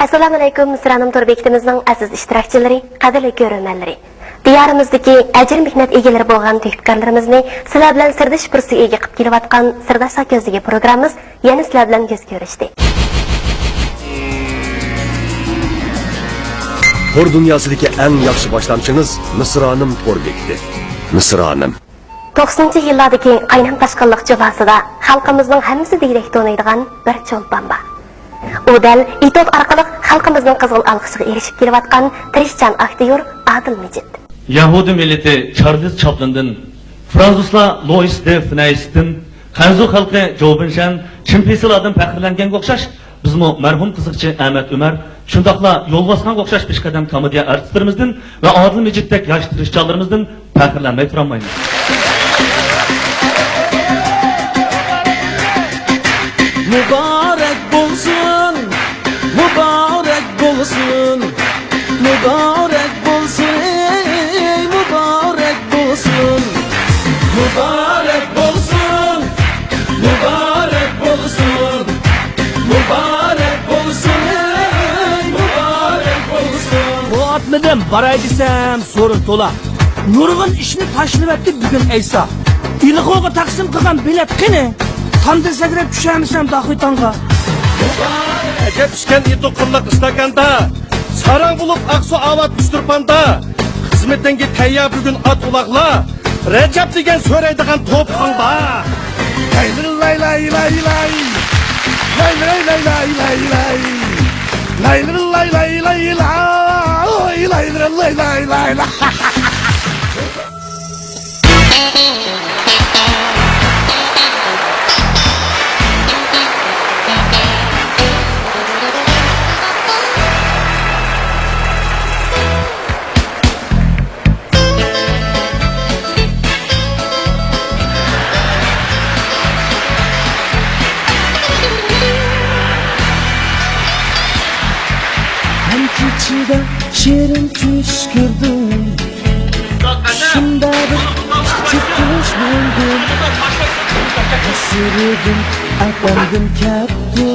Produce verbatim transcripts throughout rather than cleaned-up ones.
ئەسسالامۇئەلەيكۇم، مىسرانىم تور بېكىتىمىزنىڭ ئەزىز ئىشتىراكچىلىرى، قەدىرلىك كۆرۈرمەنلىرى! دىيارىمىزدىكى ئەجىر مېھنەت ئىگىلىرى بولغان تۆھپىكارلىرىمىزنى سىلەر بىلەن سىردىشىش پۇرسىتىگە ئېگىپ كېلىۋاتقان سىرداشلار كۆزىگە پروگراممىمىز يەنە سىلەر بىلەن يۈز كۆرۈشتى. تور دۇنياسىدىكى ئەڭ ياخشى باشلامچىڭىز مىسرانىم تور بېكىتى. مىسرانىم. توقسىنىنچى يىللاردىكى قاينام تاشقىنلىق جۇلاسىدا خەلقىمىزنىڭ ھەممىسى دېگۈدەك تونۇيدىغان بىر چولپان بار. ئۇ دەل ئېتوت ئارقىلىق خەلقىمىزنىڭ قىزغىن ئالقىشىغا ئېرىشىپ كېلىۋاتقان تىرىشچان ئاكتيور ئادىل مىجىت. يەھۇدىي مىللىتى چارلىز چاپلىندىن، فرانسۇزلار لويىس دې فىنەيستىن، خەنزۇ خەلقى جوۋ بىنشەن، چىن پىسىلاردىن پەخىرلەنگەنگە ئوخشاش، بىزمۇ مەرھۇم قىزىقچى ئەمەت ئۆمەر، شۇنداقلا يول باسقانغا ئوخشاش پېشقەدەم كومېدىيە ئارتىسلىرىمىزدىن ۋە ئادىل مىجىتتەك ياش تىرىشچانلىرىمىزدىن پەخىرلەنمەي تۇرالمايمىز. مۇبارەك بولسۇن، مۇبارەك بولسۇن، مۇبارەك بولسۇن، ئەي مۇبارەك بولسۇن، مۇبارەك بولسۇن، مۇبارەك بولسۇن، مۇبارەك بولسۇن، ئەي مۇبارەك بولسۇن. بۇ ئاتمىدىم، باراي دېسەم سورۇن تولا. نۇرغۇن ئىشنى تاشلىۋەتتى بۈگۈن ئەيسا. ئىلىغوغا تەقسىم قىلغان بېلەت قېنى؟ تامدىن سەكرەپ چۈشەرمىسەم داخۇي تاڭغا؟ ئەجەب ئىكەن ئېتى قۇرلۇق ئىستاكاندا، ساراڭ بولۇپ ئاقسۇ ئاۋات ئۇچتۇرپاندا. خىزمىتىڭگە تەييار بۈگۈن ئات ئۇلاغلار، رەجەپ دېگەن سۆرەيدىغان توپىڭ بار. لاي لاي لاي لاي لاي. لاي لاي لاي لاي لاي لاي. لاي لاي لاي لاي لاي. لاي لاي لاي لاي لاي. مەن كېچىدە شېرىن چۈش كۆردۈم. چۈشۈمدە بىر كىچىك قۇش بولدۇم. ئەسىرىدىم، ئەپەندىم كەپتۇ.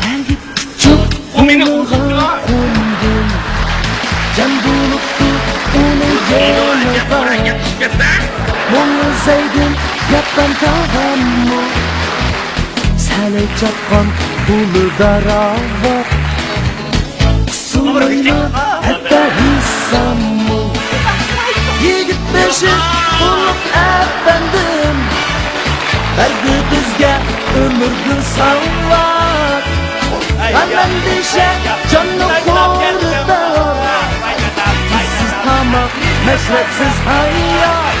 ئەگىپ چوقۇنغا قوندۇم. جەم بولۇپتۇ ئۇنىڭ يېنىغا. مۇڭلىسايدىم ياققان تاغاممۇ. سەلەي چاققان ئۇلىدا راۋاق. قىسىلمايمەن ھەتتا ھېسساممۇ. يىگىت بېشى ئۇلۇغ ئەپەندىم، بەردى بىزگە ئۆمۈرگە ساۋات. غەم ئەندىشە جاننى قۇرۇتار، تۇزسىز تاماق، مەشرەپسىز ھايات.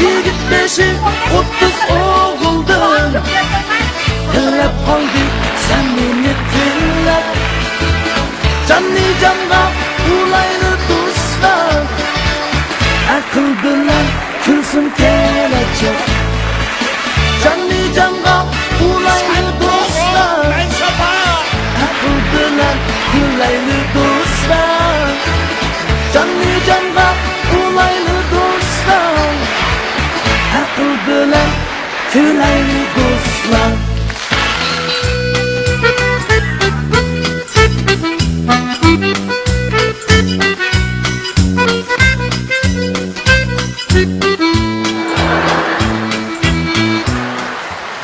يىگىت بېشى ئوتتۇز ئوغۇلدىن، تىلەپ قالدى سەمىمىي تىلەك. جاننى جانغا ئۇلايلى دوستلار، ئەقىل بىلەن كۈلسۇن كېلەچەك. جاننى جانغا ئۇلايلى دوستلار، ئەقىل بىلەن كۈلەيلى دوستلار. جاننى جانغا ئۇلايلى دوستلار، ئەقىل بىلەن كۈلەيلى دوستلار.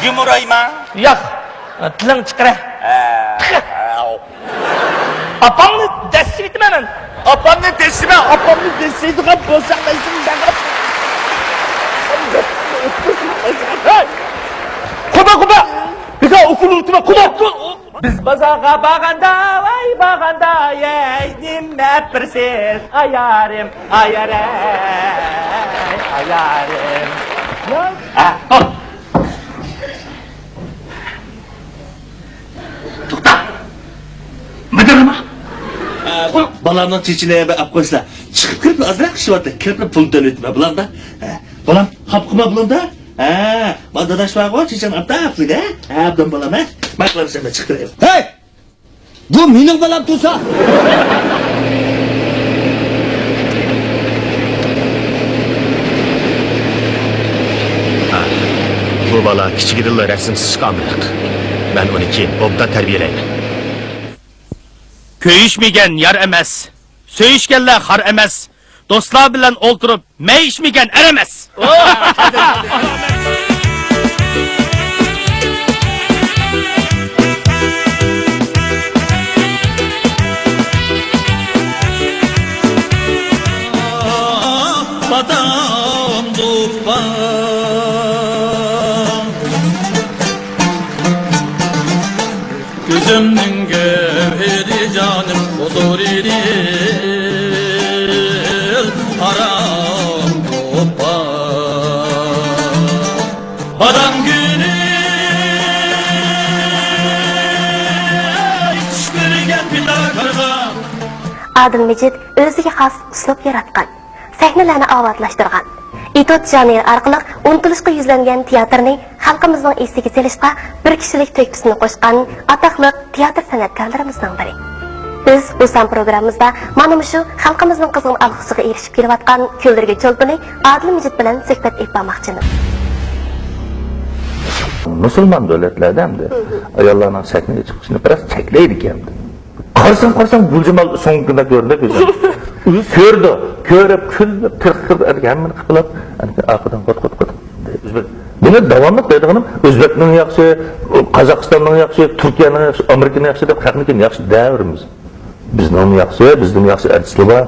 يۇمۇرايما؟ ياق، تىلىڭ چىقىرە. ھە. ئاپاڭنى دەس ئېيتىمەن مەن. ئاپامنى دەسسىمە، ئاپامنى دەسسەيدىغان بولساڭ، مەن سېنى مەغرىپ. ھەي! قوپا، قوپا! بىكار ئوكۇل ئۇرتىما، قوپا! بىز بازارغا بارغاندا، ۋاي بارغاندا، يەي، نېمە بىرسىز، ئايارىم، ئايارەي، ئايارىم. ھە، توختا! مىدىرلىما! بالامنىڭ چېچىنى بىر ئاپ قويسىلا. چىقىپ كىرىپلا ئازراق ئىشىۋاتتى. كىرىپلا پۇل تۆلىۋېتىمەن بۇلامدا. ھە، بالام، خاپا قىلما بۇلامدا. ھە، ما داداش بارغۇ، چېچىڭ ئاپتا، ئاپسىدە. ھە، ئابدان بالام، ھە. ماقلانسام چىقىپ كىرەي. ھەي! بۇ مېنىڭ بالام تۇرسا! بۇ بالا كىچىكىدىنلا رەسىم سىزىشقا ئامراق. مەن ئۇنى كېيىن ئوبدان تەربىيەلەيمەن. كۆيۈشمىگەن يار ئەمەس، سۆيۈشكەنلەر خار ئەمەس، دوستلار بىلەن ئولتۇرۇپ مەي ئىچمىگەن ئەر ئەمەس. بادام دوپپا. كۆزۈمنىڭ گەۋھىرى جانىم، ھۇزۇرى دىل، ھارام دوپپا. بادام گۈلى چۈش كۆرگەن پىداكارغا. ئادىل مىجىت ئۆزىگە خاس ئۇسلۇب ياراتقان. سەھنىلەرنى ئاۋاتلاشتۇرغان. ئېتيۇد ژانىرى ئارقىلىق ئۇنتۇلۇشقا يۈزلەنگەن تىياتىرنى خەلقىمىزنىڭ ئېسىگە سېلىشقا بىر كىشىلىك تۆھپىسىنى قوشقان ئاتاقلىق تىياتىر سەنئەتكارلىرىمىزنىڭ بىرى. بىز بۇ سان پروگراممىمىزدا مانا مۇشۇ خەلقىمىزنىڭ قىزغىن ئالقىشىغا ئېرىشىپ كېلىۋاتقان كۈلدۈرگۈ چولپىنى ئادىل مىجىت بىلەن سۆھبەت ئېلىپ بارماقچىمىز. مۇسۇلمان دۆلەتلەردە ئەمدى ئاياللارنىڭ سەھنىگە چىقىشىنى بىراز چەكلەيدىكەن. قارىساڭ، قارىساڭ، گۈلجامال سوڭكىدا كۆرۈندى كۆزۈم. كۆردى، كۆرۈپ، كۈلۈپ، تىرقىرىپ، ھەممىنى قىلىپ، ئارقىدىن قوت، قوت، قوت. بۇنى داۋاملىق دەيدىغىنىم، ئۆزبەكنىڭ ياخشى، قازاقىستاننىڭ ياخشى، تۈركىيەنىڭ ياخشى، ئامېرىكىنىڭ ياخشى دەپ خەقنىڭكىنى ياخشى دەۋېرىمىز. بىزنىڭمۇ ياخشى، بىزدىنمۇ ياخشى ئارتىسلار بار.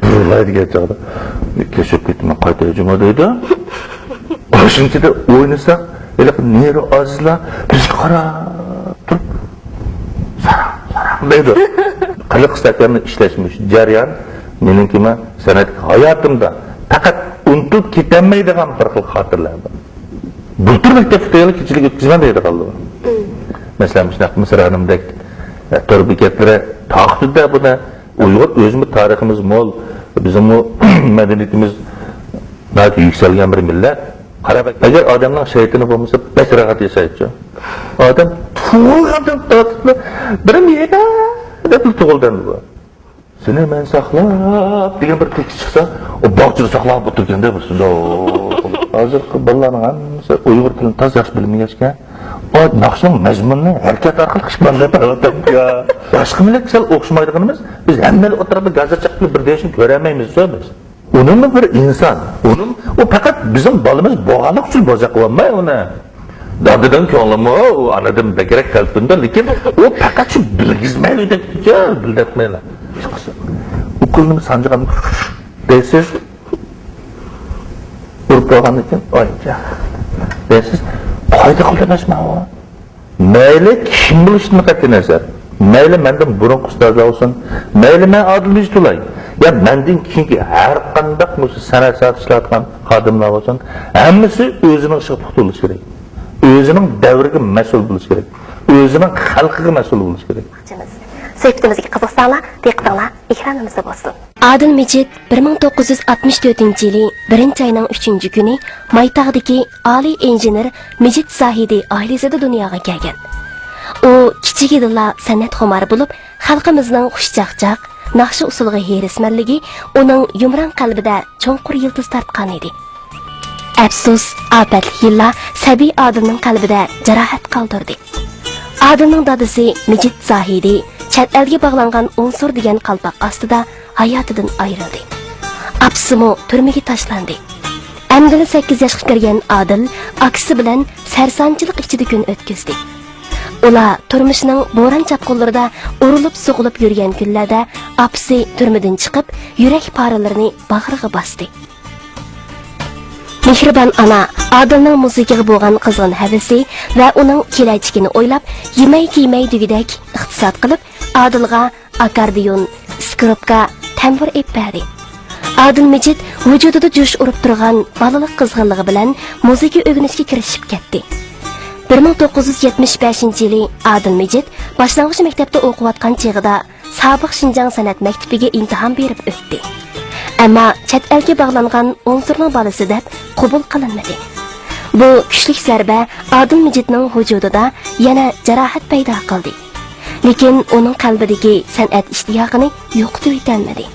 بۇلاي دېگەن چاغدا، كەچۈرۈپ كېتىمەن، قايتاي جۇمۇ دەيدۇ. ئاشۇنچىدا ئوينىساق، ھېلىقى نېرۇ ئازىزلار بىزگە قاراپ تۇرۇپ، ساراڭ، ساراڭ دەيدۇ. قىلىق ئىستاكاننى ئىشلەش مۇشۇ جەريان، مېنىڭكىمۇ سەنئەتكە ھاياتىمدا پەقەت ئۇنتۇلۇپ كېتەلمەيدىغان بىر خىل خاتىرىلەر بار. بۇلتۇر مەكتەپتە تەييارلىق كېچىلىك ئۆتكۈزگەن دەيدىغانلار. مم. مەسىلەن، مۇشۇنداق مىسرا خانىمدەك، ئە، تور بېكەتلىرى تاقىتىدە بۇنى ئۇيغۇر ئۆزىمۇ تارىخىمىز مول، بىزنىڭمۇ مەدەنىيىتىمىز ناھايىتى يۈكسەلگەن بىر مىللەت. قارا بەك، ئەگەر ئادەمنىڭ شەيتىنى بولمىسا، بەك راھەت ياشايدىچۇ. ئادەم تۇغۇلغاندىن تارتىپلا بىر مېۋە دەپلا تۇغۇلدى ئەمدى بۇ. سېنى مەن ساقلاپ دېگەن بىر تېكىست چىقسا، ئۇ باغچىدا ساقلاپ ئولتۇرىدىكەندە بىر سۇندۇق. ھازىرقى بالىلارنىڭ ھەممىسى ئۇيغۇر تىلىنى تازا ياخشى بىلمىگەچكە، ئۇ ناخشىنىڭ مەزمۇنىنى ھەرىكەت ئارقىلىق ئىپادىلەپ بېرىۋاتىدۇ. باشقا مىللەتكە سەل ئوخشىمايدىغىنىمىز، بىز ھەممىلا ئوتتۇرىدا گازىر چاققىلى بىر دېيىشنى كۆرەلمەيمىز، بىز. ئۇنىڭمۇ بىر ئىنسان، ئۇنىڭ، ئۇ پەقەت بىزنىڭ بالىمىز بولغانلىقى ئۈچۈن بوزەك قىلالماي ئۇنى. دادىدىن كۆڭلىمۇ، ئۇ ئانىدىن بەكرەك تەلپۈندى، لېكىن ئۇ پەقەت شۇ بىلگۈزمەيلى دەپتىچۇ، بىلدەتمەيلى. ئۇكولنى سانجىغان دەيسىز، ئۇرۇپ بولغاندىن كېيىن، ئاي، دەيسىز، قايدا قىلدى ئەمەسمۇ ئۇ؟ مەيلى كىم بولۇشىدىن قەتئىينەزەر، مەيلى مەندىن بۇرۇنقى ئۇستازلار بولسۇن، مەيلى مەن ئادىل مىجىت بولاي، يا مەندىن كېيىنكى ھەر قانداق مۇشۇ سەنئەت ساھەسىدە ئىشلەۋاتقان خادىملار بولسۇن، ھەممىسى ئۆزىنىڭ ئىشىغا پۇختا بولۇشى كېرەك. ئۆزىنىڭ دەۋرىگە مەسئۇل بولۇشى كېرەك. ئۆزىنىڭ خەلقىگە مەسئۇل بولۇشى كېرەك. سۆھبىتىمىزگە قىزىقساڭلار، دىققىتىڭلار ئېكرانىمىزدا بولسۇن. ئادىل مىجىت بىر مىڭ توققۇز يۈز ئاتمىش تۆتىنچى يىلى بىرىنچى ئاينىڭ ئۈچىنچى كۈنى مايتاغدىكى ئالىي ئىنژېنېر مىجىت زاھىدى ئائىلىسىدە دۇنياغا كەلگەن. ئۇ كىچىكىدىنلا سەنئەتخۇمار بولۇپ، خەلقىمىزنىڭ خۇشچاقچاق، ناخشا ئۇسسۇلىغا ھېرىسمەنلىكى ئۇنىڭ يۇمران قەلبىدە چوڭقۇر يىلتىز تارتقان ئىدى. ئەپسۇس، ئاپەتلىك يىللار سەبىي ئادىلنىڭ قەلبىدە جاراھەت قالدۇردى. ئادىلنىڭ دادىسى مىجىت زاھىدى چەت ئەلگە باغلانغان ئۇنسۇر دېگەن قالپاق ئاستىدا ھاياتىدىن ئايرىلدى. ئاپىسىمۇ تۈرمىگە تاشلاندى. ئەمدىلا سەككىز ياشقا كىرگەن ئادىل ئاكىسى بىلەن سەرسانچىلىق ئىچىدە كۈن ئۆتكۈزدى. ئۇلار تۇرمۇشنىڭ بوران-چاپقۇنلىرىدا ئۇرۇلۇپ-سوقۇلۇپ يۈرگەن كۈنلەردە ئاپىسى تۈرمىدىن چىقىپ، يۈرەك پارىلىرىنى باغرىغا باستى. مېھرىبان ئانا ئادىلنىڭ مۇزىكىغا بولغان قىزغىن ھەۋىسى ۋە ئۇنىڭ كېلەچىكىنى ئويلاپ، يېمەي-كىيمەي دېگۈدەك ئىقتىساد قىلىپ، ئادىلغا ئاكاردىيون، ئىسكىروپكا، تەمبۇر ئېلىپ بەردى. ئادىل مىجىت ۋۇجۇدىدا جۇش ئۇرۇپ تۇرغان بالىلىق قىزغىنلىقى بىلەن مۇزىكا ئۆگىنىشكە كىرىشىپ كەتتى. بىر مىڭ توققۇز يۈز يەتمىش بەشىنچى يىلى ئادىل مىجىت باشلانغۇچ مەكتەپتە ئوقۇۋاتقان چېغىدا سابىق شىنجاڭ سەنئەت مەكتىپىگە ئىمتىھان بېرىپ ئۆتتى. ئەمما چەت ئەلگە باغلانغان ئۇنسۇرنىڭ بالىسى دەپ قوبۇل قىلىنمىدى. بۇ كۈچلۈك زەربە ئادىل مىجىتنىڭ ۋۇجۇدىدا يەنە جاراھەت پەيدا قىلدى. لېكىن ئۇنىڭ قەلبىدىكى سەنئەت ئىشتىياقىنى يوقىتىۋېتەلمىدى.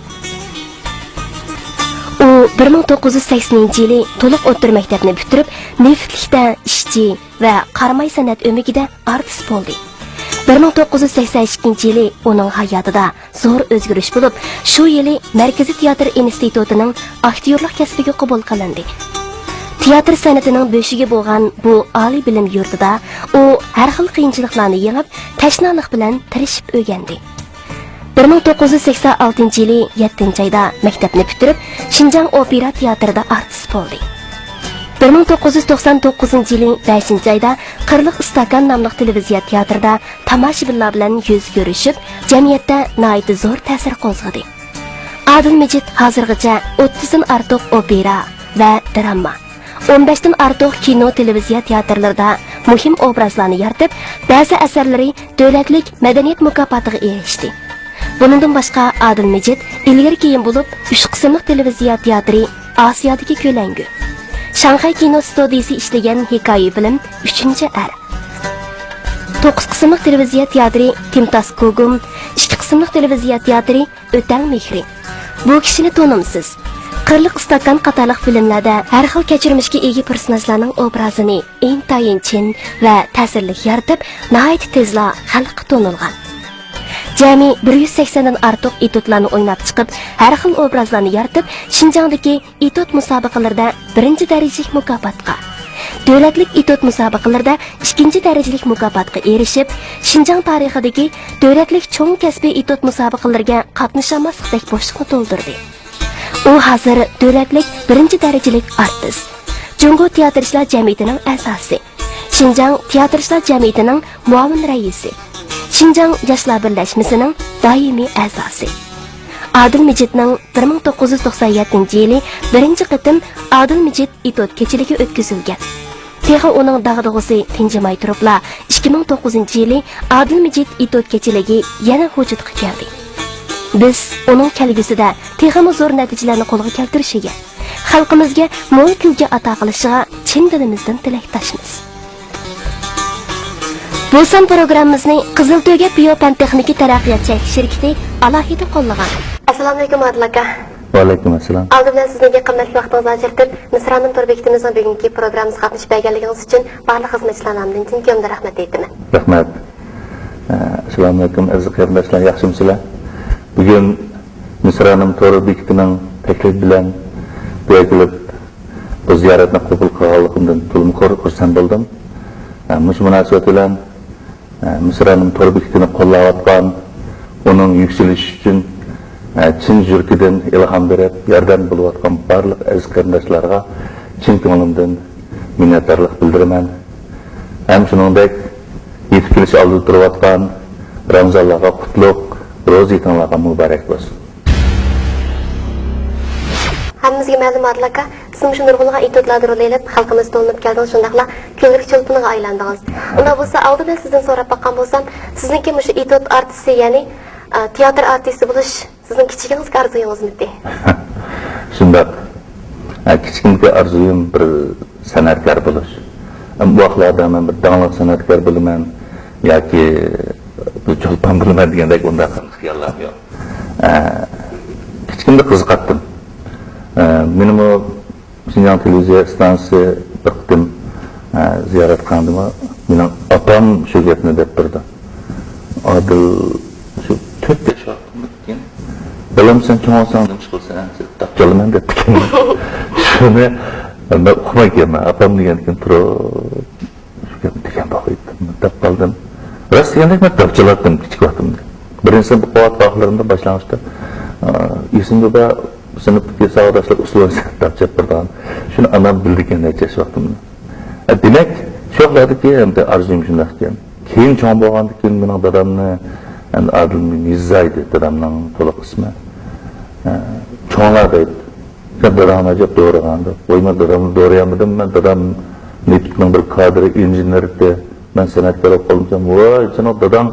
ئۇ بىر مىڭ توققۇز يۈز سەكسىنىنچى يىلى تولۇق ئوتتۇرا مەكتەپنى پۈتتۈرۈپ، نېفىتلىكتە ئىشچى ۋە قاراماي سەنئەت ئۆمىكىدە ئارتىس بولدى. بىر مىڭ توققۇز يۈز سەكسەن ئىككىنچى يىلى ئۇنىڭ ھاياتىدا زور ئۆزگىرىش بولۇپ، شۇ يىلى مەركىزىي تىياتىر ئىنستىتۇتىنىڭ ئاكتيورلۇق كەسپىگە قوبۇل قىلىندى. تىياتىر سەنئىتىنىڭ بۆشۈكى بولغان بۇ ئالىي بىلىم يۇرتىدا ئۇ ھەر خىل قىيىنچىلىقلارنى يېڭىپ، تەشنالىق بىلەن تىرىشىپ ئۆگەندى. بىر مىڭ توققۇز يۈز سەكسەن ئالتىنچى يىلى يەتتىنچى ئايدا مەكتەپنى پۈتتۈرۈپ، شىنجاڭ ئوپېرا تىياتىرىدا ئارتىس بولدى. بىر مىڭ توققۇز يۈز توقسان توققۇزىنچى يىلى بەشىنچى ئايدا قىرلىق ئىستاكان ناملىق تېلېۋىزىيە تىياتىرىدا تاماشىبىنلار بىلەن يۈز كۆرۈشۈپ، جەمئىيەتتە ناھايىتى زور تەسىر قوزغىدى. ئادىل مىجىت ھازىرغىچە ئوتتۇزدىن ئارتۇق ئوپېرا ۋە دراما، ئون بەشتىن ئارتۇق كىنو، تېلېۋىزىيە تىياتىرلىرىدا مۇھىم ئوبرازلارنى يارىتىپ، بەزى ئەسەرلىرى دۆلەتلىك مەدەنىيەت مۇكاپاتىغا ئېرىشتى. بۇنىڭدىن باشقا، ئادىل مىجىت ئىلگىرى كېيىن بولۇپ ئۈچ قىسىملىق تېلېۋىزىيە تىياتىرى ئاسىيادىكى كۆلەڭگۈ، شاڭخەي كىنو ستۇدىيىسى ئىشلىگەن ھېكايە فىلىم ئۈچىنچى ئەر، توققۇز قىسىملىق تېلېۋىزىيە تىياتىرى تىمتاس گۇگۇم، ئىككى قىسىملىق تېلېۋىزىيە تىياتىرى ئۆتەڭ مېھرى، بۇ كىشىنى تونۇمسىز، قىرلىق ئىستاكان قاتارلىق فىلىملەردە ھەر خىل كەچۈرمىشكە ئىگە پېرسوناژلارنىڭ ئوبرازىنى ئىنتايىن چىن ۋە تەسىرلىك يارىتىپ، ناھايىتى تېزلا خەلققە تونۇلغان. جەمئىي بىر يۈز سەكسەندىن ئارتۇق ئېتيۇدلارنى ئويناپ چىقىپ، ھەر خىل ئوبرازلارنى يارىتىپ، شىنجاڭدىكى ئېتيۇد مۇسابىقىلىرىدە بىرىنچى دەرىجىلىك مۇكاپاتقا، دۆلەتلىك ئېتيۇد مۇسابىقىلىرىدە ئىككىنچى دەرىجىلىك مۇكاپاتقا ئېرىشىپ، شىنجاڭ تارىخىدىكى دۆلەتلىك چوڭ كەسپىي ئېتيۇد مۇسابىقىلىرىگە قاتنىشالماسلىقتەك بوشلۇقنى تولدۇردى. ئۇ ھازىر دۆلەتلىك بىرىنچى دەرىجىلىك ئارتىس، جۇڭگو تىياتىرچىلار جەمئىيىتىنىڭ ئەزاسى، شىنجاڭ تىياتىرچىلار جەمئىيىتىنىڭ مۇئاۋىن رەئىسى، شىنجاڭ ياشلار بىرلەشمىسىنىڭ دائىمىي ئەزاسى. ئادىل مىجىتنىڭ بىر مىڭ توققۇز يۈز توقسان يەتتىنچى يىلى بىرىنچى قېتىم ئادىل مىجىت ئېتيۇد كېچىلىكى ئۆتكۈزۈلگەن. تېخى ئۇنىڭ داغدۇغىسى تىنجىماي تۇرۇپلا، ئىككى مىڭ توققۇزىنچى يىلى ئادىل مىجىت ئېتيۇد كېچىلىكى يەنە ۋۇجۇدقا كەلدى. بىز ئۇنىڭ كەلگۈسىدە تېخىمۇ زور نەتىجىلەرنى قولغا كەلتۈرۈشىگە، خەلقىمىزگە مول كۈلكە ئاتا قىلىشىغا چىن دىلىمىزدىن تىلەكداشمىز. بۇ سان پروگراممىمىزنى قىزىل تۆگە بىيو پەن تېخنىكا تەرەققىيات چەكلىك شىركىتى ئالاھىدە قوللىغان. ئەسسالامۇئەلەيكۇم، ئادىل ئاكا. ۋەئەلەيكۇم ئەسسالام. ئالدى بىلەن سىزنىڭكى قىممەتلىك ۋاقتىڭىزنى ئاجرىتىپ، مىسرانىم تور بېكىتىمىزنىڭ بۈگۈنكى پروگراممىسىغا قاتنىشىپ بەرگەنلىكىڭىز ئۈچۈن بارلىق خىزمەتچىلەر نامىدىن چىن كۆڭلۈمدىن رەھمەت ئېيتىمەن. رەھمەت. ئە، ئەسسالامۇئەلەيكۇم، ئەزىز قېرىنداشلار، ياخشىمۇسىلەر؟ بۈگۈن مىسرانىم تور بېكىتىنىڭ تەكلىپى بىلەن بۇ يەرگە كېلىپ، بۇ زىيارەتنى قوبۇل قىلغانلىقىمدىن تولىمۇ خۇر-، خۇرسەن بولدۇم. ئە، مۇشۇ مۇناسىۋەت بىلەن ئە، مىسرانىم تور بېكىتىنى قوللاۋاتقان، ئۇنىڭ يۈكسىلىشى ئۈچۈن، ئە، چىن يۈرىكىدىن ئىلھام بېرىپ، ياردەم بولۇۋاتقان بارلىق ئەزىز قېرىنداشلارغا چىن كۆڭلۈمدىن مىننەتدارلىق بىلدۈرىمەن. ھەم شۇنىڭدەك يېتىپ كېلىش ئالدىدا تۇرۇۋاتقان رامىزانلارغا قۇتلۇق، روزا ھېيتىڭلارغا مۇبارەك بولسۇن. ھەممىمىزگە مەلۇم، ئادىل ئاكا، سىز مۇشۇ نۇرغۇنلىغان ئېتيۇدلاردا رول ئېلىپ، خەلقىمىز تونۇپ كەلدىڭىز، شۇنداقلا كۈندىلىك چولپىنىغا ئايلاندىڭىز. ئۇنداق بولسا، ئالدى بىلەن سىزدىن سوراپ باققان بولسام، سىزنىڭكى مۇشۇ ئېتيۇد ئارتىسى، يەنى، ئا، تىياتىر ئارتىسى بولۇش سىزنىڭ كىچىكىڭىزدىكى ئارزۇيىڭىزمىدى؟ شۇنداق. ئا، كىچىكىمدىكى ئارزۇيۇم بىر سەنئەتكار بولۇش. ئەمما بۇ ۋاقىتلاردا مەن بىر داڭلىق سەنئەتكار بولىمەن ياكى بىر چولپان بولىمەن دېگەندەك ئۇنداق خىياللارم يوق. ئە، كىچىكىمدە قىزىقاتتىم. ئە، مېنىمۇ شىنجاڭ تېلېۋىزىيە ئىستانسىسى بىر قېتىم، ئە، زىيارەت قىلغاندىمۇ، مېنىڭ ئاپام شۇ گەپنى دەپ تۇرىدۇ. ئادىل شۇ تۆت ياش ۋاقتىمدىكىن، «بالام، سەن چوڭ بولساڭ نېمە ئىش قىلىسەن؟» دەپ، «تاپچالىمەن» دەپتىكەن. شۇنى مەن ئۇقماي كەلمەن. ئاپام دېگەندىكىن تۇرۇپ، شۇ گەپنى دېگەن بولغىيتتىم دەپ قالدىم. راست دېگەندەك، مەن داپ چالاتتىم كىچىك ۋاقتىمدا. بىرىنچى سىنىپ ئوقۇۋاتقان ۋاقىتلىرىمدا باشلانغۇچتا، ئا، ئېسىمدە بار، سىنىپتىكى ساۋاقداشلار ئۇسسۇل داپ چېلىپ بېرىدىغان. شۇنى ئانام بىلىدىكەن نەچچە ياش ۋاقتىمدا. ئە، دېمەك، شۇ ۋاقىتلاردىكى ئەمدى ئارزۇيۇم شۇنداق ئىكەن. كېيىن چوڭ بولغاندىن كېيىن مېنىڭ دادامنى، ئەمدى ئادىل مىرزا ئىدى دادامنىڭ تولۇق ئىسمى. ئە، چوڭلار دەيدۇ. سەن داداڭنى ئەجەب دورىغان دەپ. ۋاي، مەن دادامنى دورىيالمىدىم. مەن دادام نېفىتنىڭ بىر كادىرى، ئىنژېنېر ئىدى. مەن سەنئەتكار بولۇپ قالدىم. ۋاي، سېنىڭ داداڭ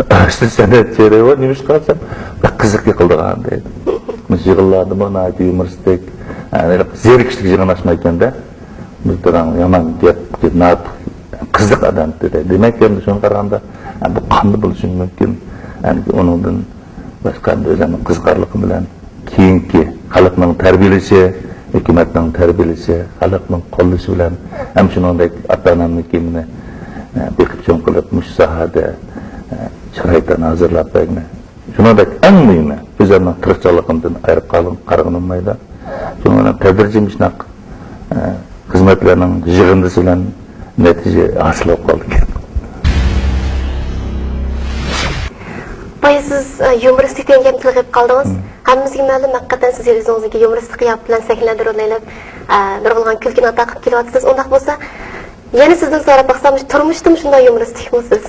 ئەسلى سەنئەتچى، ۋاي، نېمىشقا دېسەم، بەك قىزىق يىغىلىدىغان دەيدۇ. يىغىنلاردىمۇ ناھايىتى يۇمۇرىستىك، يەنى زېرىكىشلىك يىغىن ئاچمايكەن-دە. بىز داداڭ يامان گەپ، ناھايىتى قىزىق ئادەم دېدى. دېمەك، ئەمدى شۇنى قارىغاندا، ئە، بۇ قانداق بولۇشى مۇمكىن؟ ئەمدى ئۇنىڭدىن باشقا ئەمدى ئۆزۈمنىڭ قىزىقارلىقىم بىلەن كېيىنكى خەلقنىڭ تەربىيەلىشى، ھۆكۈمەتنىڭ تەربىيەلىشى، خەلقنىڭ قوللىشى بىلەن ھەم شۇنىڭدەك ئاتا-ئانامنىڭكى مېنى، ئە، بېقىپ چوڭ قىلىپ، مۇشۇ ساھەدە، ئە، شارائىتلارنى ھازىرلاپ بەرگىنى. شۇنىڭدەك ئەڭ مۇھىمى، ئۆزۈمنىڭ تىرىشچانلىقىمدىن ئايرىپ قالغىن-، قارىغىنىم بولمايدۇ. شۇنىڭ بىلەن تەدرىجىي مۇشۇنداق، ئە، خىزمەتلەرنىڭ يىغىندىسى بىلەن نەتىجە ھاسىل بولۇپ قالدىكەن. بايا سىز، ئە، يۇمۇرىستىك دېگەن گەپنى تىلغا ئېلىپ قالدىڭىز. ھەممىمىزگە مەلۇم، ھەقىقەتەن سىز ئۆزىڭىزنىڭكى يۇمۇرىستىك قىياپىتى بىلەن سەھنىلەردە رول ئېلىپ، ئە، نۇرغۇنلىغان كۈلكىنى ئاتا قىلىپ كېلىۋاتىسىز. ئۇنداق بولسا، يەنە سىزدىن سوراپ باقسام، مۇشۇ تۇرمۇشتىمۇ شۇنداق يۇمۇرىستىكمۇ سىز؟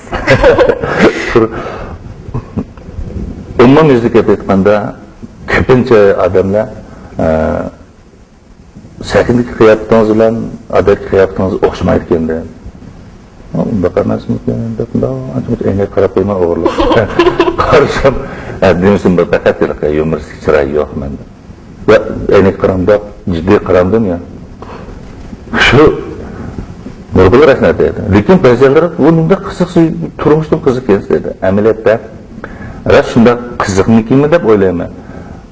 ئومۇميۈزلۈك گەپ ئېيتقاندا، كۆپىنچە ئادەملەر، ئە، سەھنىدىكى قىياپىتىڭىز بىلەن ئادەتتىكى قىياپىتىڭىز ئوخشىمايدىكەن دەيدۇ. ئۇنداق ئەمەسمىكەن دەپ، مۇنداق ئانچە-مۇنچە ئەينەك قاراپ قويماي ئوغرىلىق. قارىسام، ھە، دېمىسۇن، بىر پەقەت ھېلىقى يۇمۇرىستىك چىراي يوق مەندە. يا، ئەينەككە قارامدا، جىددىي قارامدىم يا. شۇ نۇرغۇنلار رەھمەت دەيدۇ. لېكىن بەزىلەر، ئۇ مۇنداق قىزىق، تۇرمۇشتىن قىزىق ئىكەنسىز دەيدۇ. ئەمەلىيەتتە، راست شۇنداق قىزىقمىكىنمەن دەپ ئويلايمەن.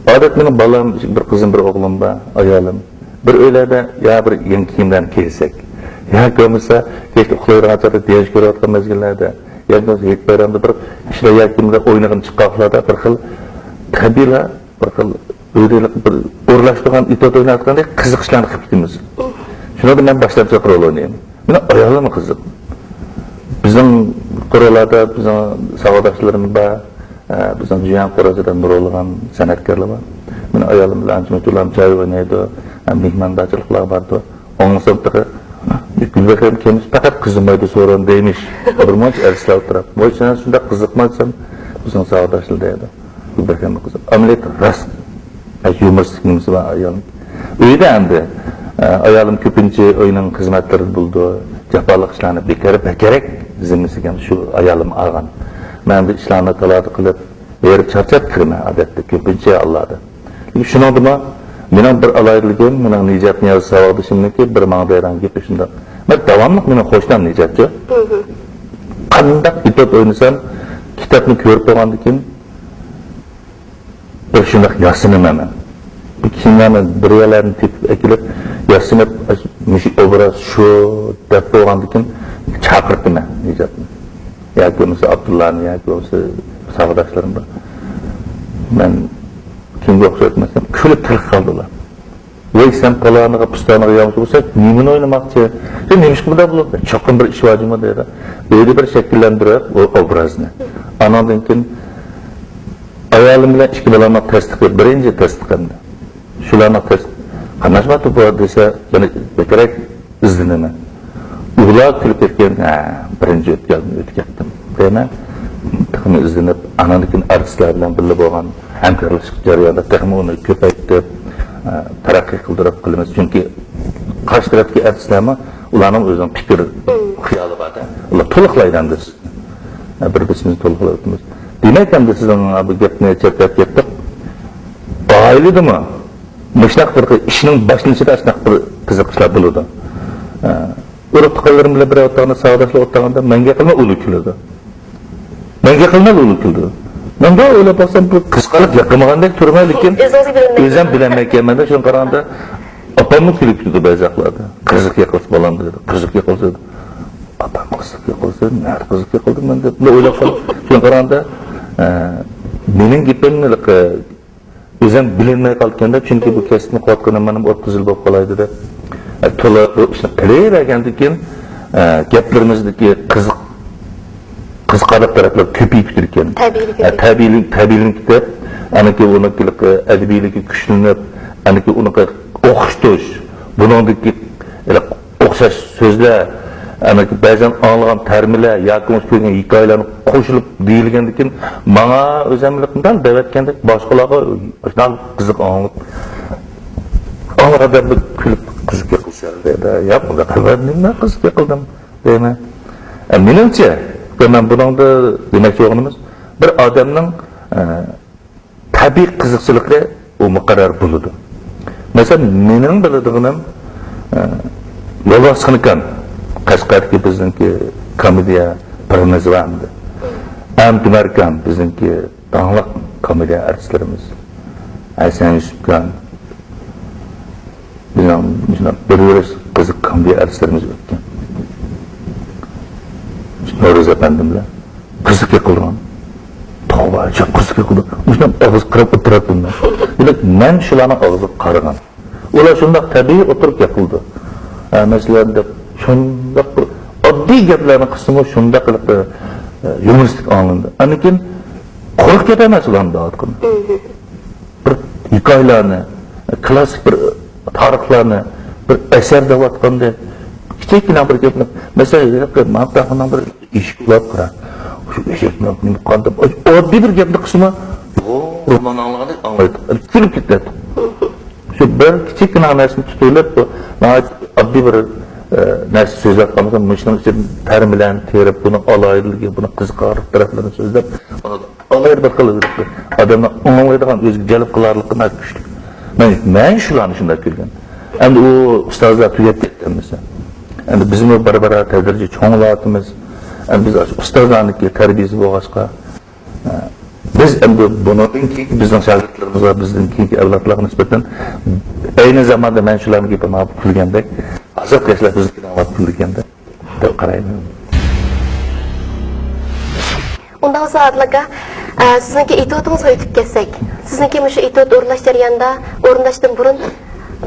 ئادەتتە مېنىڭ بالام، بىر قىزىم، بىر ئوغلۇم بار، ئايالىم. بىر ئۆيلەردە يا بىر يېڭى كىيىملەرنى كىيسەك، ياكى بولمىسا كەچتە ئۇخلايدىغان چاغدا تېلېۋىزور كۆرۈۋاتقان مەزگىللەردە، ياكى بولمىسا ھېيت بايرامدا بىر ئىشلار ياكى كىيىملەر ئوينىغىلى چىققان ۋاقىتلاردا بىر خىل تەبىئىيلا بىر خىل ئۆيدە بىر ئورۇنلاشتۇرغان ئېتيۇد ئويناۋاتقاندەك قىزىق ئىشلارنى قىلىپ كېتىمىز. شۇنىڭدا مەن باشلامچىلىق رول ئوينايمەن. مېنىڭ ئايالىممۇ قىزىق. بىزنىڭ قورۇلاردا بىزنىڭ ساۋاقداشلىرىم بار. ئە، بىزنىڭ جيۇەن قورۇسىدا نۇرغۇنلىغان سەنئەتكارلار بار. مېنىڭ ئايالىم بىلەن ئانچە-مۇنچە ئۇلارمۇ چاي ئوينايدۇ، ئە، مېھماندارچىلىقلارغا بارىدۇ. ئاڭلىسام تېخى، «گۈلبەھرەم كەممىش پەقەت قىزىمايدۇ سورۇن» دەيمىش. بىر مۇنچە ئەرتىسلەر ئولتۇرۇپ، «ۋاي، سەن شۇنداق قىزىقما» دېسەم، بىزنىڭ ساۋاقداشلار دەيدۇ. گۈلبەھرەممۇ قىزىق. ئەمەلىيەتتە راست. ئە، يۇمۇرىستىك نېمىسى بار ئايالنىڭ. ئۆيدە ئەمدى، ئە، ئايالىم كۆپىنچە ئۆينىڭ خىزمەتلىرىدە بولىدۇ. جاپالىق ئىشلارنى بىكەر-، بەكرەك زىممىسىگە شۇ ئايالىم ئالغان. مەن ئەمدى ئىشلارنى تالادا قىلىپ، ھېرىپ چارچاپ كىرىمەن ئادەتتە، كۆپىنچە ھاللاردا. شۇنىڭدىمۇ مېنىڭ بىر ئالاھىدىلىكىم، مېنىڭ نىجات نىياز ساۋاقدىشىمنىڭكى بىر ماڭا دەيدىغان گېپى شۇنداق. مەن داۋاملىق مېنىڭ قوشنام نىجاتچۇ. قانداق ئېتيۇد ئوينىسام، كىتابنى كۆرۈپ بولغاندىن كېيىن، بىر شۇنداق ياسىنىمەن مەن. بۇ كىيىملەرنى بىر يەرلەردىن تېپىپ ئەكېلىپ، ياسىنىپ، مۇشۇ ئوبراز شۇ دەپ بولغاندىكىن چاقىرتىمەن نىجاتنى. ياكى بولمىسا ئابدۇللانى، ياكى بولمىسا ساۋاقداشلىرىم بار. مەن كىمگە ئوخشايتتىم دېسەم، كۈلۈپ تىلغا قالدى ئۇلار. ۋاي، سەن پالانىغا، پۇستانىغا يامىشىپ قويساڭ، نېمىنى ئوينىماقچى؟ سەن نېمىشقا بۇنداق بولۇپ؟ چوقۇم بىر ئىش بار جۇمۇ دەيدۇ. ئۆيدە بىر شەكىللەندۈرۈپ ئۇ ئوبرازنى. ئاناندىن كېيىن ئايالىم بىلەن ئىككى بالامنىڭ تەستىقى، بىرىنچى تەستىقىمدى. شۇلارنىڭ تەست-، قانداق بۇ دېسە، يەنە بەكرەك ئىزدىنىمەن. ئۇلار كۈلۈپ كەتكەن، ھە، بىرىنچى ئۆتكەلدىن ئۆتۈپ كەتتىم دەيمەن. تېخىمۇ ئىزدىنىپ، ئاناندىن كېيىن ئارتىسلار بىلەن بىللە بولغان ھەمكارلىشىش جەريانىدا تېخىمۇ ئۇنى كۆپەيتىپ، ئە، تەرەققىي قىلدۇرۇپ قىلىمىز. چۈنكى قارشى تەرەپتىكى ئارتىسلارمۇ ئۇلارنىڭ ئۆزىنىڭ پىكىر، خىيالى بار-دە. ئۇلار تولۇقلايدۇ ئەمدى سىزنى. ئە، بىر-بىرسىمىزنى تولۇقلاپ ئۆتىمىز. دېمەك، ئەمدى سىزنىڭ بۇ گەپنى چەتلەپ كەتتۇق. ئائىلىدىمۇ مۇشۇنداق بىر ئىشنىڭ باشلىنىشىدا شۇنداق بىر قىزىق ئىشلار بولىدۇ. ئە، ئۇرۇق-تۇغقانلىرىم بىلەن بىر ئولتۇرغاندا، ساۋاقداشلار ئولتۇرغاندا مەن گەپ قىلماي ئۇلار كۈلىدۇ. مەن گەپ قىلماي ئۇلار كۈلىدۇ. مەن بۇ ئويلاپ باقسام، بۇ قىزىقارلىق گەپ قىلمىغاندەك تۇرىمەن، لېكىن ئۆزۈمگە بىلمەيمەن. ئۆزۈم بىلەلمەيكەنمەن-دە، شۇنىڭغا قارىغاندا ئاپاممۇ كۈلۈپ كېتىدۇ بەزى ۋاقىتلاردا. قىزىق يىقىلسا بالام دەيدۇ، قىزىق يىقىلسا دەيدۇ. ئاپام قىزىق يىقىلسا، نەدە قىزىق يىقىلدىم مەن دەپ بۇنى ئويلاپ قالىمەن. شۇنىڭغا قارىغاندا، ئە، مېنىڭ گېپىم ھېلىقى ئۆزۈم بىلىنمەي قالىدىكەن-دە، چۈنكى بۇ كەسىپنى قىلىۋاتقىنىم مانا ئوتتۇز يىل بولۇپ قالاي دېدى. ئە، تولا بۇ ئىشنى قىلىۋەرگەندىن كېيىن، ئە، گەپلىرىمىزدىكى قىزىق قىزىقارلىق تەرەپلەر كۆپىيىپ كېتىدىكەن. تەبىئىيلىكى ھە، كۆپىيىپ. تەبىئىيلىك، تەبىئىيلىكى كېتىپ، ئەنىكى ئۇنىڭكى ئەدەبىيلىكى كۈچلىنىپ، ئەنىكى ئۇنىڭغا ئوخشىتىش، بۇنىڭدىكى ئوخشاش سۆزلەر، ئەنىكى بەزەن ئاڭلىغان تەرمىلەر ياكى بولمىسا كۆرگەن ھېكايىلەرنى قوشۇلۇپ دېيىلگەندىكىن، ماڭا ئۆزەملىك دەل دەۋەتكەندەك، باشقىلارغا شۇنداق قىزىق ئاڭلىنىپ، ئاڭلىغان ئادەملەر كۈلۈپ، قىزىق يىقىلىشار دەيدۇ. ياق، ئۇنداق ئەمەس، نېمە قىزىق يىقىلدىم؟ دەيمەن. ئە، مېنىڭچە، مەن بۇنىڭدا دېمەكچى بولغىنىمىز، بىر ئادەمنىڭ، ئە، تەبىئىي قىزىقچىلىقى ئۇ مۇقەررەر بولىدۇ. مەسىلەن، مېنىڭ بىلىدىغىنىم، ئە، يولۋاس خانىكان، قەشقەردىكى بىزنىڭكى كومېدىيە پىرىمىز بار ئەمدى. ئەمدى مەركان، بىزنىڭكى داڭلىق كومېدىيە ئارتىسلىرىمىز. ھەسەن يۈسۈپكان، بىزنىڭ مۇشۇنداق بىر يۈرۈش قىزىق كومېدىيە ئارتىسلىرىمىز ئۆتكەن. نورۇز ئەپەندىم بىلەن قىزىق يىقىلغان. توۋا، شۇ قىزىق يىقىلدى. مۇشۇنداق ئېغىز قىرىپ ئولتۇراتتىم مەن. دېمەك، مەن شۇلارنىڭ ئېغىزىغا قارىغان. ئۇلار شۇنداق تەبىئىي ئولتۇرۇپ يىقىلدى. ھە، مەسىلەن، دەپ شۇنداق بىر ئاددىي گەپلەرنى قىلسىمۇ شۇنداق قىلىپ، ئە، يۇمۇرىستىك ئاڭلىنىدۇ. ئاندىن كېيىن قۇرۇق گەپ ئەمەس ئۇلارنىڭ دەۋاتقىنى. بىر ھېكايىلەرنى، كلاسسىك بىر تارىخلارنى، بىر ئەسەر دەۋاتقاندەك، كىچىككىنە بىر گەپنى، مەسىلەن، ماڭا بىر ئىشىك بولۇپ قارا. شۇ ئىشىكنى نېمە قانداق، ئاددىي بىر گەپنى قىلسىمۇ، يوق، رومان ئاڭلىغاندەك ئاڭلايتتۇق. كۈلۈپ كېتەتتۇق. شۇ بىر كىچىككىنە نەرسىنى تۇتۇۋېلىپ، بۇ ناھايىتى ئاددىي بىر، ئە، نەرسە سۆزلەپ قالمىسا، مۇشۇنىڭ ئىچىدىن تەرمىلەرنى تېرىپ، بۇنىڭ ئالاھىدىلىكى، بۇنىڭ قىزىقارلىق تەرەپلىرىنى سۆزلەپ، ئالاھىدە بىر خىل ئادەمنى ئاڭلايدىغان، ئۆزىگە جەلپ قىلارلىقى ناھايىتى كۈچلۈك. مەن، مەن شۇلارنى شۇنداق كۆرگەن. ئەمدى ئۇ ئۇستازلار تۈگەپ كەتكەن دېسە، ئەمدى بىزمۇ بارا-بارا تەدرىجىي چوڭىلىۋاتىمىز. ئەمدى بىز ئاشۇ ئۇستازلارنىڭكى تەربىيەسى بولغاچقا، بىز ئەمدى بۇنىڭدىن كېيىنكى بىزنىڭ شاگىرتلىرىمىزغا، بىزدىن كېيىنكى ئەۋلادلارغا نىسبەتەن ئەينى زاماندا مەن شۇلارنىڭ گېپىنى ئاڭلاپ كۈلگەندەك، ھازىرقى ياشلار بىزنىڭكىنى ئاڭلاپ كۈلىدىكەندەك دەپ قارايمەن. ئۇنداق بولسا، ئادىل ئاكا، ئە، سىزنىڭكى ئېتيۇدىڭىزغا ئۆتۈپ كەتسەك، سىزنىڭكى مۇشۇ ئېتيۇد ئورۇنلاش جەريانىدا، ئورۇنداشتىن بۇرۇن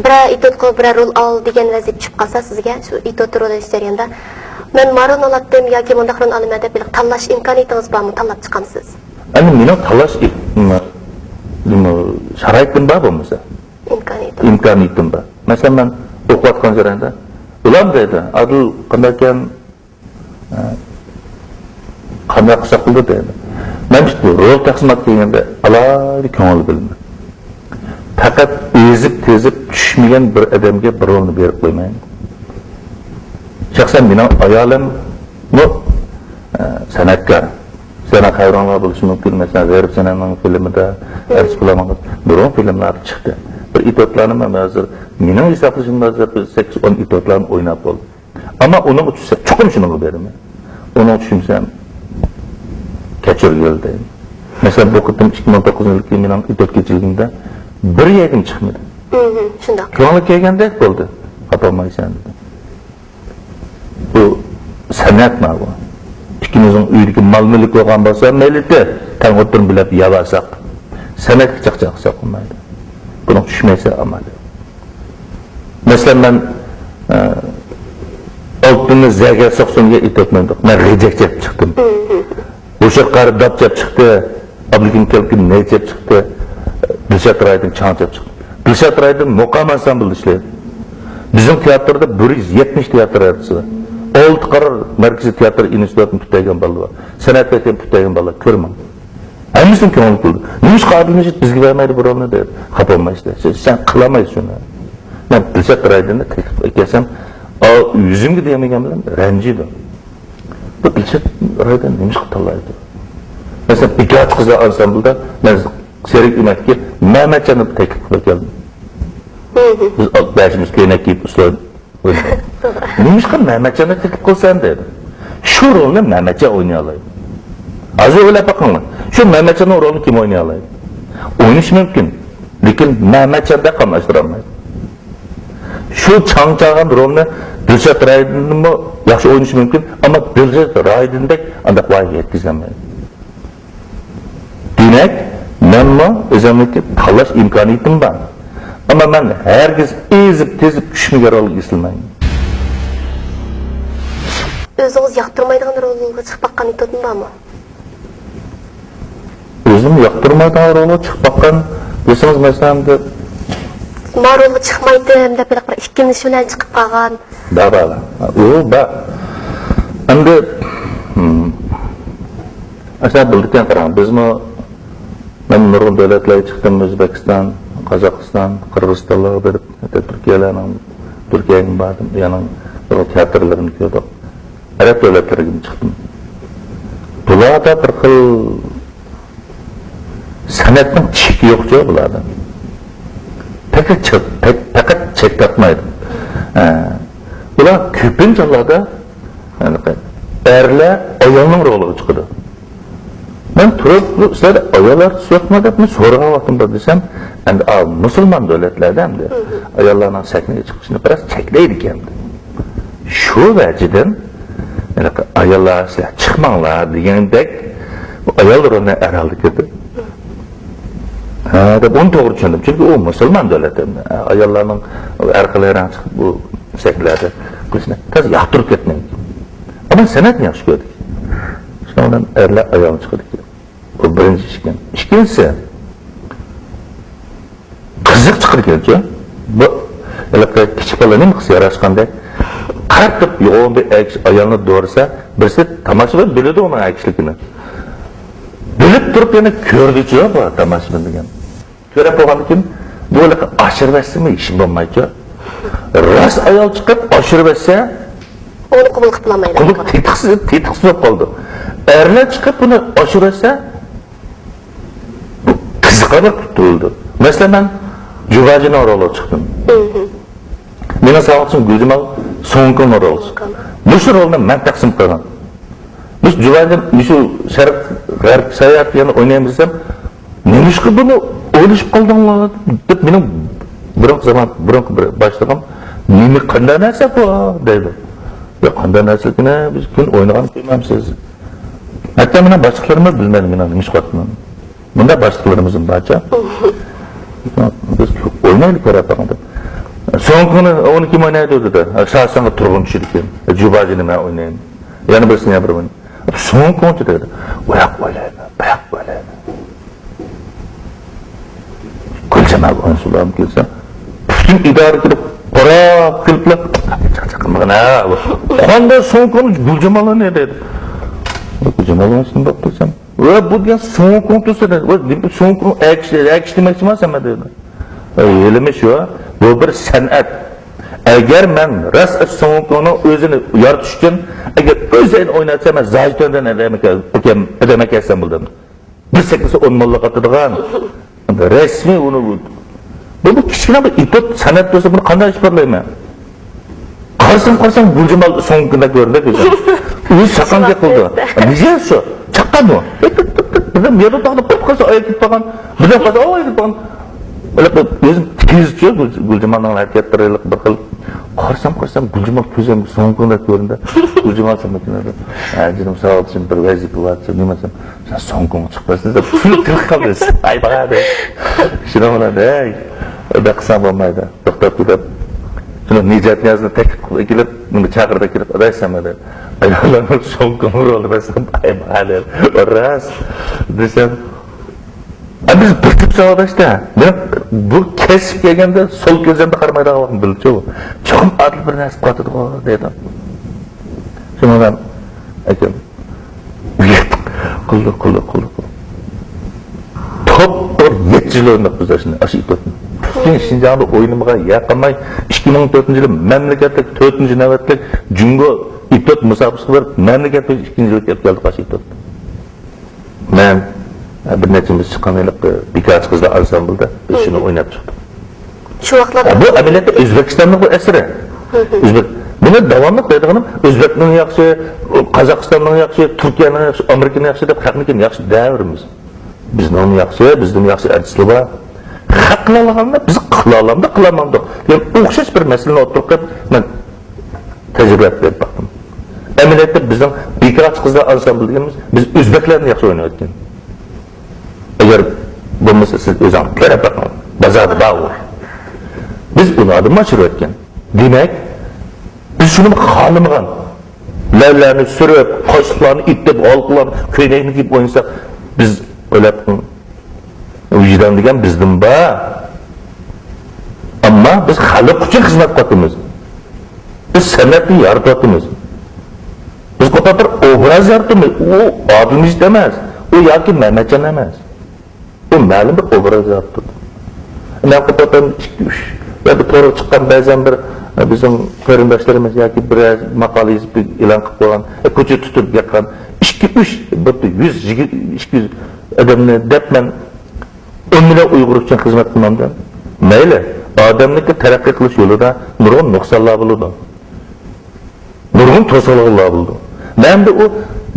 بىرەر ئېتيۇدقا بىرەر رول ئال دېگەن ۋەزىپە چۈشۈپ قالسا سىزگە، شۇ ئېتيۇدتا رول ئېلىش جەريانىدا، مەن مارون ئالاتتىم ياكى مۇنداق رول ئالىمەن دەپ بىر تاللاش ئىمكانىيىتىڭىز بارمۇ؟ تاللاپ چىقامسىز؟ ئەمدى مېنىڭ تاللاش ئىم-، نېمە، شارائىتىم بار بولمىسا. ئىمكانىيىتىڭىز. ئىمكانىيىتىم بار. مەسىلەن، مەن ئوقۇۋاتقان جەرياندا، ئۇلار دەيدۇ، ئادىل قانداقكەن، ئە، قانداق قىلساق بولىدۇ دەيدۇ. مەن شۇ رول تەقسىمات كەلگەندە ئالاھىدە كۆڭۈل بۆلىمەن. پەقەت ئېزىپ تېزىپ چۈشمىگەن بىر ئادەمگە بىر رولنى بېرىپ قويمايمەن. شەخسەن مېنىڭ ئايالىممۇ، ئە، سەنئەتكار. سىلەرنىڭ خەۋىرىڭلار بولۇشى مۇمكىن، مەسىلەن، غېرىب سەنەمنىڭ فىلىمىدا، ئەرز قىلامىز، نۇرغۇن فىلىملار چىقتى. بىر ئېتيۇدلارنى مەن ھازىر، مېنىڭ ھېسابلىشىمدا ھازىر بىر سەككىز ئون ئېتيۇدلارنى ئويناپ بولدى. ئەمما ئۇنىڭغا چۈشسە، چوقۇم شۇنىڭغا بېرىمەن. ئۇنىڭغا چۈشمىسەم، كەچۈرگىلى دەيمەن. مەسىلەن، بۇ قېتىم ئىككى مىڭ توققۇزىنچى يىلقى مېنىڭ ئېتيۇد كېچىلىكىمدە بىر يەرگىمۇ چىقمىدى. مم، شۇنداق. كۆڭلى كەلگەندەك بولدى. خاپا بولمايسەن دېدى. بۇ سەنئەت مانا بۇ. ئىككىمىزنىڭ ئۆيدىكى مال-مۈلۈك بولغان بولسا، مەيلى، تەڭ ئوتتۇرىنى بىلەپ يەۋالساق، سەنئەتكە چاقچاق قىلساق بولمايدۇ. بۇنىڭ چۈشمەيسەن ئامال يوق. مەسىلەن، مەن، ئە، ئالتۇننى زەرگەر سوقسۇن دېگەن ئېتىپ ئوتمايدۇق. مەن غىجەك چېلىپ چىقتىم. بۇشرا قارى داپ چېلىپ چىقتى. ئابلىكىم كەلكۈن نەي چېلىپ چىقتى. دىلشات رايدىن چاڭ چېلىپ چىقتى. دىلشات رايدىن مۇقام ئانسامبىلدا ئىشلەيدۇ. بىزنىڭ تىياتىردا بىر يۈز يەتمىش تىياتىر ئارتىسى بار. ئالتە قارار مەركىزىي تىياتىر ئىنستىتۇتىنى پۈتتۈرگەن بالىلار بار. سەنئەت مەكتىپىنى پۈتتۈرگەن بالىلار، كۆرمەڭ. ھەممىسىنىڭ كۆڭلى كۈلدى. نېمىشقا ئادىل مەجىت بىزگە بەرمەيدۇ بۇ رولنى دەيدۇ. خاپا بولمايسىز دەيدۇ. سىز، سەن قىلالمايسىز شۇنى. مەن دىلشات رايدىننى تەكلىپ ئەكەلسەم، ئا، يۈزۈمگە دېمىگەن بىلەن رەنجىيدۇ. بۇ دىلشات رايدىن نېمىشقا تاللايدۇ؟ مەسىلەن، بىكارچى قىزلار ئانسامبىلدا مەن سېرىك ئۆمەككە مەمەتجاننى تەكلىپ قىلىپ كەلدىم. بىز بەشىمىز كۆينەك كىيىپ ئۇسسۇل ئوينىدۇق. نېمىشقا مەمەتجاننى تەكلىپ قىلىسەن دېدىم. شۇ رولنى مەمەتجان ئوينىيالايدۇ. ھازىر ئويلاپ بېقىڭلار. شۇ مەمەتجاننىڭ رولىنى كىم ئوينىيالايدۇ؟ ئوينىشى مۇمكىن. لېكىن مەمەتجاندەك قاملاشتۇرالمايدۇ. شۇ چاڭ چالغان رولنى دىلشات رايدىندىنمۇ ياخشى ئوينىشى مۇمكىن، ئەمما دىلشات رايدىندەك ئانداق ۋايىگە يەتكۈزەلمەيدۇ. دېمەك، مەنمۇ ئۆزۈمنىڭكى تاللاش ئىمكانىيىتىم بار. ئەمما مەن ھەرگىز ئېزىپ تېزىپ چۈشمىگەن رولغا ئېسىلمەيمەن. ئۆزىڭىز ياقتۇرمايدىغان رولغا چىقىپ باققان ئېپىزودمۇ بارمۇ؟ ئۆزۈم ياقتۇرمايدىغان رولغا چىقىپ باققان دېسىڭىز، مەسىلەن، ئەمدى ما رولغا چىقمايتتىم دەپ ھېلىقى بىر ئىككىلىنىش بىلەن چىقىپ قالغان. بار، بار. ئۇ بار. ئەمدى، ھىم، ئاشۇنداق بولىدىكەن، قاراڭ، بىزمۇ، مەن نۇرغۇن دۆلەتلەرگە چىقتىم، ئۆزبېكىستان، قازاقىستان، قىرغىزىستانلارغا بېرىپ، ھەتتا تۈركىيەلەرنىڭ، تۈركىيەگىمۇ باردىم، ئۇ يەرنىڭ نۇرغۇن تىياتىرلىرىنى كۆردۇق. ئەرەب دۆلەتلىرىگىمۇ چىقتىم. بۇلاردا بىر خىل سەنئەتنىڭ چېكى يوقچۇ بۇلاردا. پەقەت چەك، پەق-، پەقەت چەك تارتمايدۇ. ئە، بۇلار كۆپىنچە ھاللاردا، ھېلىقى، ئەرلەر ئايالنىڭ رولىغا چىقىدۇ. مەن تۇرۇپ، بۇ سىلەردە ئاياللار تۇتۇش يوقمۇ دەپ مەن سورىغان ۋاقتىمدا دېسەم، ئەمدى ئا، مۇسۇلمان دۆلەتلەردە ئەمدى ئاياللارنىڭ سەھنىگە چىقىشىنى بىراز چەكلەيدىكەن. شۇ ۋەجىدىن، ھېلىقى ئاياللار سىلەر چىقماڭلار دېگەندەك، بۇ ئايال رولىنى ئەر ئالدى كىردى. ھە، دەپ ئۇنى توغرا چۈشەندىم. چۈنكى ئۇ مۇسۇلمان دۆلەت ئەمدى. ئاياللارنىڭ ئەر قىلىرەڭ چىقىپ بۇ سەھنىلەردە قىلىشىنى تازا ياقتۇرۇپ كەتمەيدۇ. ئەمما سەنئەتنى ياخشى كۆردى. شۇنىڭ بىلەن ئەرلەر ئايالنى چىقىدىكەن. بۇ بىرىنچى ئىش ئىكەن. ئىككىنچىسى، قىزىق چىقىدىكەنچۇ. بۇ ھېلىقى كىچىك بالا نېمە قىلسا ياراشقاندەك، قارىتىپ يوغان بىر ئەر كىشى ئايالنى دورىسا، بىرسى تاماشىبىن بىلىدۇ ئۇنىڭ ئەر كىشىلىكىنى. بىلىپ تۇرۇپ يەنە كۆردىچۇ بۇ تاماشىبىن دېگەن. كۆرۈپ بولغاندىن كېيىن، بۇ ھېلىقى ئاشۇرۇۋەتسىمۇ ھېچنېمە بولمايچۇ. راست ئايال چىقىپ ئاشۇرۇۋەتسە، ئۇنى قوبۇل قىلىپ بولالمايدۇ. قوبۇل تېتىقسىز، تېتىقسىز بولۇپ قالىدۇ. ئەرلەر چىقىپ بۇنى ئاشۇرۇۋەتسە، بۇ قىزىقارلىق تۇرۇلىدۇ. مەسىلەن، مەن جۇۋاجىنىڭ رولىغا چىقتىم. مېنىڭ ساۋاقدىشىم گۈلجامال سۇڭكۇڭنىڭ رولىغا چىقتى. مۇشۇ رولنى مەن تەقسىم قىلغان. مۇشۇ جۇۋاجى، مۇشۇ شەرق، غەرب ساياھەت يەنە ئوينايمىز دېسەم، نېمىشقا بۇنى ئويلىشىپ قالدىڭلار؟ دەپ مېنىڭ بۇرۇنقى زامان، بۇرۇنقى بىر باشلىقىم، نېمە، قانداق نەرسە بۇ؟ دەيدۇ. يا، قانداق نەرسىلىكىنى بىز كۈن ئوينىغان كۆرمەمسىز. ھەتتا مېنىڭ باشلىقلىرىممۇ بىلمەيدۇ مېنىڭ نېمە ئىش قىلىۋاتقىنىمنى. بۇنداق باشلىقلىرىمىزمۇ بارچە. بىز ئوينايلى كۆرۈپ باققاندا. سوڭكىنى ئۇنى كىم ئوينايدۇ دېدى. شاسىڭغا تۇرغۇن چۈشىدىكەن. جۇباجىنى مەن ئوينايمەن. يەنە بىرسىنى يەنە بىر ئويناي. سوڭكىڭچۇ دېدى. ئۇياق ئوينايمەن، بۇياق ئوينايمەن. گۈلجامال ئوينىسا بولامدۇ دېسەم، پۈتۈن ئىدارە كېلىپ، قاراپ كېلىپلا، چاقچاق قىلمىغىن ھە. قانداق سوڭكىڭ گۈلجامال ئوينايدۇ دېدى. گۈلجامال ئوينىسۇن دەپ قويسام. ۋە بۇ دېگەن سوڭكىڭ تۇرسا دېدى. ۋە سوڭكىڭ ئەكىش، ئەكىش دېمەكچىمەن سەن دېدى. ھېلىمۇ شۇ، بۇ بىر سەنئەت. ئەگەر مەن راست سوڭكىڭنىڭ ئۆزىنى يارىتىش ئۈچۈن، ئەگەر ئۆزىنى ئويناتسا، مەن زايتۆندىن ئادەم ئەكەلسەم بولدى. بىر سەكرىسە ئون موللا قاتىدىغان. رەسمىي ئۇنى بۇ، بۇ كىچىككىنە بىر ئېپىزود سەنئەت بولسا، بۇنى قانداق ئىپادىلەيمەن؟ قارىسام، قارىسام، گۈلجامال سوڭكىدەك كۆرۈندى كۆزۈم. ئۇ ساقان گەپ قىلدى. نېجە شۇ؟ چاققاندۇ. بىردەم يەردە توختاپ قارىسا، ئاياغ كېتىپ قالغان. بىردەم قارىسا، ئاياغ كېتىپ قالغان. ئۆزۈم تېزچۇ، گۈلجامالنىڭ ھەرىكەتلىرى بىر خىل. قارىسام، قارىسام، گۈلجامال كۆزۈم سوڭكىدەك كۆرۈندى. گۈلجامال سەن ماكىنادا. ھە، جېنىم، ساۋاقدىشىم بىر ۋەزىپە بار، نېمە دېسەم، سەن سوڭكىڭغا چىقىپ قالسىڭ دەپ كۈلۈپ كېلىپ قالدى. ئاي، باغا دەپ. شۇنىڭ بىلەن، ھەي، ئۇنداق قىلساڭ بولمايدۇ. توختاپ كېتىپ. شۇنى نىجات نىيازنى تەكلىپ قىلىپ ئەكېلىپ، مېنى چاقىرىپ ئەكېلىپ، ئاداش سەن مانا ئاياللارنىڭ سوڭكىڭغا رول بەرسەڭ، ئاي، باغا دەپ. راست دېسەم، ئە، بىز بىر تۈپ ساۋاقداشتا. مېنىڭ بۇ كەسىپ كەلگەندە سول كۆزۈمدە قارىمايدىغان ۋاقتىم بىلدىچۇ. چوقۇم ئادىل بىر نەرسە قىلىۋاتىدىغۇ دەيدۇ. شۇنىڭ بىلەن ئاكام قىلدى، قىلدى، قىلدى، قىلدى. توپتوغرا يەتتە يىل ئوينىدۇق بىز ئاشۇنى، ئاشۇ ئېپىزودنى. پۈتۈن شىنجاڭدا ئوينىمىغان يەر قالماي، ئىككى مىڭ تۆتىنچى يىلى مەملىكەتلىك تۆتىنچى نۆۋەتلىك جۇڭگو ئېپىزود مۇسابىقىسىگە بېرىپ، مەملىكەت بويىچە ئىككىنچى يىلغا كېلىپ كەلدۇق ئاشۇ ئېپىزودنى. مەن، بىر نەچچىمىز چىققان ھېلىقى بىكارچى قىزلار ئانسامبىلىدا بىز شۇنى ئويناپ چىقتۇق. شۇ ۋاقىتلاردا. بۇ ئەمەلىيەتتە ئۆزبېكىستاننىڭ بۇ ئەسىرى. ئۆزبېك. مېنى داۋاملىق دەيدىغىنىم، ئۆزبەكنىڭ ياخشى، قازاقىستاننىڭ ياخشى، تۈركىيەنىڭ ياخشى، ئامېرىكىنىڭ ياخشى دەپ خەقنىڭكىنى ياخشى دەۋېرىمىز. بىزنىڭمۇ ياخشى، بىزدىن ياخشى ئارتىسلار بار. خەق قىلالىغاننى بىز قىلالامدۇق، قىلالمامدۇق دېگەن ئوخشاش بىر مەسىلىنى ئوتتۇرىغا قويۇپ، مەن تەجرىبە ئېلىپ بېرىپ باقتىم. ئەمەلىيەتتە بىزنىڭ بىكارچى قىزلار ئانسامبىلى دېگىنىمىز، بىز ئۆزبەكلەردىن ياخشى ئويناۋەتكەن. ئەگەر بولمىسا، سىز ئۆزۈڭ كۆرۈپ بېقىڭ، بازاردا بار ئۇ. بىز ئۇلاردىن ئاشۇرۇۋەتكەن. دېمەك، بىز شۇنى خالىمىغان. لەۋلەرنى سۈرۈپ، قاشلىقلارنى ئېتىپ، ھالقىلارنى، كۆينەكنى كىيىپ ئوينىساق، بىز ئويلاپ، ۋىجدان دېگەن بىزدىن بار. ئەمما بىز خەلق ئۈچۈن خىزمەت قىلىۋاتىمىز. بىز سەنئەتنى يارىتىۋاتىمىز. بىز قوپاپ بىر ئوبراز يارىتىمىز. ئۇ ئادىل مىجىت ئەمەس. ئۇ ياكى مەمەتجان ئەمەس. ئۇ مەلۇم بىر ئوبراز يارىتىدۇ. مەن قوپاپ ئىككى، ئۈچ يەردە تورغا چىققان بەزەن بىر، بىزنىڭ قېرىنداشلىرىمىز ياكى بىرەر ماقالە يېزىپ ئېلان قىلىپ قويغان، كوچا تۇتۇپ ياققان ئىككى، ئۈچ، بولۇپتۇ يۈز، يىگىرمە، ئىككى يۈز ئادەمنى دەپ مەن ئون مىليون ئۇيغۇر ئۈچۈن خىزمەت قىلمامدىم؟ مەيلى، ئادەمنىڭكى تەرەققىي قىلىش يولىدا نۇرغۇن نۇقسانلار بولىدۇ. نۇرغۇن توسالغۇلار بولىدۇ. مەن ئەمدى ئۇ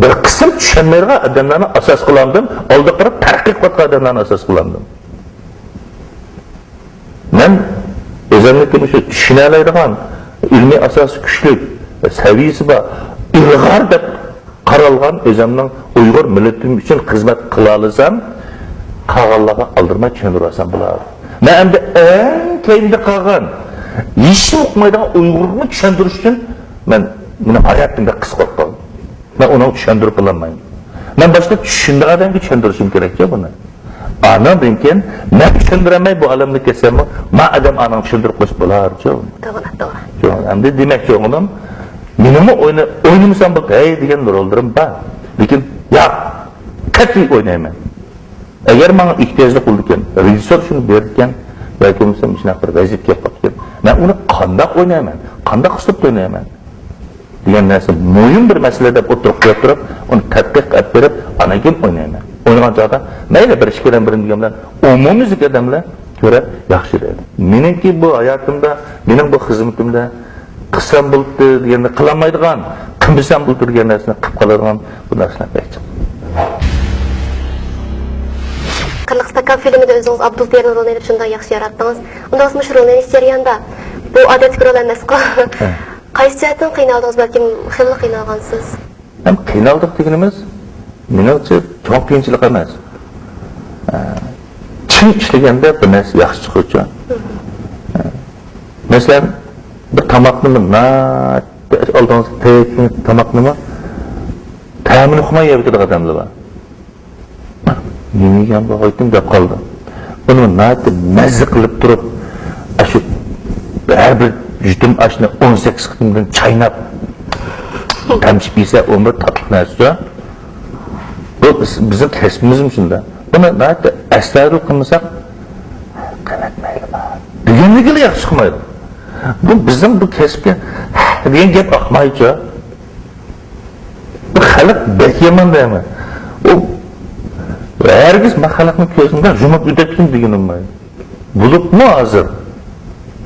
بىر قىسىم چۈشەنمەيدىغان ئادەملەرنى ئاساس قىلامدىم، ئالدى قاراپ تەرەققىي قىلىۋاتقان ئادەملەرنى ئاساس قىلامدىم. مەن ئۆزۈمنىڭكى مۇشۇ چۈشىنەلەيدىغان، ئىلمىي ئاساسى كۈچلۈك، سەۋىيەسى بار، ئىلغار دەپ قارالغان ئۆزۈمنىڭ ئۇيغۇر مىللىتىم ئۈچۈن خىزمەت قىلالىسام، قالغانلارغا ئالدىرىماي چۈشەندۈرۈۋالسام بولار. مەن ئەمدى ئەڭ كەينىدە قالغان، ھېچنېمە ئۇقمايدىغان ئۇيغۇرغىمۇ چۈشەندۈرۈش ئۈچۈن مەن، مېنىڭ ھاياتىم بەك قىسقا بولۇپ قالدى. مەن ئۇنىڭغا چۈشەندۈرۈپ بولالمايمەن. مەن باشتا چۈشىنىدىغان ئادەمگە چۈشەندۈرۈشۈم كېرەكچۇ بۇنى. ئانىڭدىن كېيىن مەن چۈشەندۈرەلمەي بۇ ئالەمدە كەتسەممۇ، ما ئادەم ئانىڭغا چۈشەندۈرۈپ قويسا بولارچۇ. توغرا، توغرا. شۇ، ئەمدى دېمەكچى بولغىنىم، مېنىڭمۇ ئوينا-، ئوينىمىسام بولدى ھەي دېگەن روللىرىم بار. لېكىن ياق، قەتئىي ئوينايمەن. ئەگەر ماڭا ئېھتىياجلىق بولىدىكەن، رېژىسسور شۇنى بېرىدىكەن ياكى بولمىسا مۇشۇنداق بىر ۋەزىيەت كېلىپ قاپتىكەن، مەن ئۇنى قانداق ئوينايمەن، قانداق ئۇسلۇبتا ئوينايمەن دېگەن نەرسە مۇھىم بىر مەسىلە دەپ ئوتتۇرىغا قويۇپ تۇرۇپ، ئۇنى تەتقىق قىلىپ بېرىپ، ئاندىن كېيىن ئوينايمەن. ئوينىغان چاغدا مەيلى بىر ئىككى ئادەم بىرنى دېگەن بىلەن ئومۇميۈزلۈك ئادەملەر كۆرە ياخشى دەيدۇ. مېنىڭكى بۇ ھاياتىمدا، مېنىڭ بۇ خىزمىتىمدە قىلسام بولدى دېگەندە قىلالمايدىغان، قىلمىسام بولدى دېگەن نەرسىنى قىلىپ قالىدىغان بۇ نەرسىلەر بەك جىق. قىرلىق ئىستاكان فىلىمىدا ئۆزىڭىز ئابدۇلپىرنىڭ رولىنى ئېلىپ شۇنداق ياخشى ياراتتىڭىز. ئۇنداق بولسا مۇشۇ رولنى ئېلىش جەريانىدا، بۇ ئادەتتىكى رول ئەمەسقۇ. ھە. قايسى جەھەتتىن قىينالدىڭىز؟ بەلكىم خېلىلا قىينالغانسىز. ھەم قىينالدۇق دېگىنىمىز، مېنىڭچە چوڭ قىيىنچىلىق ئەمەس. ئە، چىڭ ئىشلىگەندە بىر نەرسە ياخشى چىقىدۇچۇ. ئە، مەسىلەن، بىر تاماقنىمۇ ناھايىتى ئالدىڭىزغا تەييارلىگەن تاماقنىمۇ تەمىنى ئۇقماي يەۋېتىدىغان ئادەملەر بار. نېمە يېگەن بۇ ئايتىم دەپ قالدى. ئۇنى ناھايىتى مەززە قىلىپ تۇرۇپ، ئاشۇ ھەر بىر يۇتۇم ئاشنى ئون سەككىز قېتىمدىن چايناپ، تەمشىپ يېسە، ئۇمۇ بىر تاتلىق نەرسە. بۇ بىز، بىزنىڭ كەسپىمىزمۇ شۇنداق. بۇنى ناھايىتى ئەستايىدىل قىلمىساق، قىممەت مەيلى بار دېگەنلىكىلا ياخشى چىقمايدۇ. بۇ بىزنىڭ بۇ كەسىپكە دېگەن گەپ ئاقمايچۇ. بۇ خەلق بەك يامان دەيمەن. ئۇ ھەرگىز مەن خەلقنىڭ كۆزىنى يۇمۇپ ئۆتەتتىم دېگىنىم بار. بولۇپمۇ ھازىر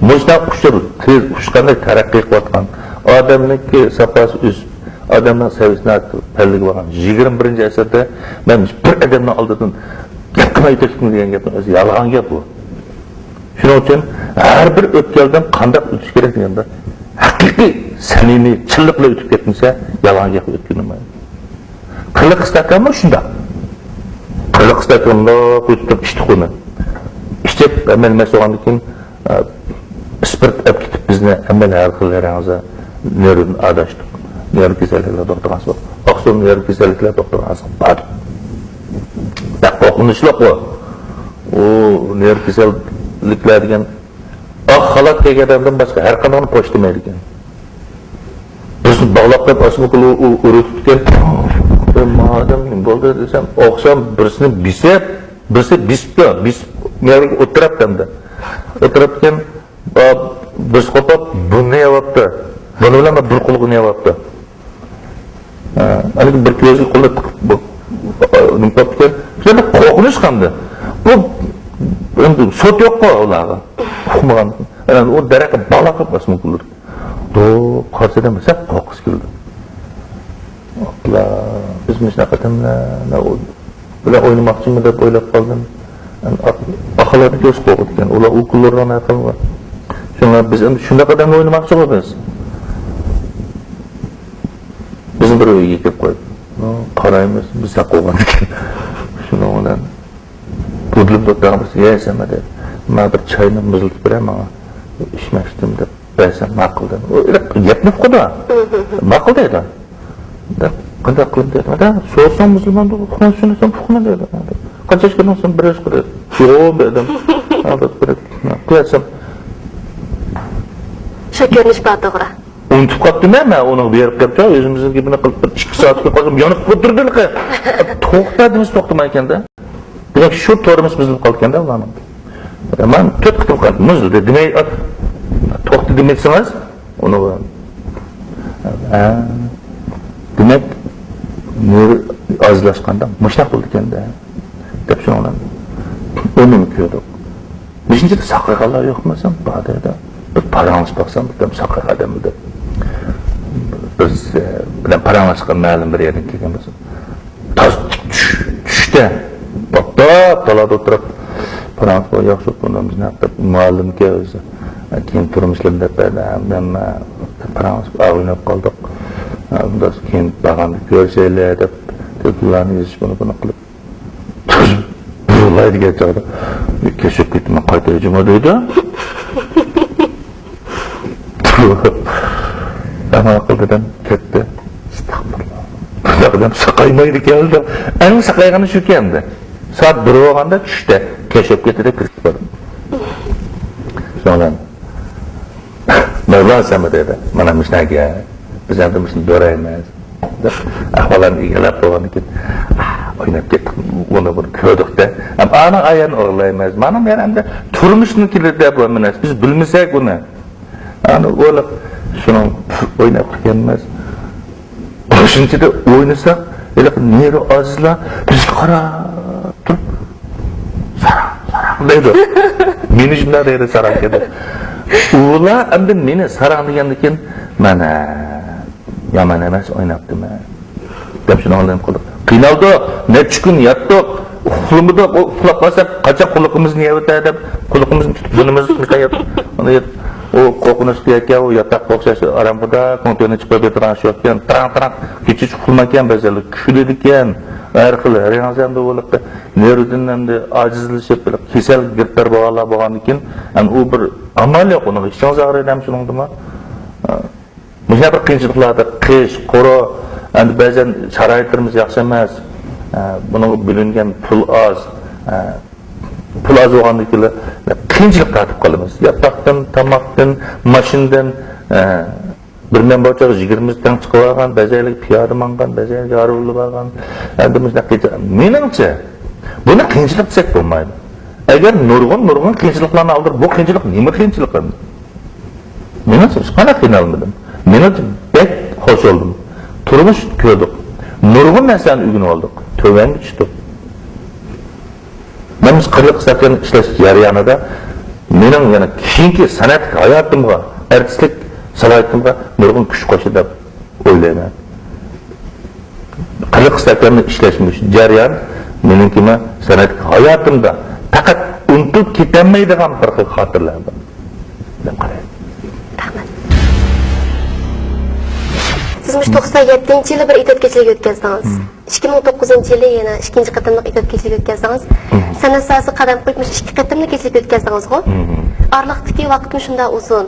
مۇشۇنداق ئۇچۇر تېز ئۇچقاندەك تەرەققىي قىلىۋاتقان، ئادەمنىڭكى ساپاسى ئۆسۈپ، ئادەمنىڭ سەۋىيىسى ناھايىتى پەللىگە بارغان يىگىرمە بىرىنچى ئەسىردە مەن بىر ئادەمنىڭ ئالدىدىن گەپ قىلماي ئۆتەتتىم دېگەن گەپنىڭ ئۆزى يالغان گەپ بۇ. شۇنىڭ ئۈچۈن ھەر بىر ئۆتكەلدىن قانداق ئۆتۈش كېرەك دېگەندە، ھەقىقىي سەمىمىي، چىنلىق بىلەن ئۆتۈپ كەتمىسە، يالغان گەپ ئۆتكىنىمەن. قىرلىق ئىستاكانمۇ شۇنداق. قىرلىق ئىستاكان مۇنداق ئۆتۈپ ئىچتۇق ئۇنى. ئىچىپ، ھەممىنى مەست بولغاندىن كېيىن، ئە، ئىسپىرت ئەپ كېتىپ بىزنى ھەممىنى ھەر خىل يېرىڭىزگە نېرۋىدىن ئاداشتۇق. نېرۋا كېسەللىكلەر دوختۇرخانىسىغا، ئاقسۇ نېرۋا كېسەللىكلەر دوختۇرخانىسىغا باردۇق. بەك قورقۇنچلۇق ئۇ. ئۇ نېرۋا كېسەللىكلەر دېگەن ئاق خالات كىيگەن ئادەمدىن باشقا ھەر قانداقنى پوش دېمەيدىكەن. بىرسىنى باغلاپ قويۇپ، ئاسما كۈلى ئۇ، ئۇ ئۇرۇتۇپتىكەن. مانا ئادەم نېمە بولدى دېسەم، ئوخشام بىرسىنى بېسىپ، بىرسى بېسىپتۇ، بېسىپ، مەيلى ئولتۇرۇپتۇ ئەمدى. ئولتۇرۇپتىكەن، ئا، بىرسى قوپاپ، بۇنى يەۋاپتۇ. بۇنى بىلەن بىر قۇلىقىنى يەۋاپتۇ. ھە، ھېلىقى بىر كۆزى قۇلىقى تىقىپ، بۇ، نېمە قىلىپتىكەن؟ شۇنداق قورقۇنچ قاندى. بۇ، ئەمدى سوت يوققۇ ئۇلارغا. ئۇقمىغان. ئەنە ئۇ دەرەخكە باغلاپ قويۇپ ئاسما كۈلىدۇ. دوپ قارىسا دەم سەل قورققۇسى كېلىدۇ. ئاپلا، بىز مۇشۇنداق ئادەملەر بىلەن ئوينىماقچىمۇ دەپ ئويلاپ قالدىم. ئاق-، ئاقىلارنى كۆرسە قورقىدىكەن. ئۇلار ئۇ كۈنلىرىنىڭ ھەققىمۇ بار. شۇڭا بىز ئەمدى شۇنداق ئادەملەر ئوينىماقچىغۇ بىز. بىزنى بىر ئۆيگە كىرىپ قويۇپ، قارايمىز، بىز ساق بولغاندىكىن. شۇنىڭ بىلەن بۇدلۇم دوتتاغا بىرسى، يە سەمە دەپ، مانا بىر چاينى مۇزلىتىپ بېرە ماڭا، ئىچمەكچىدىم دەپ بەرسەم ماقۇل دەپ. ئۇ گەپنى ئۇقىدۇ. ماقۇل دەيدۇ. قانداق قىلىمەن دېدىم. ھەدە، سورىسام مۇسۇلمان، ئۇقمايسەن، ئۇقمايمەن دېدى. قانچە ئىش كۆردۈڭ سەن؟ بىر ئىش قىلدى. يوغان بىر ئادەم. قىلىۋەتسەم. شۇ كۆرۈنۈش بار، توغرا. ئۇنتۇپ قاپتىمەن مەن ئۇنىڭ بېرىپ كەپتۇ. ئۆزىمىزنىڭ گېپىنى قىلىپ بىر ئىككى سائەت كېلىپ قالسام يانىپ تۇردى ھېلىقى. توختا دېمىسە توختىمايكەن-دە. دېمەك، شۇ تورمۇز بۇزۇلۇپ قالدىكەن-دە ئۇلارنىڭ. مەن تۆت قېتىم قالدىم. مۇزۇلدى دېمەي، توختا دېمەيسىڭىز، ئۇنى ھە، دېمەك، نۇرى ئازلاشقاندا مۇشۇنداق بولىدىكەن-دە، دەپ شۇنىڭ بىلەن ئۇنىمۇ كۆردۇق. بەشىنچىدە ساقايغانلار يوقمۇ دېسەم، بار دەيدۇ. بىر پاراڭلىشىپ باقسام، بىردەم ساقايغان ئادەم بىلەن. بىز، ئە، بىلەن پاراڭلاشقان مەلۇم بىر يەردىن كەلگەن بولسا، تاز چۈش-، چۈشتە، باتتاپ تالادا ئولتۇرۇپ، پاراڭلىشىپ، ياخشى ئوقۇغىنىمىزنى دەپ، مۇئەللىمكەن ئۆزى. كېيىن تۇرمۇشلىرىنى دەپ بەردى، ھەممە پاراڭلىشىپ، ئاغرىنىپ قالدۇق. ئۇنداق كېيىن بارغاندا كۆرۈشەيلى دەپ، تېلېفونلارنى يېزىش، بۇنى، بۇنى قىلىپ. بۇلاي دېگەن چاغدا، كەچۈرۈپ كېتىمەن، قايتا جۇمۇ دەيدۇ. ئەمما قىلدى دەم كەتتى. ئەستەغپۇرۇللا. بۇنداق دەم ساقايمايدىكەن. ئەڭ ساقايغىنى شۇكەن ئەمدى. سائەت بىر بولغاندا چۈشتە كەچۈرۈپ كېتىدۇ، كىرىپ بارىدۇ. شۇنىڭ بىلەن مەۋلا سەمە دەيدۇ، مانا مۇشۇنداق گەپ. بىز ئەمدى مۇشۇنى دۆرەيمىز دەپ، ئەھۋاللارنى ئىگىلەپ بولغاندىن كېيىن، ئاھ، ئويناپ كەتتۇق، ئۇنى بۇنى كۆردۇق-دە. ئەمما ئانىڭ ئايىنى ئوغرىلايمىز. مانا يەنە ئەمدى تۇرمۇشنىڭ كېلىدۇ بۇ ئەمەس. بىز بىلمىسەك ئۇنى. ئانى ئويلاپ، شۇنىڭ ئويناپ كەتكەنمىز. شۇنچىدا ئوينىساق، ھېلىقى نېرى ئاجىزلار بىزگە قاراپ تۇرۇپ، ساراڭ، ساراڭ دەيدۇ. مېنى شۇنداق دەيدۇ، ساراڭ دەيدۇ. ئۇلار ئەمدى مېنى ساراڭ دېگەندىن كېيىن، مەن، ھە، يامان ئەمەس، ئويناپتىمەن دەپ شۇنىڭ بىلەن قىلدۇق. قىينالدۇق، نەچچە كۈن ياتتۇق، ئۇخلىمىدۇق. ئۇ ئۇخلاپ قالسا، قاچان قۇلىقىمىزنى يەۋېتەر دەپ، قۇلىقىمىزنى تۇتۇپ بۇرنىمىزنى قىيناپ، ئۇنى يەپ، ئۇ قورقۇنچلۇق ئىكەن، ئۇ ياتاققا ئوخشاش ئارامخۇدا كوڭتۆنى چىقىرىپ ياتىدىغان ئىش يوقكەن. تاراڭ-تاراڭ كېچىچە ئۇخلىمايكەن، بەزىلەر كۈلىدىكەن، ھەر خىل رەڭ زەندە بولۇپ، نېرۋىدىن ئەمدى ئاجىزلىشىپ، بىر كېسەلگە گىرىپتار بولغانلار بولغاندىكىن، ئەمدى ئۇ بىر ئامال يوق ئۇنىڭغا، ئىچىڭىز ئاغرىيدۇ ھەم شۇنىڭدىمۇ. مۇشۇنداق بىر قىيىنچىلىقلاردا قىش، قورۇ، ئەمدى بەزەن شارائىتلىرىمىز ياخشى ئەمەس، ئە، بۇنىڭغا بۆلۈنگەن پۇل ئاز، ئە، پۇل ئاز بولغاندىن كېيىن قىيىنچىلىق تارتىپ قالىمىز. ياتاقتىن، تاماقتىن، ماشىنىدىن، ئە، بىر مەن بۇ چاغ يىگىرمە تەڭ چىقىۋالغان، بەزەيلىك پىيادە ماڭغان، بەزەيلىك يارۇللا بارغان. ئەمدى مۇشۇنداق قىيىنچىلىق. مېنىڭچە، بۇنى قىيىنچىلىق دېسەك بولمايدۇ. ئەگەر نۇرغۇن، نۇرغۇن قىيىنچىلىقلارنى ئالدۇرۇپ، بۇ قىيىنچىلىق نېمە قىيىنچىلىق ئەمدى؟ مېنىڭچە ھېچقانداق قىينالمىدىم. مېنىڭچە بەك خوش بولدۇم. تۇرمۇش كۆردۇق. نۇرغۇن نەرسىلەرنى ئۆگىنىپ ئالدۇق. تۆۋەنگە چۈشتۇق. مەن مۇشۇ قىرىق سەككىز ئىشلەش جەريانىدا مېنىڭ يەنە كېيىنكى سەنئەتلىك ھاياتىمغا، ئارتىسلىق سالاھىيىتىمغا نۇرغۇن كۈچ قوشتى دەپ ئويلايمەن. قىرىق سەككىز ئىشلەش مۇشۇ جەريان مېنىڭكى مەن سەنئەتلىك ھاياتىمدا پەقەت ئۇنتۇپ كېتەلمەيدىغان بىر خىل خاتىرىلەر بار دەپ قارايمەن. رەھمەت. سىز مۇشۇ توقسان يەتتىنچى يىلى بىر ئېتىياد كېچىلىكى ئۆتكۈزدىڭىز. ئىككى مىڭ توققۇزىنچى يىلى يەنە ئىككىنچى قېتىملىق ئېتىياد كېچىلىكى ئۆتكۈزدىڭىز. سەنئەت ساھەسىگە قەدەم قويۇپ مۇشۇ ئىككى قېتىملىق كېچىلىك ئۆتكۈزدىڭىزغۇ؟ ئارىلىقتىكى ۋاقىتمۇ شۇنداق ئۇزۇن.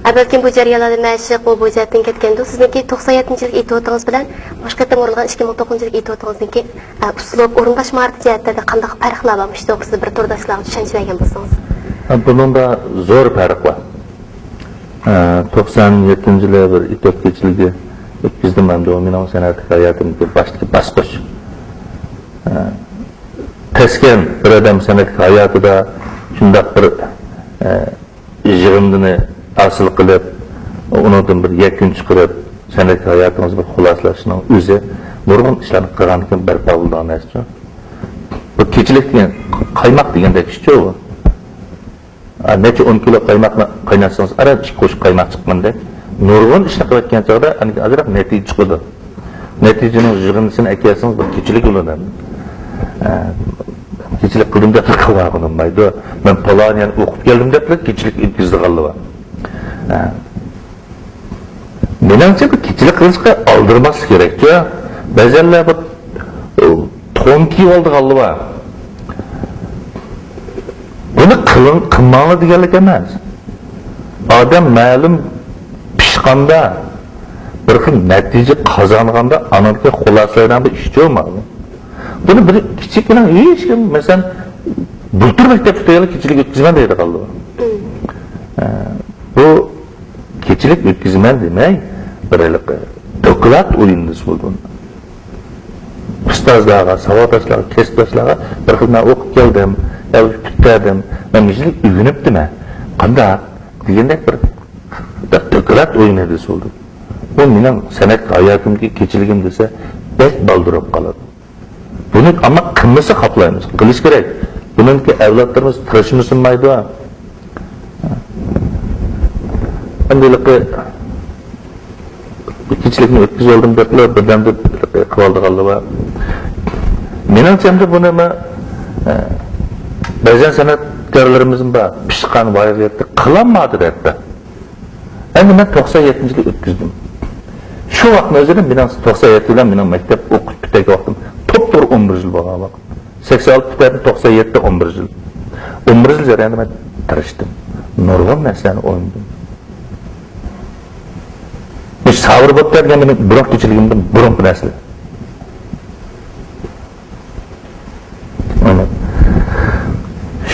ئە، بەلكىم بۇ جەريانلاردا مەشىق، ئۇ بۇ جەھەتتىن كەتكەندۇ. سىزنىڭكى توقسان يەتتىنچى يىللىق ئېتىيادىڭىز بىلەن مۇشۇ قېتىم ئورۇنلىغان ئىككى مىڭ توققۇزىنچى يىللىق ئېتىيادىڭىزنىڭكى، ئە، ئۇسلۇب، ئورۇنداش ماھارىتى جەھەتلەردە قانداق پەرقلەر بار؟ مۇشۇ توغرىسىدا بىر تورداشلارغا چۈشەنچە بەرگەن بولسىڭىز. بۇنىڭدا زور پەرق بار. ئە، توقسان يەتتىنچى يىلى بىر ئېتىياد كېچىلىكى ئۆتكۈزدۈم ئەمدى. ئۇ مېنىڭ سەنئەتلىك ھاياتىمدىكى باشتىكى باسقۇچ. ئە، تەسكەن بىر ئادەم سەنئەتلىك ھاياتىدا شۇنداق بىر، ئە، يىغىندىنى ھاسىل قىلىپ، ئۇنىڭدىن بىر يەكۈن چىقىرىپ، سەنئەتلىك ھاياتىڭىزنى بىر خۇلاسىلاشنىڭ ئۆزى نۇرغۇن ئىشلارنى قىلغاندىن كېيىن بەرپا بولىدىغان نەرسە. بۇ كېچىلىك دېگەن قايماق دېگەندەك ئىشچۇ بۇ. ئا، نەچچە ئون كىلو قايماقنى قايناتسىڭىز، ئاران ئىككى قوشۇق قايماق چىققاندەك. نۇرغۇن ئىشنى قىلىۋەتكەن چاغدا ئانىڭدىن ئازراق نەتىجە چىقىدۇ. نەتىجىنىڭ يىغىندىسىنى ئەكەلسىڭىز، بىر كېچىلىك بولىدۇ. ئە، كېچىلىك قىلدىم دەپ قىلغان بولمايدۇ. مەن پالان يەرگە ئوقۇپ كەلدىم دەپلا كېچىلىك ئۆتكۈزىدىغانلار بار. ئە، مېنىڭچە، بۇ كېچىلىك قىلىشقا ئالدىرىماسلىق كېرەكچۇ. بەزەنلەر بۇ، ئۇ، تون كىيىۋالىدىغانلار بار. بۇنى قىلىڭ، قىلماڭلار دېگەنلىك ئەمەس. ئادەم مەلۇم پىشقاندا، بىر خىل نەتىجە قازانغاندا ئانىڭدىكى خۇلاسىلەيدىغان بىر ئىشچۇ مانا. بۇنى بىر كىچىككىنە ھېچكىم، مەسىلەن، بۇلتۇر مەكتەپتە تەييارلىق كېچىلىك ئۆتكۈزىمەن دەيدىغانلار. ھە، بۇ كېچىلىك ئۆتكۈزىمەن دېمەي، بىر ھېلىقى دوكلات ئويۇندىسى بولدى. ئۇستازلارغا، ساۋاقداشلارغا، كەسىپداشلارغا بىر خىل مەن ئوقۇپ كەلدىم، يا پۈتتۈردۈم، مەن مۇشۇنى ئۆگىنىپتىمەن، قانداق دېگەندەك بىر، بىر دوكلات ئويۇنى دېسە بولدى. بۇ مېنىڭ سەنئەت ھاياتىمدىكى كېچىلىكىم دېسە، بەك بالدۇر بولۇپ قالىدۇ. بۇنى ئەمما قىلمىسا خاپىلايمىز. قىلىش كېرەك. بۇنىڭكى ئەۋلادلىرىمىز تىرىشمىسۇنمايدۇ. ئەمدى ھېلىقى كېچىلىكنى ئۆتكۈزۈۋالدىم دەپلا بىردەمدە قىلىۋالىدىغانلار بار. مېنىڭچە ئەمدى بۇنى مەن، ئە، بەزەن سەنئەتكارلىرىمىزمۇ بار، پىشقان ۋايىغا يەتتى، قىلالمايدۇ ھەتتا. ئەمدى مەن توقسان يەتتىنچى يىلى ئۆتكۈزدۈم. شۇ ۋاقىتنىڭ ئۆزىدە مېنىڭ توقسان يەتتە بىلەن مېنىڭ مەكتەپ ئوقۇش پۈتتۈرگەن ۋاقتىم توپتوغرا ئون بىر يىل بولغان ۋاقىت. سەكسەن ئالتە پۈتتۈردۈم، توقسان يەتتە، ئون بىر يىل. ئون بىر يىل جەريانىدا مەن تىرىشتىم. نۇرغۇن نەرسىلەرنى ئوينىدىم. مۇشۇ سابىر بوپتە دېگەن مېنىڭ بۇرۇنقى كېچىلىكىمدىن بۇرۇنقى نەرسىلەر.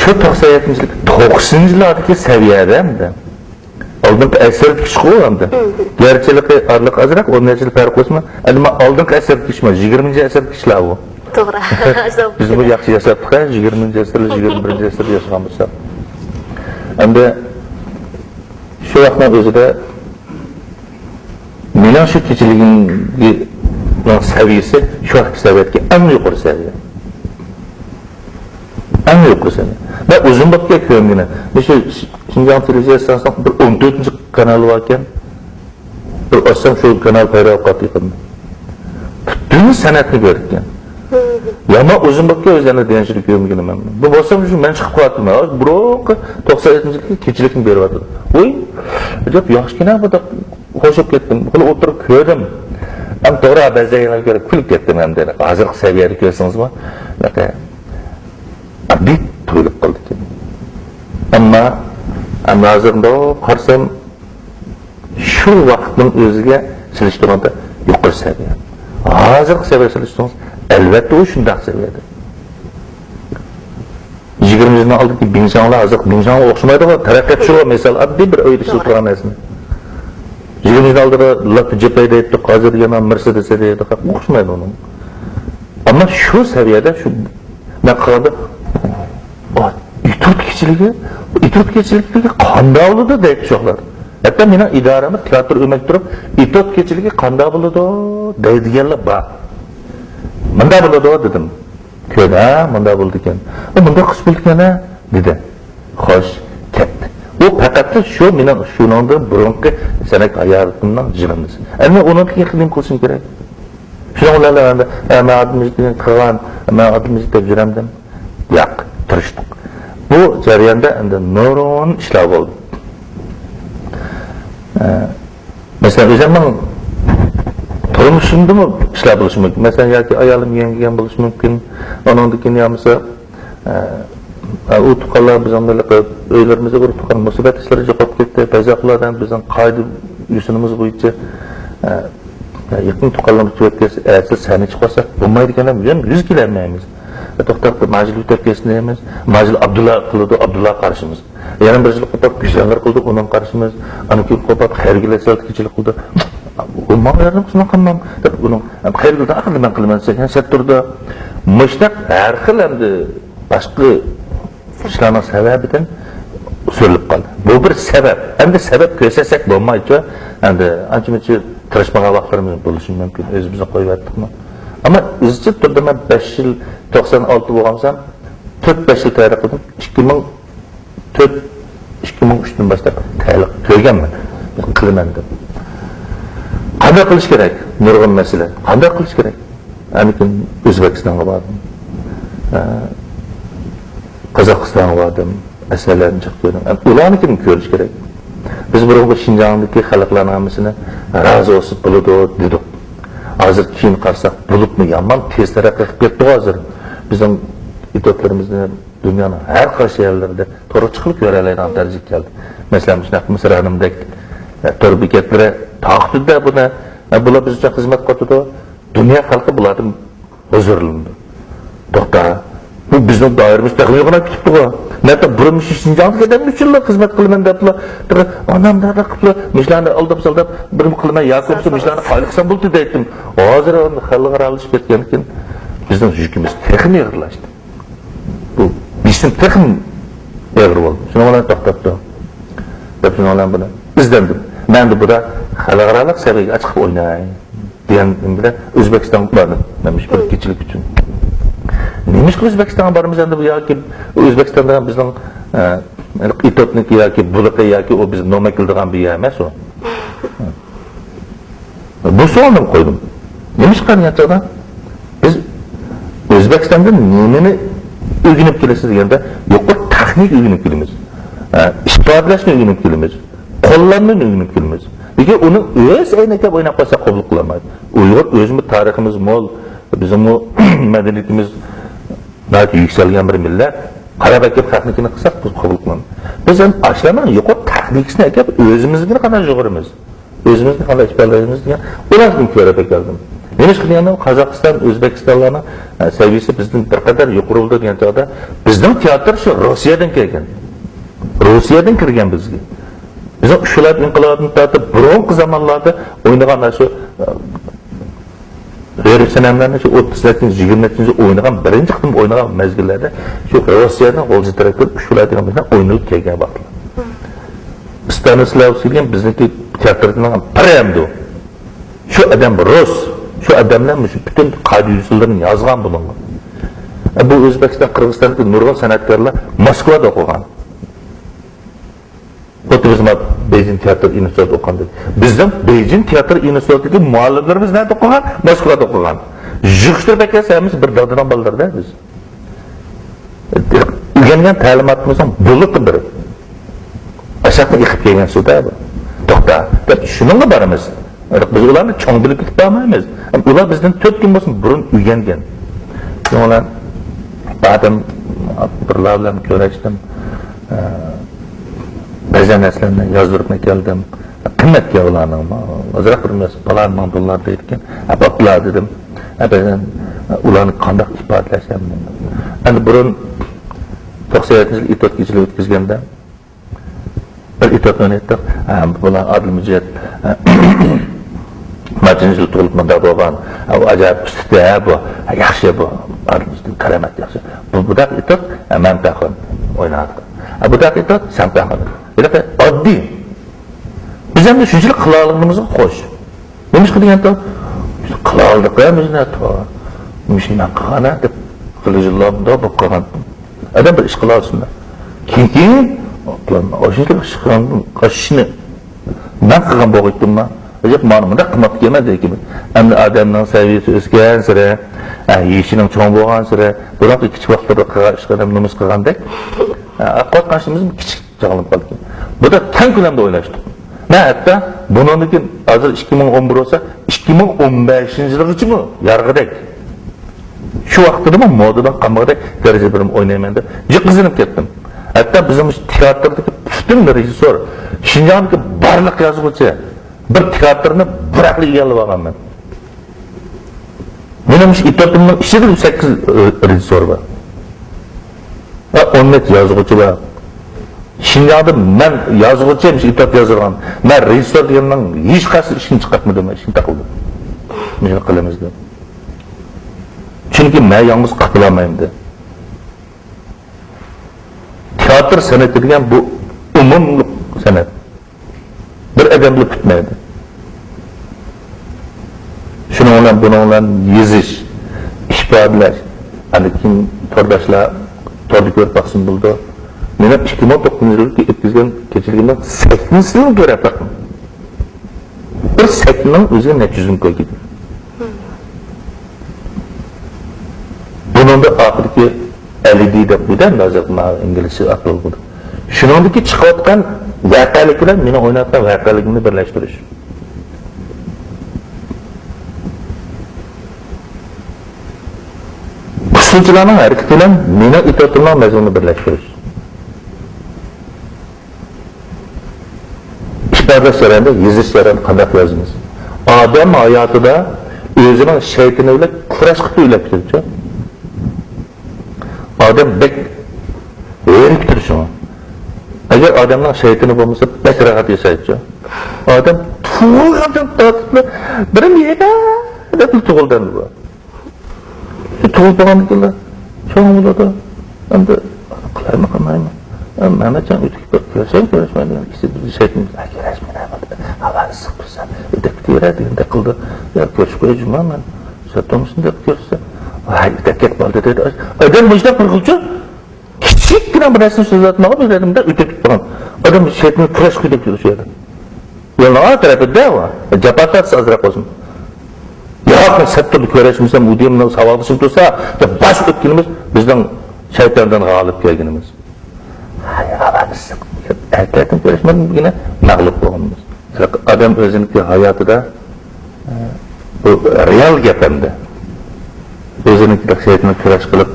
شۇ توقسان يەتتىنچى يىل، توقسىنىنچى يىللاردىكى سەۋىيەدە ئەمدى ئالدىنقى ئەسەردىكى ئىشقۇ ئەمدى. گەرچىلىكى ئارىلىق ئازراق، ئون نەچچە يىل پەرق بولسىمۇ، ئەمما ئالدىنقى ئەسەردىكى ئىشمۇ، يىگىرمىنچى ئەسىردىكى ئىشلار بۇ. توغرا. بىزمۇ ياخشى ياشاپتۇق، ھە، يىگىرمىنچى ئەسىر، يىگىرمە بىرىنچى ئەسىردە ياشىغان بولساق. ئەمدى شۇ ۋاقىتنىڭ ئۆزىدە مېنىڭ شۇ كېچىلىكىمنىڭ سەۋىيەسى شۇ ۋاقىتقى سەۋىيەدىكى ئەڭ يۇقىرى سەۋىيە. ئەڭ يۇقىرى سەۋىيە. مەن ئۇزۇن بولۇپ كۆرمىگىنى. مۇشۇ شىنجاڭ تېلېۋىزىيە ئىستانسىسىنىڭ بىر ئون تۆتىنچى كانالى باركەن. بىر ئاچسام شۇ كانال پەيدا بولۇپ قاپتۇ يېقىندا. پۈتۈن سەنئەتنى كۆرۈپتىكەن. يامان ئۇزۇن بولۇپتۇ ئۆزلەرنى دېيەنچىلىك كۆرمىگىنى مەن. بۇ بولسام شۇ مەن چىقىپ قالاتتىم. بۇرۇنقى توقسان يەتتىنچى يىلدىكى كېچىلىكنى بېرىۋاتىدۇ. ۋوي، ئەجەب ياخشىكەن بۇ دەپ خوش بولۇپ كەتتىم. بۇنى ئولتۇرۇپ كۆردۈم. ئەمدى توغرا بەزى يەرلەرگە كۆرۈپ كۈلۈپ كەتتىم ئەمدى. ھازىرقى سەۋىيەدە كۆرسىڭىزمۇ، بەك تۇيۇلۇپ قالدىكەن. ئەمما، ئەمما ھازىر مۇنداق قارىسام، شۇ ۋاقىتنىڭ ئۆزىگە سېلىشتۇرغاندا يۇقىرى سەۋىيە. ھازىرقى سەۋىيە سېلىشتۇرسىڭىز، ئەلۋەتتە ئۇ شۇنداق سەۋىيەدە. يىگىرمە يىلنىڭ ئالدىدىكى بىڭشاڭلار ھازىرقى بىڭشاڭغا ئوخشىمايدىغۇ، تەرەققىيات شۇ، مىسال، ئاددىي بىر ئۆيدە ئىشلەپ تۇرغان نەرسىنى. يىگىرمە يىلنىڭ ئالدىدا لاتا جىپ ھەيدەپ، ھازىر دېگەن مېرسېدېس ھەيدەيدۇ، ئوخشىمايدۇ ئۇنىڭ. ئەمما شۇ سەۋىيەدە شۇ مەن قارىدىم، ئا، ئېتيۇد كېچىلىكى، ئېتيۇد كېچىلىكى قانداق بولىدۇ دەيدۇ چوقلار. ھەتتا مېنىڭ ئىدارەمدە تىياتىر ئۆمەك تۇرۇپ، ئېتيۇد كېچىلىكى قانداق بولىدۇ دەيدىغانلار بار. مۇنداق بولىدۇ دېدىم. كۆردى، ھە، مۇنداق بولىدىكەن. ئۇ مۇنداق قىلسا بولىدىكەن، ھە، دېدى. خوش، كەتتى. ئۇ پەقەتلا شۇ مېنىڭ شۇنىڭدىن بۇرۇنقى سەنئەت ھاياتىمنىڭ يىغىندىسى. ئەمدى ئۇنىڭدىن كېيىن نېمە قىلىشىم كېرەك؟ شۇنىڭ بىلەن بىر، ئە، مەن ئادىل مىجىتنى قىلغان، مەن ئادىل مىجىت دەپ يۈرەمدىم. ياق، تىرىشتۇق. بۇ جەرياندا ئەمدى نۇرغۇن ئىشلار بولدى. ئە، مەسىلەن، ئۆزۈمنىڭ تۇرمۇشۇمدىمۇ ئىشلار بولۇشى مۇمكىن. مەسىلەن، ياكى ئايالىم يەڭگىگەن بولۇشى مۇمكىن. ئۇنىڭدىن كېيىن يا بولمىسا، ئە، ئۇ تۇغقانلار بىزنىڭ ھېلىقى ئۆيلىرىمىزدە ئۇرۇپ تۇغقان مۇسىبەت ئىشلىرى يوقاپ كەتتى. بەزى ۋاقىتلاردا بىزنىڭ قائىدە يوسۇنىمىز بويىچە، ئە، يېقىن تۇغقانلىرىمىز تۈگەپ كەتسە، ئەتىسى سەھنىگە چىقىپ قالساق بولمايدىكەن، يەنە يۈز كېلەلمەيمىز. ئە، توختاپ، ماجىل ئۆتەپ كەتسۇن دەيمىز. ماجىل ئابدۇللا قىلىدۇ، ئابدۇللا قارىشىمىز. يەنە بىر يىل قوپاپ گۈزەللەر قىلدى، ئۇنىڭ قارىشىمىز. ئاندىن كېيىن قوپاپ خەيرىگۈل ئەسلەت كېچىلىك قىلدى. ئۇ ماڭا ياردەم قىلسۇن قىلمام دەپ ئۇنىڭ خەيرىگۈلدىن ئاخىرىدا مەن قىلىمەن دېسە، يەنە سەت تۇرىدۇ. مۇشۇنداق ھەر خىل ئەمدى باشقا ئىشلارنىڭ سەۋەبىدىن سۈرۈلۈپ قالدى. بۇ بىر سەۋەب. ئەمدى سەۋەب كۆرسەتسەك بولمايدۇ. ئەمدى ئانچە-مۇنچە تىرىشمىغان ۋاقىتلىرىمىز بولۇشى مۇمكىن. ئۆزىمىزنى قويۇۋەتتۇقمۇ. ئەمما ئىزچىل تۈردە مەن بەش يىل، توقسان ئالتە بولغانسام، تۆت بەش يىل تەييارلىق قىلدىم. ئىككى مىڭ تۆت، ئىككى مىڭ ئۈچتىن باشلاپ تەييارلىق كۆرگەنمەن. قىلىمەن دەپ. قانداق قىلىش كېرەك؟ نۇرغۇن مەسىلە. قانداق قىلىش كېرەك؟ ئاندىن كېيىن ئۆزبېكىستانغا باردىم. ئە، قازاقىستانغا باردىم. ئەسەرلەرنى جىق كۆردۈم. ئەمدى ئۇلارنىڭكىنى كۆرۈش كېرەك. بىز بۇرۇنقى شىنجاڭدىكى خەلقلەرنىڭ ھەممىسىنى رازى بولسا بولىدۇ دېدۇق. ھازىر كېيىن قارىساق، بولۇپمۇ يامان تېز تەرەققىي قىلىپ كەتتىغۇ ھازىر. بىزنىڭ ئېتيۇدلىرىمىزنى دۇنيانىڭ ھەر قايسى يەرلىرىدە تورغا چىقىرىپ كۆرەلەيدىغان دەرىجىگە كەلدى. مەسىلەن، مۇشۇنداق مىسىر خانىمدەك، ئە، تور بېكەتلىرى تاقىتىدە بۇنى ھە، بۇلار بىز ئۈچۈن خىزمەت قىلىۋاتىدۇ. دۇنيا خەلقى بۇلاردىن ھۇزۇرلىنىدۇ. توختا، بۇ بىزنىڭ دائىرىمىز تېخىمۇ يوغىناپ كېتىپتىغۇ. مەن بۇرۇن مۇشۇ شىنجاڭدىكى ئادەم ئۈچۈنلا خىزمەت قىلىمەن دەپلا، ئانام دادا قىپلا مۇشۇلارنى ئالداپ سالداپ بىر نېمە قىلىمەن، ياكى بولمىسا مۇشۇلارنى ئايلىقسام بولدى دەيتتىم. ھازىر خەلقئارالىشىپ كەتكەندىكىن بىزنىڭ يۈكىمىز تېخىمۇ ئېغىرلاشتى. بۇ بېسىم تېخىمۇ ئېغىر بولدى. شۇنىڭ بىلەن توختاپتۇ. دەپ شۇنىڭ بىلەن بۇنى ئىزدەندىم. مەن ئەمدى بۇدا خەلقئارالىق سەۋىيەگە چىقىپ ئويناي دېگەن نېمە بىلەن ئۆزبېكىستانغا باردىم. مەن مۇشۇ بىر كېچىلىك ئۈچۈن. نېمىشقا ئۆزبېكىستانغا بارىمىز ئەمدى بۇ ياكى ئۆزبېكىستاندا بىزنىڭ، ئە، ئىتوتنىكى ياكى بۇلىقى ياكى ئۇ بىز نومەك كېلىدىغان بىر يەر ئەمەس ئۇ. بۇ سوئالنى قويدۇم. نېمىشقا دېگەن چاغدا، بىز ئۆزبېكىستاندىن نېمىنى ئۆگىنىپ كېلىسىز دېگەندە، يۇقىرى تېخنىكا ئۆگىنىپ كېلىمىز. ئە، ئىپادىلەشنى ئۆگىنىپ كېلىمىز. قوللانمىنى ئۆگىنىپ كېلىمىز. لېكىن ئۇنىڭ ئۆز ئەينەكلەپ ئويناپ قالساق قوبۇل قىلالمايدۇ. ئۇيغۇر ئۆزىمۇ تارىخىمىز مول، بىزمۇ مەدەنىيىتىمىز ناھايىتى يۈكسەلگەن بىر مىللەت. قاراپ ئەكەپ خەقنىڭكىنى قىلساق بىز قوبۇل قىلالمايدۇ. بىز ئەمدى ئاشۇلارنىڭ يۇقىرى تېخنىكىسىنى ئەكەپ ئۆزىمىزنىڭكىنى قانداق يۇغۇرىمىز؟ ئۆزىمىزنى قانداق ئىپادىلەيمىز دېگەن ئۇلاردىن كۆرۈپ ئەكەلدىم. نېمىشقا دېگەندە قازاقىستان، ئۆزبېكىستانلارنىڭ، ئە، سەۋىيەسى بىزدىن بىر قەدەر يۇقىرى بولىدۇ دېگەن چاغدا بىزنىڭ تىياتىر شۇ روسىيەدىن كەلگەن. روسىيەدىن كىرگەن بىزگە. بىزنىڭ ئۈچ ۋىلايەت ئىنقىلابىدىن تارتىپ بۇرۇنقى زامانلاردا ئوينىغان شۇ، ئە، غېرىب سەنەملەرنى شۇ ئوتتۇز نەچچىنچى، يىگىرمە نەچچىنچى ئوينىغان، بىرىنچى قېتىم ئوينىغان مەزگىللەردە شۇ روسىيەنىڭ غۇلجا تەرەپتىن ئۈچ ۋىلايەت ئىنقىلابىدىن ئوينىلىپ كەلگەن ۋاقىتلار. ستانىسلاۋسكىي دېگەن بىزنىڭكى تىياتىرنىڭ پىرى ئەمدى ئۇ. شۇ ئادەم رۇس. شۇ ئادەملەر مۇشۇ پۈتۈن قائىدە-يوسۇنلىرىنى يازغان بۇنىڭغا. ئە، بۇ ئۆزبېكىستان، قىرغىزىستاندىكى نۇرغۇن سەنئەتكارلار موسكۋادا ئوقۇغان. خۇددى بىز مانا بېيجىڭ تىياتىر ئىنستىتۇتىدا ئوقۇغاندەك. بىزنىڭ بېيجىڭ تىياتىر ئىنستىتۇتىدىكى مۇئەللىملىرىمىز نەدە ئوقۇغان؟ موسكۋادا ئوقۇغان. يىغىشتۇرۇپ ئەكەلسە ھەممىسى بىر دادىنىڭ بالىلىرى-دە بىز. ئۆگەنگەن تەلىماتىمىزنىڭ بولۇتى بىر. ئاشاقتىن ئېقىپ كەلگەن سۇ-دە بۇ. توختا، دەپ شۇنىڭغا بارىمىز. بىز ئۇلارنى چوڭ بىلىپ كېتىپ بارمايمىز. ئۇلار بىزدىن تۆت كۈن بولسۇن بۇرۇن ئۆگەنگەن. شۇنىڭ بىلەن بەدەم بىرلار بىلەن كۆرۈشتۈم. بەزەن نەرسىلەرنى يازدۇرۇپمۇ كەلدىم. قىممەتكە ئۇلارنىڭ ئازراق بىر نەرسە پالان مىڭ دوللار دەيدىكەن. ھە، بوپتۇلا دېدىم. ھە، بەزەن ئۇلارنى قانداق ئىپادىلەش ھەم. ئەمدى بۇرۇن توقسان يەتتىنچى يىل ئىتوت كېچىلىرى ئۆتكۈزگەندە، بىر ئىتوتنى ئېيتتۇق. ھە، بۇلار ئادىل مۇجىت، ھە، مەدىنىدە تۇغۇلۇپ مۇنداق بولغان. ھە، ئۇ ئاجايىپ ئۇستىدى، ھە، بۇ. ھە، ياخشى بۇ. ئادىل مۇجىتنىڭ كارامىتى ياخشى. بۇ، بۇنداق ئىتوت، ھە، مەن پەخۇن ئويناۋاتىدۇ. ھە، بۇنداق ئىتوت، سەن پەخۇن. ھېلىقى ئاددىي. بىز ئەمدى شۇنچىلىك قىلالىغىنىمىزغا خوش. نېمىشقا دېگەندە، قىلالىدۇق-ە بىز نە، مۇشۇنى مەن قىلغان-ە دەپ، خېلى يىللار مۇنداق بولۇپ قالغان. ئادەم بىر ئىش قىلالىسۇن. كېيىن، كېيىن، ئاشۇنداق ئىش قىلغاندىن، ئاشۇنى مەن قىلغان بولغىيتتىمما؟ ئەجەب، مانا مۇنداق قىلماپتىكەنمەن دېگەن. ئەمدى ئادەمنىڭ سەۋىيەسى ئۆسكەن سېرى، ئە، يېشىنىڭ چوڭ بولغان سېرى، بۇرۇنقى كىچىك ۋاقىتلىرىدا قىلغان ئىشلىرىنى نومۇس قىلغاندەك، ئە، قىلىۋاتقان ئىشىمىز كىچىك. چاغلىنىپ قالدى. بۇ دا كەڭ كۆلەمدە ئويلاشتۇق. مەن ھەتتا بۇنىڭدىن كېيىن، ھازىر ئىككى مىڭ ئون بىر بولسا، ئىككى مىڭ ئون بەشىنچى يىلغىچىمۇ يارىغۇدەك، شۇ ۋاقىتتىمۇ مودىدىن قالمىغۇدەك دەرىجىدە بىر ئوينايمەن دەپ جىققىزىنىپ كەتتىم. ھەتتا بىزنىڭ مۇشۇ تىياتىردىكى پۈتۈن رېژىسسور، شىنجاڭدىكى بارلىق يازغۇچى، بىر تىياتىرنى بىراقلا ئىگىلەپ ئالغانمەن. مېنىڭ مۇشۇ ئىتتىپاقىمنىڭ ئىچىدە سەككىز، ئى، رېژىسسور بار. ۋە ئون نەچچە يازغۇچى بار. شىنجاڭدا مەن يازغۇچى، مۇشۇ ئىتتىپاق يازىدىغان. مەن رېژىسسور دېگەننىڭ ھېچقايسى ئىشىنى چىقارتمىدىم، ئىشىنى تاقىلدىم. مۇشۇنى قىلىمىز دەپ. چۈنكى مەن يالغۇز قىلالمايمەن. تىياتىر سەنئىتى دېگەن بۇ ئومۇملۇق سەنئەت. بىر ئادەم بىلەن پۈتمەيدۇ. شۇنىڭ بىلەن، بۇنىڭ بىلەن يېزىش، ئىپادىلەش، ئاندىن كېيىن تورداشلار توردا كۆرۈپ باقسىمۇ بولىدۇ. مېنىڭ ئىككى مىڭ توققۇزىنچى يىلى ئۆتكۈزگەن كېچىلىكىمنىڭ سەھنىسىنى كۆرۈپ باقىڭ. بىر سەھنىنىڭ ئۆزىگە نەچچە يۈز مىڭ كوي كېتىدۇ. بۇنىڭدا ئاخىرقى ئەلئىدى دەپ قويدى، ھازىر مانا ئىنگلىزچە ئاتالغۇدا. شۇنىڭدىكى چىقىۋاتقان ۋەقەلىك بىلەن مېنىڭ ئويناۋاتقان ۋەقەلىكىمنى بىرلەشتۈرۈش. ئۇسسۇلچىلارنىڭ ھەرىكىتى بىلەن مېنىڭ ئېتىرتىمنىڭ مەزمۇنىنى بىرلەشتۈرۈش. ئىپادىلەش جەريانىدا، يېزىش جەريانىدا قانداق يازىمىز؟ ئادەم ھاياتىدا ئۆزىنىڭ شەيتىنى بىلەن كۈرەش قىلىپ ئۆلۈپ كېتىدىچۇ. ئادەم بەك ھېرىپ تۇرۇشىغا. ئەگەر ئادەمنىڭ شەيتىنى بولمىسا، بەك راھەت ياشايدىچۇ. ئادەم تۇغۇلغاندىن تارتىپلا بىر مېۋە دەپلا تۇغۇلدى ئەمدى بۇ. تۇغۇلۇپ بولغاندىن كېيىنلا چوڭ بولىدۇ. ئەمدى قىلايمۇ قىلمايمۇ؟ مەمەتجان ئۆتۈپ كېتىپ، كۆرسەم كۆرۈشمەي دېگەن ئىچىدە بىر شەيتان، كۆرۈشمەيدىغان ھاۋا ئىسسىق تۇرسا، ئۆتۈپ كېتىۋېرە دېگەندەك قىلدى. يا، كۆرۈشۈپ قوياي جۇما مەن. شۇنداق كۆرسە، ۋاي، ئۆتۈپ كېتىپ قالدى دېدى. ئادەم مۇشۇنداق بىر خىلچۇ. كىچىككىنە بىر نەرسىنى سۆزلەۋاتمىغان بىر يېرىمدە ئۆتۈپ كېتىدىغان. ئادەم شەيتاننى كۈرەش قىلىدۇ شۇ يەردە. يولنىڭ ئارقا تەرىپىدە ئۇ. جاپا تارتسا ئازراق بولسۇن. ياق، مەن سەت تۈرلۈ كۆرۈشمىسەم، ئۇ دېگەن مېنىڭ ساۋاقدىشىم تۇرسا، دەپ باش ئۆتكىنىمىز بىزنىڭ شەيتاندىن غالىب كەلگىنىمىز. ھاي، ھاۋا ئىسسىق. ئەركەكتىن كۆرۈشمىدىم دېگىنە مەغلۇپ بولغىنىمىز. ئادەم ئۆزىنىڭكى ھاياتىدا بۇ رېئال گەپ ئەمدى. ئۆزىنىڭ شەيتىنى كۈرەش قىلىپ،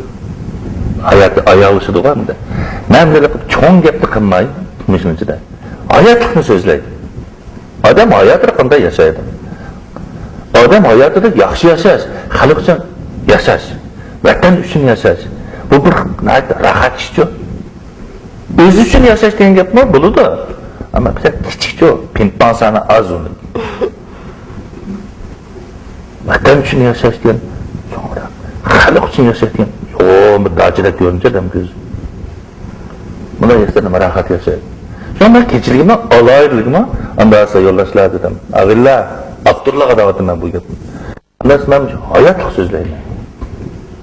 ھاياتى ئاياغلىشىدىغۇ ئەمدى. مەن بىر چوڭ گەپنى قىلماي، مۇشۇنىڭ ئىچىدە ھاياتلىقنى سۆزلەي. ئادەم ھاياتىدا قانداق ياشايدۇ؟ ئادەم ھاياتىدا ياخشى ياشاش، خەلق ئۈچۈن ياشاش، ۋەتەن ئۈچۈن ياشاش. بۇ بىر ناھايىتى راھەت ئىشچۇ. ئۆزى ئۈچۈن ياشاش دېگەن گەپمۇ بولىدۇ. ئەمما بىر كىچىكچۇ، پىڭپاڭ سانى ئاز ئۇنىڭ. ۋەتەن ئۈچۈن ياشاش دېگەن چوڭراق. خەلق ئۈچۈن ياشاش دېگەن چوڭ بىر داچىدەك كۆرۈنسە ئادەم كۆزى. مۇنداق ياشىسا نېمە راھەت ياشايدۇ. شۇڭا مەن كېچىلىكىمنىڭ ئالاھىدىلىكىمۇ ئاندا يولداشلار دېدىم. ئاغىلار، ئاپتورلارغا دەۋاتىمەن بۇ گەپنى. ئەمەس، مەن ھاياتلىق سۆزلەيمەن.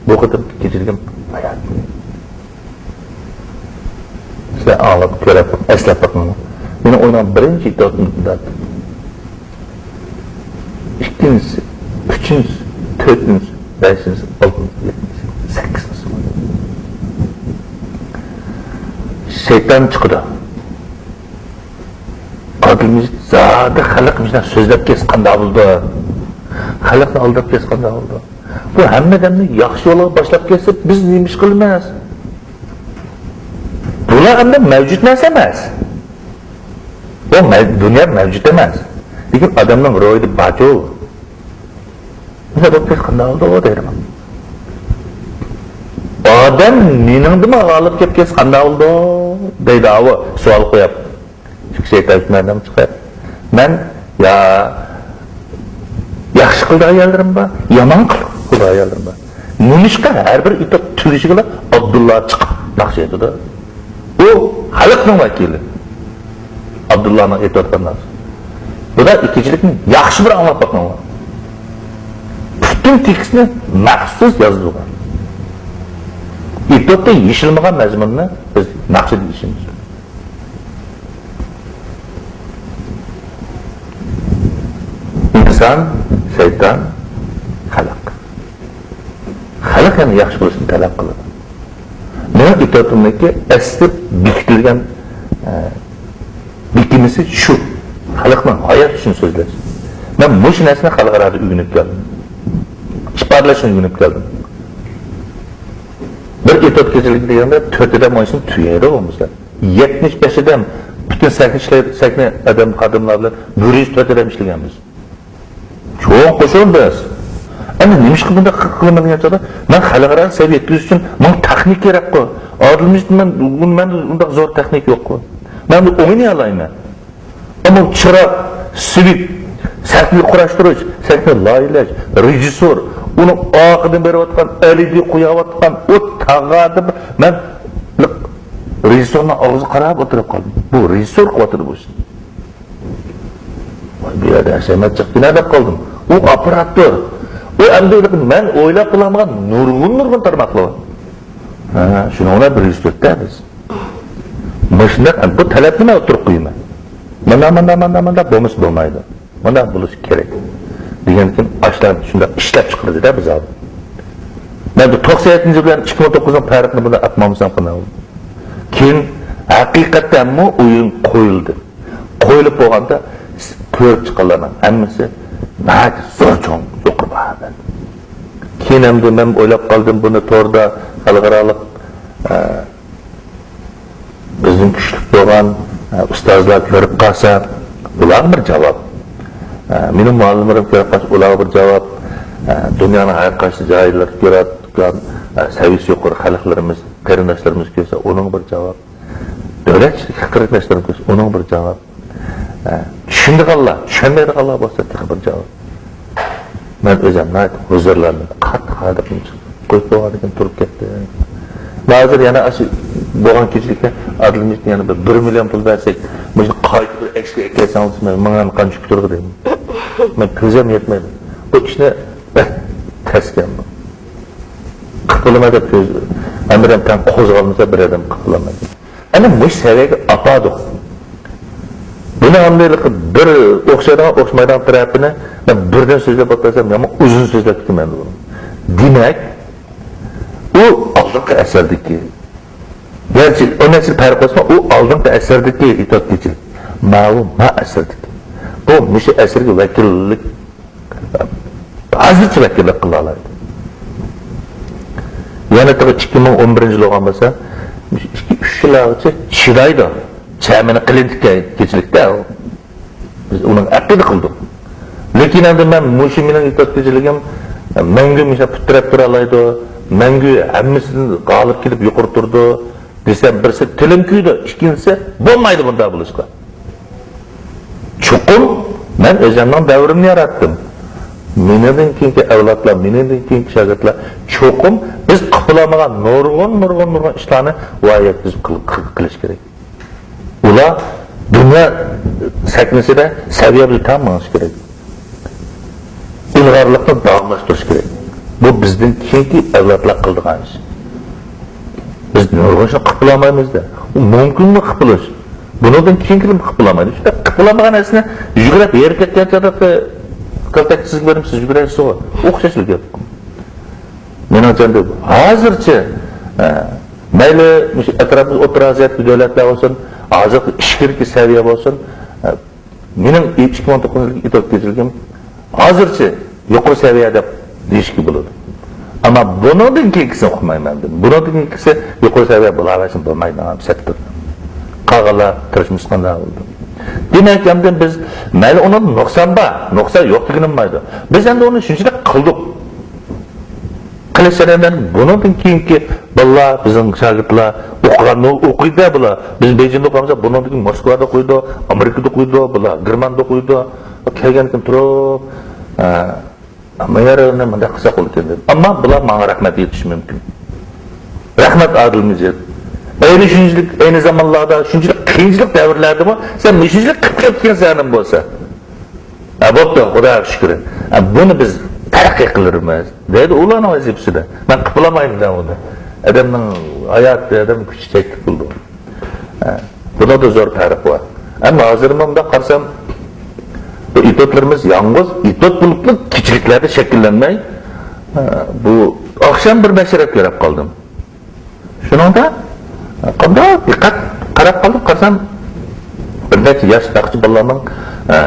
بۇ قېتىم كېچىلىكىم ھايات. سىلەر ئاڭلاپ، كۆرۈپ، ئەسلەپ بېقىڭلار. مېنىڭ ئوينىغان بىرىنچى ئىپپىداتىم. ئىككىنچىسى، ئۈچىنچىسى، تۆتىنچىسى، بەشىنچىسى، ئالتىنچىسى، يەتتىنچىسى، سەككىزىنچىسى. شەيتان چىقىدۇ. ئابدۇلمىجىت زادى خەلق مۇشۇنداق سۆزلەپ كەتسە قانداق بولىدۇ؟ خەلقنى ئالداپ كەتسە قانداق بولىدۇ؟ بۇ ھەممە ئادەمنى ياخشى يولغا باشلاپ كەتسە، بىز نېمە ئىش قىلىمىز؟ بۇلار ئەمدى مەۋجۇت نەرسە ئەمەس. بۇ مەv-، دۇنيا مەۋجۇت ئەمەس. لېكىن ئادەمنىڭ روھىدا بارچۇ. مۇنداق بولۇپ كەتسە قانداق بولىدۇ دەيدىغان. ئادەم مېنىڭدىنمۇ غالىب كەپ كەتسە قانداق بولىدۇ دەيدۇ، ئاۋۇ سوئال قويۇپ. ئىككى شەيتان ئۈچۈن ئادەم چىقىپ. مەن يا ياخشى قىلىدىغان يەرلىرىم بار، يامان قىلىدىغان يەرلىرىم بار. نېمىشقا ھەر بىر ئېتاپ تۈگىشىگىلا ئابدۇللا چىقىپ ناخشا ئېيتىدۇ؟ ئۇ خەلقنىڭ ۋەكىلى. ئابدۇللانىڭ ئېيتىۋاتقان ناخشىسى. بۇدا ئىككىنچىلىكنى ياخشى بىر ئاڭلاپ باقىڭلار. پۈتۈن تېكىستنى مەخسۇس يازدۇرغان. ئېتىۋاتقان يېشىلمىغان مەزمۇننى بىز ناخشا دېيىشىمىز. ئىنسان، شەيتان، خەلق. خەلق يەنە ياخشى بولۇشنى تەلەپ قىلىدۇ. مېنىڭ ئېتىرافىمدىكى ئەسلى بېكىتىلگەن، ئە، بېكىنىشى شۇ. خەلقنىڭ ھاياتى ئۈچۈن سۆزلەش. مەن مۇشۇ نەرسىنى خەلقئارادا ئۆگىنىپ كەلدىم. ئىپادىلەشنى ئۆگىنىپ كەلدىم. بىر ئېتىراپ كېچىلىكى دېگەندە تۆت ئادەم ئوينىسا تۈگەيدۇ بولمىسا. يەتمىش بەش ئادەم پۈتۈن سەھنە ئىشلەيدۇ، سەھنە ئادەم، خادىملار بىلەن بىر يۈز تۆت ئادەم ئىشلىگەن بىز. چوڭ قوشۇن بىز. ئەمدى نېمىشقا بۇنداق قىلىمەن دېگەن چاغدا، مەن خەلقئارا سەۋىيەگە يەتكۈزۈش ئۈچۈن ماڭا تېخنىكا كېرەكقۇ. ئادىل مەجىت، مەن، مەن ئۇنداق زور تېخنىكا يوققۇ. مەن بۇنى ئوينىيالايمەن. ئەمما چىراغ، سۈۋىت، سەھنىنى قۇراشتۇرۇش، سەھنىنى لايىھەلەش، رېژىسسور، ئۇنىڭ ئارقىدىن بېرىۋاتقان، ئەلئىدى قويۇۋاتقان ئۇ تاغادىم، مەن رېژىسسورنىڭ ئاغزىغا قاراپ ئولتۇرۇپ قالدىم. بۇ رېژىسسور قىلىۋاتىدۇ بۇ ئىشنى. ۋاي، بۇ يەردە ھەشەمەت چىقتى دەپ قالدىم. ئۇ ئاپپاراتتۇر. ئۇ ئەمدى مەن ئويلاپ بولالمىغان نۇرغۇن، نۇرغۇن تارماقلار بار. ھە، شۇنىڭ بىلەن بىر يۈز تۆتتە بىز. مۇشۇنداق، بۇ تەلەپنى مەن ئوتتۇرىغا قويىمەن. مانا، مانا، مانا، مانا بولمىسا بولمايدۇ. مانا بولۇشى كېرەك. دېگەندىكىن ئاشۇلار شۇنداق ئىشلەپ چىقىرىدۇ-دە بىز ھازىر. مەن بۇ توقسان يەتتىنچى بىلەن ئىككى مىڭ توققۇزنىڭ پەرقىنى بۇنداق ئاقمامسام قانداق بولىدۇ؟ كېيىن ھەقىقەتەنمۇ ئويۇن قويۇلدى. قويۇلۇپ بولغاندا كۆرۈپ چىققانلارنىڭ ھەممىسى ناھايىتى زور چوڭ يۇقىرى باھا بەردى. كېيىن ئەمدى مەن ئويلاپ قالدىم، بۇنى توردا خەلقئارالىق، ئە، بىزدىن كۈچلۈك بولغان، ئە، ئۇستازلار كۆرۈپ قالسا، بۇلارغا بىر جاۋاب. ھە، مېنىڭ مۇئەللىملىرىم كېلىپ قالسا، ئۇلارغا بىر جاۋاب. ھە، دۇنيانىڭ ھەر قايسى جايلىرىدا كۆرۈپ، ھە، سەۋىيەسى يۇقىرى خەلقلىرىمىز، قېرىنداشلىرىمىز كۆرسە، ئۇنىڭغا بىر جاۋاب. دۆلەتچىلىك قېرىنداشلىرىمىز كۆرسە، ئۇنىڭغا بىر جاۋاب. ھە، چۈشىنىدىغانلار، چۈشەنمەيدىغانلار بولسا، تېخى بىر جاۋاب. مەن ئۆزۈم ناھايىتى ھۇزۇرلاندىم، قاتتىق ھاردۇقۇم چىقتى. قويۇپ بولغاندىن كېيىن تۇرۇپ كەتتىم. مەن ھازىر يەنە ئاشۇ بولغان كېچىلىكتە ئادىل مىجىتنى يەنە بىر، بىر مىليون پۇل بەرسەك، مۇشۇنى قايتا بىر ئەكسىگە ئەكەلسەڭلار، مەن ماڭا قانچە كۈتۈرغۇ دەيمەن. مەن كۆزۈم يەتمەيدۇ. بۇ ئىشنى بەك تەسكەن. قىلىپ بولىمەن دەپ كۆز، ھەممىدىن تەڭ قوزغالمىسا بىر ئادەم قىلىپ بولالمايدۇ. ئەنە مۇشۇ سەۋىيەگە ئاپاردۇق. بۇنى ئاندىلىق بىر ئوخشايدىغان، ئوخشىمايدىغان تەرەپىنى مەن بىردىن سۆزلەپ ئۆتسەم، يامان ئۇزۇن سۆزلەپ كېتىمەن بۇنى. دېمەك، ئۇ ئالدىنقى ئەسەردىكى، گەرچە ئون نەچچە يىل پەرق بولسىمۇ، ئۇ ئالدىنقى ئەسەردىكى ئېتوت كېچىلىك. ماۋۇ ما ئەسەردىكى. بۇ مۇشۇ ئەسەرگە ۋەكىللىك ھازىرچە ۋەكىللىك قىلالايدۇ. يەنە تېخى ئىككى مىڭ ئون بىرىنچى يىل بولغان بولسا، ئىككى، ئۈچ يىلغىچە چىدايدۇ. چەمىنى قىلىنچ كېچىلىكتە بىز ئۇنىڭ ھەققىدە قىلدۇق. لېكىن ئەمدى مەن مۇشۇ مېنىڭ ئېتوت كېچىلىكىم مەڭگۈ مۇشۇ پۇت تىرەپ تۇرالايدۇ، مەڭگۈ ھەممىسىدىن غالىب كېلىپ يۇقىرى تۇرىدۇ دېسەم، بىرسى تىلىم كۆيىدۇ، ئىككىنچىسى بولمايدۇ بۇنداق بولۇشقا. چوقۇم مەن ئۆزۈمنىڭ دەۋرىمنى ياراتتىم. مېنىڭدىن كېيىنكى ئەۋلادلار، مېنىڭدىن كېيىنكى شاگىرتلار چوقۇم بىز قىلالمىغان نۇرغۇن، نۇرغۇن، نۇرغۇن ئىشلارنى ۋايەت بىز قىل-، قىل-، قىلىش كېرەك. ئۇلار دۇنيا سەھنىسىدە سەۋىيە بىلەن تەڭ مېڭىشى كېرەك. ئىلغارلىقنى داۋاملاشتۇرۇش كېرەك. بۇ بىزدىن كېيىنكى ئەۋلادلار قىلىدىغان ئىش. بىز نۇرغۇن ئىشنى قىلىپ بولالمايمىز-دە. ئۇ مۇمكىنمۇ قىلىپ بولۇش؟ بۇنىڭدىن كېيىنكىلەر قىلىپ بولالمايدۇ. شۇنداق قىلىپ بولالمىغان نەرسىنى يۈگۈرۈپ ھېرىپ كەتكەن چاغدا كالتەك سىزگە بېرىمەن، سىز يۈگۈرەرسىزغۇ. ئوخشاشلا گەپ. مېنىڭچە، ھازىرچە، ئە، مەيلى مۇشۇ ئەتراپىمىز ئوتتۇرا ئاسىيادىكى دۆلەتلەر بولسۇن، ھازىرقى ئىچكىرىكى سەۋىيە بولسۇن، ئە، مېنىڭ ئىككى مىڭ توققۇزىنچى يىلدىكى ئېتوت كېچىلىكىم ھازىرچە يۇقىرى سەۋىيە دەپ دېيىشكە بولىدۇ. ئەمما بۇنىڭدىن كېيىنكىسىنى ئۇقمايمەن دېدىم. بۇنىڭدىن كېيىنكىسى يۇقىرى سەۋىيە بولالمايدىغان سەپتۇر. قالغانلار تىرىشمىسا قانداق بولىدۇ؟ دېمەك، ئەمدى بىز مەيلى ئۇنىڭدا نۇقسان بار، نۇقسان يوق دېگىنىم بولمايدۇ. بىز ئەمدى ئۇنى شۇنچىلىك قىلدۇق. قىلىش جەريانىدا بۇنىڭدىن كېيىنكى بالىلار، بىزنىڭ شاگىرتلار ئوقۇغاننى ئوقۇيدۇ بۇلار. بىز بېيجىڭدا ئوقۇغان بولساق، بۇنىڭدىن كېيىن موسكۋادا ئوقۇيدۇ، ئامېرىكىدا ئوقۇيدۇ، بۇلار گېرماندا ئوقۇيدۇ. كەلگەندىن كېيىن تۇرۇپ، ئە، ئەمما يەرلىرىنى مۇنداق قىلساق بولىدىكەن دېدىم. ئەمما بۇلار ماڭا رەھمەت ئېيتىشى مۇمكىن. رەھمەت، ئادىل مىجىت. ئەينى شۇنچىلىك، ئەينى زامانلاردا شۇنچىلىك قىيىنچىلىق دەۋرلەردىمۇ سەن مۇشۇنچىلىك قىلىپ كەپتىكەنسەن بولسا. ھە، بوپتۇ، خۇداغا شۈكرى. ھە، بۇنى بىز تەرەققىي قىلدۇرىمىز، دەيدۇ ئۇلارنىڭ ۋەزىپىسىدە. مەن قىلىپ بولالمايمەن ئۇنى. ئادەمنىڭ ھاياتى، ئادەمنىڭ كۈچى چەكلىك بولىدۇ. ھە، بۇنىڭدا زور پەرق بار. ئەمما ھازىر مۇنداق قارىسام، بۇ ئېتوتلىرىمىز يالغۇز ئېتوت بولۇپلا كېچىلىكلەردە شەكىللەنمەي، ھە، بۇ ئاخشام بىر مەشرەپ كۆرۈپ قالدىم. شۇنىڭدا قانداق دىققەت قاراپ قالدىم، قارىسام، بىر نەچچە ياش ناخشىچى بالىلارنىڭ، ئە،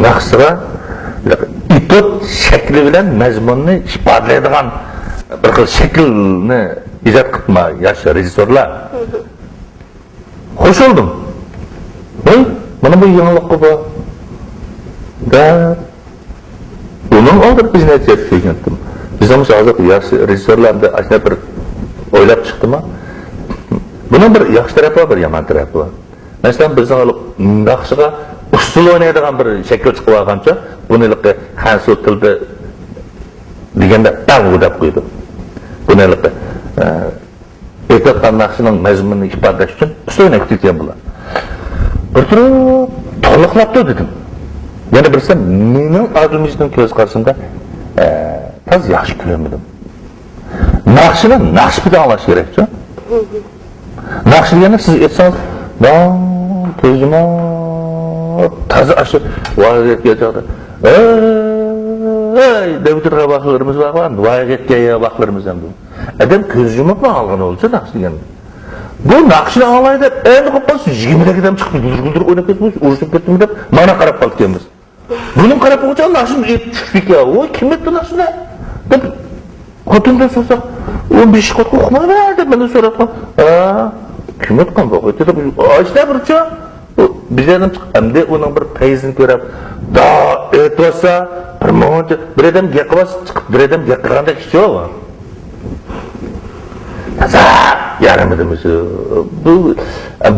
ناخشىسىغا ئېتوت شەكلى بىلەن مەزمۇننى ئىپادىلەيدىغان بىر خىل شەكىلنى ئىجاد قىپتىما ياش رېژىسسورلار. خوش بولدۇم. ھەي، مانا بۇ يېڭىلىققۇ بۇ، دەپ، ئۇنىڭ ئالدىدا بىز نەتىجە كۆرگەنتىم. بىزنىڭ مۇشۇ ھازىرقى ياخشى رېژىسسورلار ئەمدى ئاشۇنداق بىر ئويلاپ چىقتىما؟ بۇنىڭ بىر ياخشى تەرىپى بار، بىر يامان تەرىپى بار. مەسىلەن، بىزنىڭ ناخشىغا ئۇسسۇل ئوينايدىغان بىر شەكىل چىقىپ ئالغانچە، بۇنى ھېلىقى خەنزۇ تىلىدا دېگەندە، تاۋ دەپ قويىدۇ. بۇنى ھېلىقى، ئە، ئېيتىۋاتقان ناخشىنىڭ مەزمۇنىنى ئىپادىلەش ئۈچۈن ئۈستىگە ئەكتىۋىتى بۇلار. بىر تۇرۇپ توقلۇقلاپتۇ دېدىم. يەنە بىرسى مېنىڭ ئادىل مىجىتنىڭ كۆز قارىشىمدا، ئە، تازا ياخشى كۆرمىدىم. ناخشىنى ناخشا پېتى ئاڭلاش كېرەكچۇ؟ ناخشا دېگەننى سىز ئېيتسىڭىز، داڭ، كۆز يۇمۇپ، تازا ئاشۇ ۋايغا يەتكەن چاغدا، ھەي، دەۋېتىدىغان ۋاقىتلىرىمىز بار، ۋايغا يەتكەن ۋاقىتلىرىمىز ھەم بۇ. ئادەم كۆز يۇمۇپلا ئاڭلىغان بولسا ناخشا دېگەننى. بۇ ناخشىنى ئاڭلاي دەپ، ئەمدى قوپقان يىگىرمىدەك ئادەم چىقىپ، گۈدۈر-گۈدۈر ئويناپ كەتتىمىز، ئۇرۇشۇپ كەتتىمۇ دەپ، مانا قاراپ قالىدىكەنمىز. بۇنىڭ قاراپ بولغۇچە ناخشىنى ئېيتىپ چۈشۈپ كېتىپ، ۋوي، كىم ئېيتتى ناخشىنى؟ دەپ، خوتۇندىن سورىساق، ئون بەش قاتقا ئۇقمايمەن دەپ مەندىن سوراتقان. ھە، كىم ئېيتقان بۇ قېتى دەپ، ئاشۇنداق بىرچە، ئۇ بىر ئادەم چىقىپ، ئەمدى ئۇنىڭ بىر پەيزىنى كۆرۈپ، دا ئېيتىۋاتسا، بىر مۇنچە، بىر ئادەم گەپ قىلىۋاتسا، چىقىپ بىر ئادەم گەپ قىلغاندەك ئىش يوق. تازا يارىمىدىمىز. بۇ،